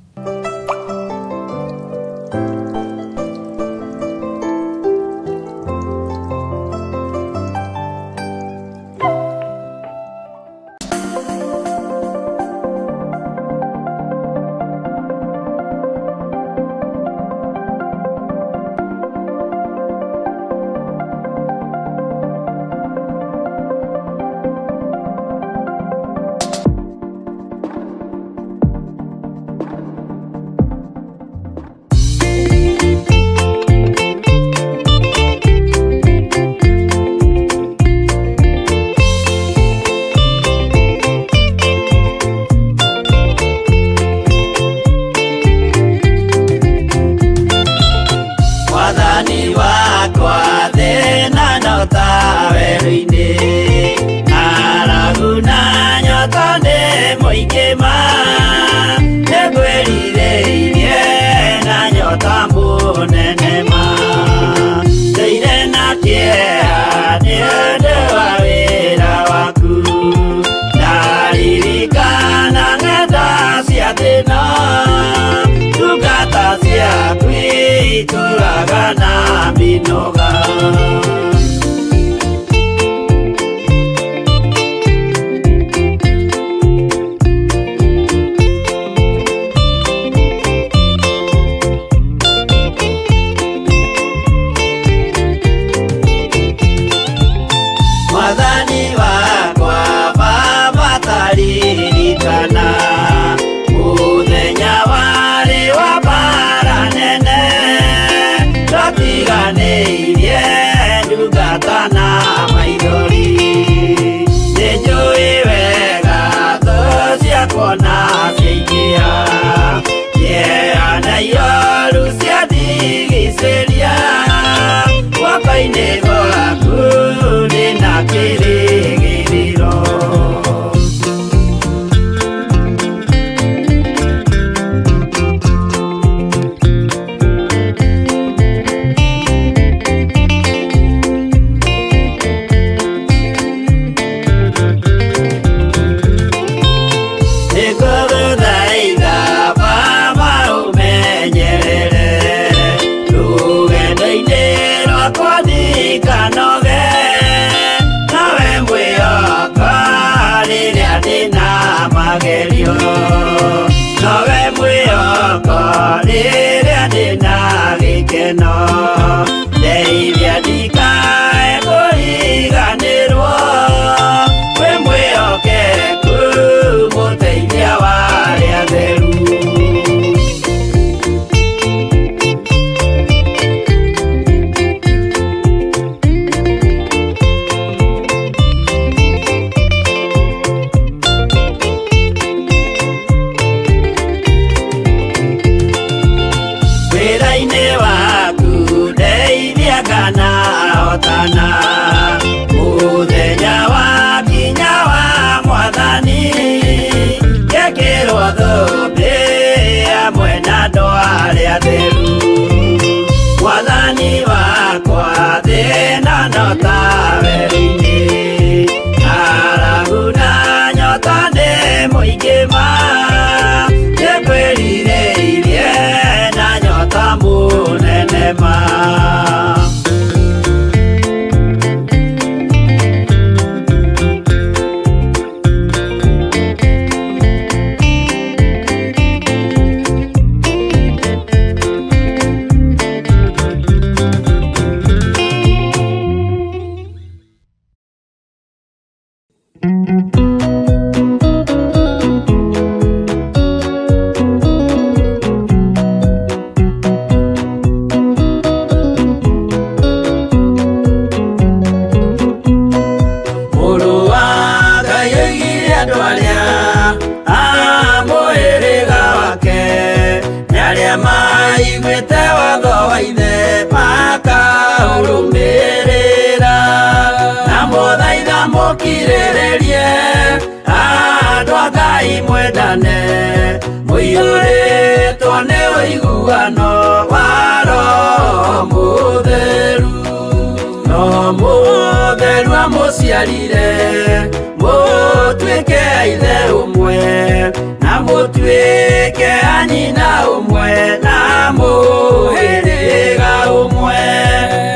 nyota werũ-inĩ. Ng'aragu na nyota nĩ mũingĩ ma, nĩngwĩrirĩirie na nyota mũnene ma. Mũrũ wa Ngai oigire andũ arĩa a mũhĩrĩga wake nĩ arĩa maiguĩte watho wa ithe makaũrũmĩrĩra. Na mũthaitha mũkirĩrĩrie andũ a Ngai mwendane, mũiyũrĩtwo nĩ ũiguano wa Roho Mũtheru. Roho Mũtheru amũciarire mũtuĩke a ithe ũmwe, na mũtuĩke a nyina ũmwe, na mũhĩrĩga ũmwe.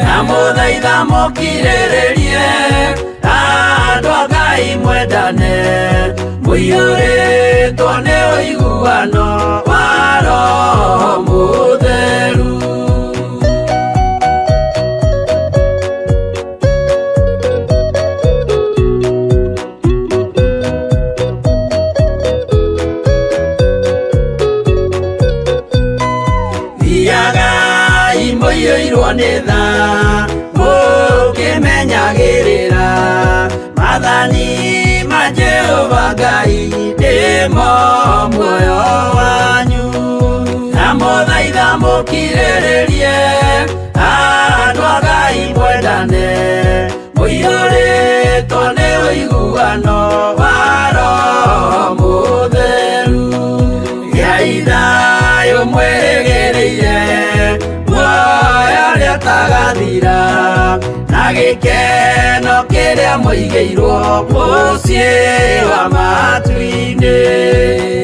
Na mũthaitha mũkirĩrĩrie andũ a Ngai mwendane, mũiyũrĩtwo nĩ ũiguano wa Roho Mũtheru. Thiagai mũiyũirwo nĩ tha, mũkĩmenyagĩrĩra maathani ma Jehova Ngai nĩmo muoyo wanyu. Na mũthaitha mũkirĩrĩrie andũ a Ngai mwendane, mũiyũrĩtwo nĩ ũiguano wa Roho Mũtheru. Gĩai thayũ mwĩrĩgĩrĩire muoyo ũrĩa ũtagathira, na gĩkeno kĩrĩa mũigĩirwo mũciĩ wa matu-inĩ.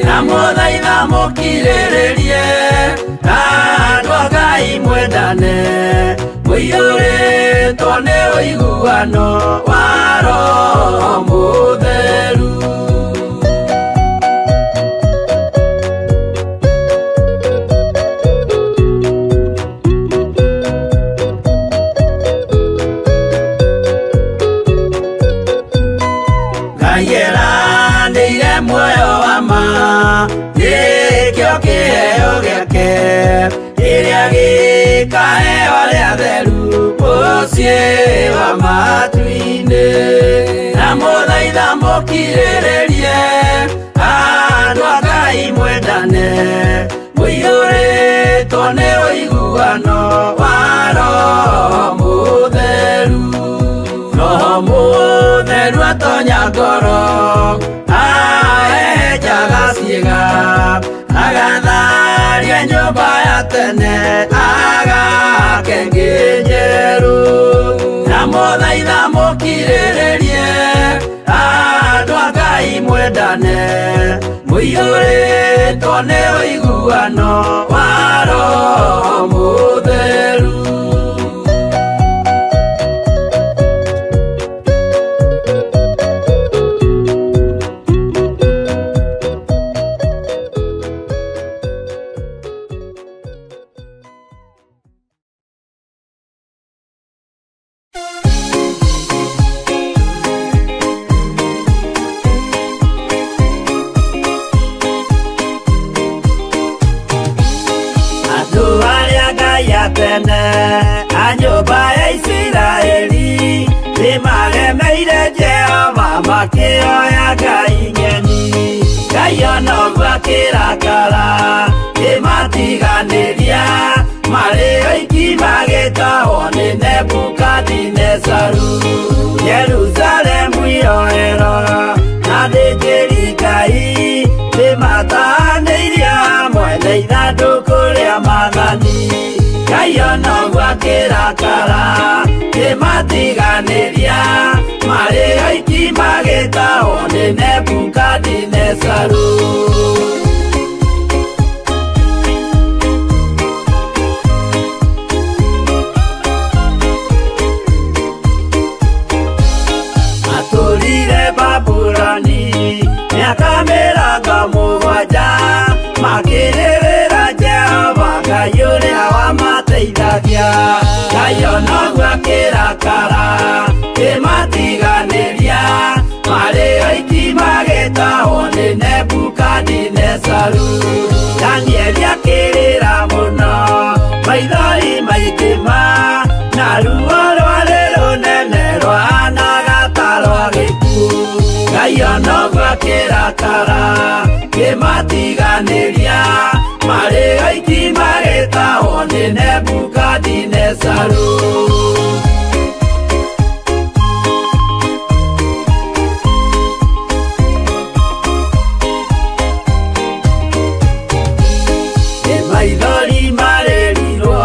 Na mũthaitha mũkirĩrĩrie andũ a Ngai mwendane, mũiyũrĩtwo nĩ ũiguano wa Roho Mũtheru. Ngai eranĩire muoyo wa ma, nĩkĩo kĩheo gĩake kĩrĩa gĩkaheo arĩa atheru mũciĩ wa matu-inĩ. Na mũthaitha mũkirĩrĩrie andũ a Ngai mwendane, mũiyũrĩtwo nĩ ũiguano wa Roho Mũtheru. Roho Mũtheru atonya ngoro, ahehenjaga ciĩga, agatharia nyũmba ya tene, agake ĩngĩ njerũ. Na mũthaitha mũkirĩrĩrie andũ a Ngai mwendane, mũiyũrĩtwo nĩ ũiguano wa Roho Mũtheru. Andũ arĩa Ngai a tene a nyũmba ya Isiraeli nĩmaremeire Jehova makĩoya ngai ng'eni. Ngai ona ũguo akĩrakara kĩmatiganĩria, marĩ oiki magĩtahwo nĩ Nebukadinezaru. Jerusalemu iroero na athĩnjĩri Ngai nĩmatanĩirie hamwe na ithandũkũ rĩa maathani. Ngai ona ũguo akĩrakara kĩmatiganĩria. Kĩmatiganĩria marĩ oiki magĩtahwo nĩ Nebukadinezaru. Matũrire Babuloni mĩaka 70 makĩrĩrĩra Jehova Ngai ũrĩa wamateithagia. Ngai onoguo akĩrakara kĩmatiganĩria marĩ oiki magĩtahwo nĩ Nebukadinezaru. Danieli akĩrĩra mũno maithori maingĩ ma na ruo rwarĩ rũnene rwahanaga ta rwa gĩkuũ. Ngai onoguo akĩrakara kĩmatiganĩria marĩ oiki magĩtahwo nĩ Nebukadinezaru. Maithori marĩrirwo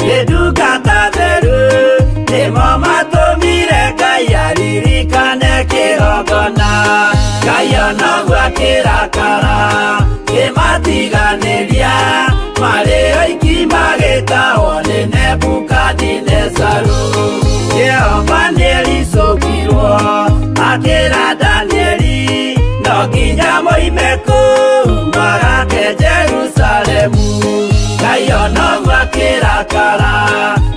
nĩ ndungata theru nĩmo matũmire Ngai aririkane kĩgongona. Ngai onoguo akĩrakara kĩmatiganĩria marĩ oiki magĩtahwo nĩ Nebukadinezaru. Jehova nĩericũkirwo akĩra Danieli no nginya moime kũu magake Jerusalemu. Ngai onoguo akĩrakara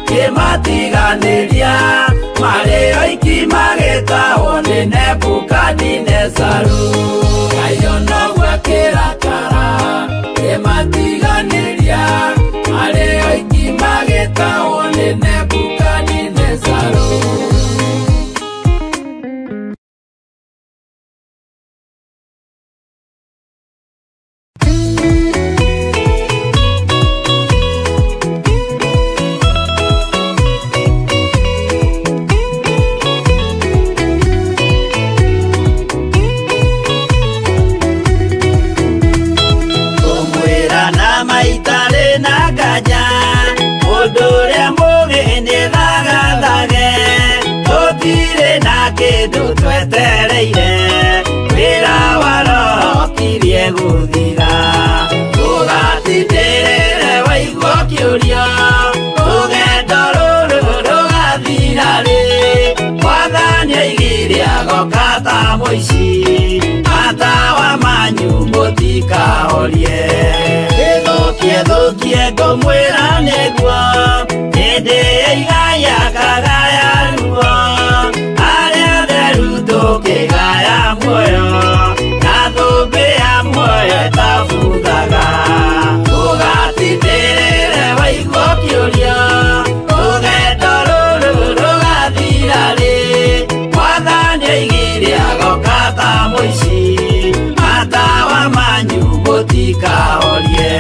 kĩmatiganĩria marĩ oiki magĩtahwo nĩ Nebukadinezaru. Ngai onoguo akĩrakara kĩmatiganĩria marĩ oiki magĩtahwo nĩ Nebukadinezaru. Kĩndũ twetereire wĩra wa Roho kirie gũthira. Ũgatindĩrĩre waigua ũkĩũria rũgendo rũrũ rũgathira rĩ. Mwathani aigire agoka ta mũici matawa manyu mũtikahorie. Ĩthũkie thũkie ngũmwĩra nĩguo hĩndĩ ĩigaya kagaya ruo tukigaya muoyo na thũmbĩ ya muoyo ĩtabuthaga. Ũgatindĩrĩre waigua ũkĩũria rũgendo rũrũ rũgathira rĩ. Mwathani aigire agoka ta mũici matawa manyu mũtikahorie.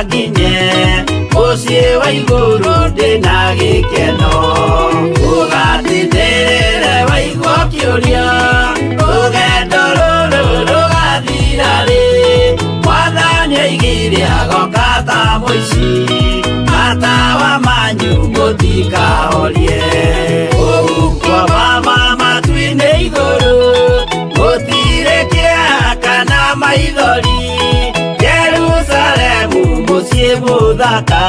Nginye mũciĩ wa igũrũ ndĩna gĩkeno. Ũgatindĩrĩre waigua ũkĩũria rũgendo rũrũ rũgathira rĩ. Mwathani aigire agoka ta mũici matawa manyu mũtikahorie. Ũguo mama matu-inĩ igũrũ gũtirĩ kĩeha kana maithori. Jerusalemu mũciĩ mũthaka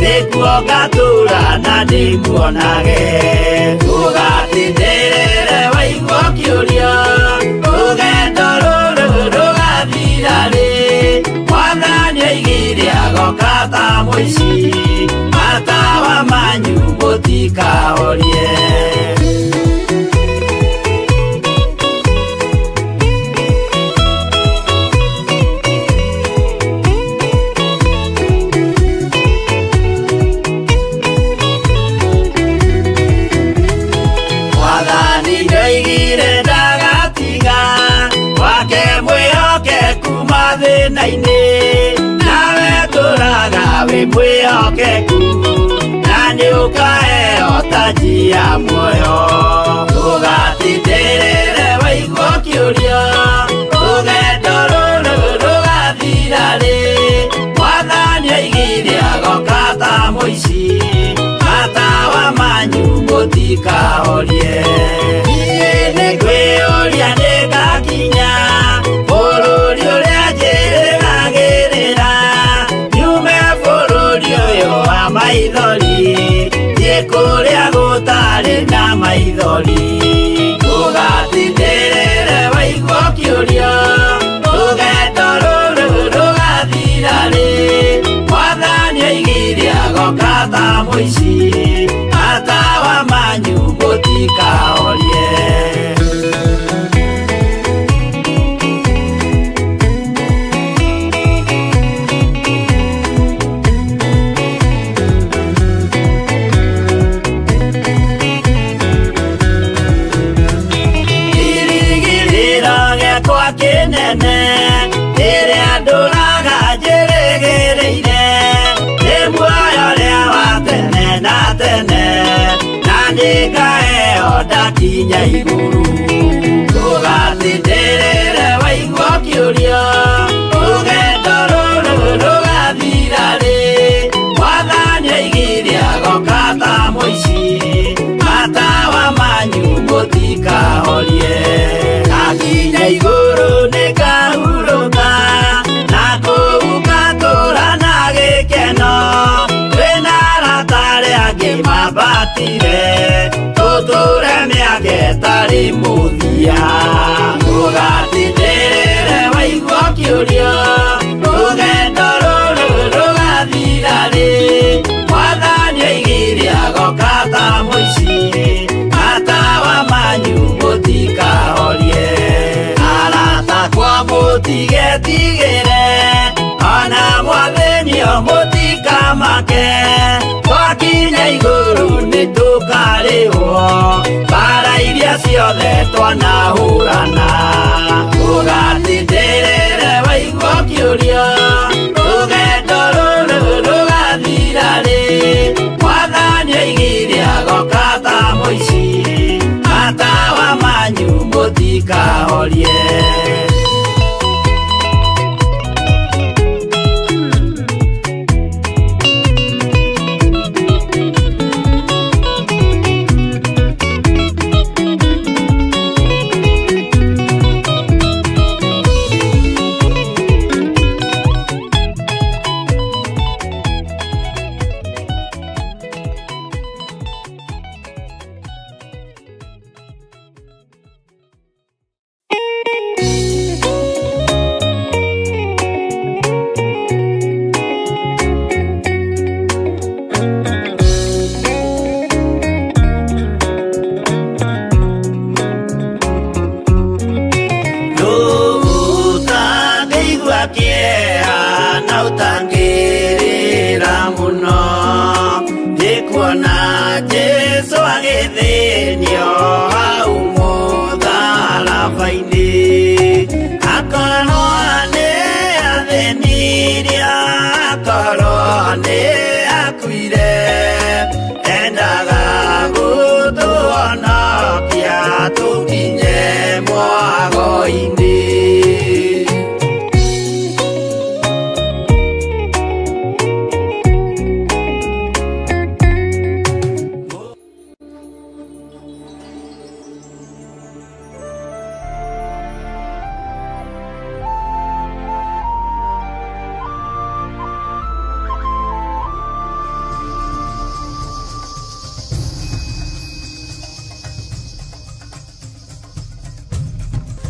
nĩkuo ngatũũra na ndĩmuonage. Ũgatindĩrĩre waigua ũkĩũria rũgendo rũrũ rũgathira rĩ. Mwathani aigire agoka ta mũici matawa manyu mũtikahorie. Mwathani ndoigire ndagatiga Mwĩhokeku na nĩũkaheo taji ya muoyo. Ndũgatindĩrĩre waigua ũkĩũrio, rũgendo rũrũ rũgathira rĩ? Mwathani oigire agoka ta mũici, matawa manyu mũtikahorie. Niĩ nĩngwĩyũria nĩngakinya bũrũri ũrĩa njĩrĩgagĩrĩra, nyume bũrũri ũyũ wa maithori, thiĩ kũrĩa gũtarĩ na maithori. Ndũgatindĩrĩre waigua ũkĩũrio, rũgendo rũrũ rũgathira rĩ? Mwathani oigire agoka ta mũici, matawa manyu mũtikahorie. Kĩrĩgĩrĩro gĩakwa kĩnene rĩrĩa ndũraga njĩrĩgĩrĩire, nĩ muoyo ũrĩa wa tene na tene, na nĩngaheo ndakinya igũrũ. Ndũgatindĩrĩre waigua ũkĩũrio, rũgendo rũrũ rũgathira rĩ? Mwathani oigire agoka ta mũici, matawa manyu mũtikahorie. Ndakinya igũrũ nĩngahurũka, na kũu ngatũũra na gĩkeno, twĩna arata arĩa angĩ mambatire, tũtũũre mĩaka ĩtarĩ mũthia. Ndũgatindĩrĩre waigua ũkĩũrio, rũgendo rũrũ rũgathira rĩ? Mwathani oigire agoka ta mũici, matawa manyu mũtikahorie. Arata akwa mũtigetigĩre, ona mwathĩnio mũtikamake, twakinya igũrũ nĩtũkarĩhwo mbara iria ciothe twanahũrana. Ndũgatindĩrĩre waigua ũkĩũrio, rũgendo rũrũ rũgathira rĩ? Mwathani oigire agoka ta mũici, matawa manyu mũtikahorie.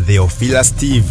Theophilus TV.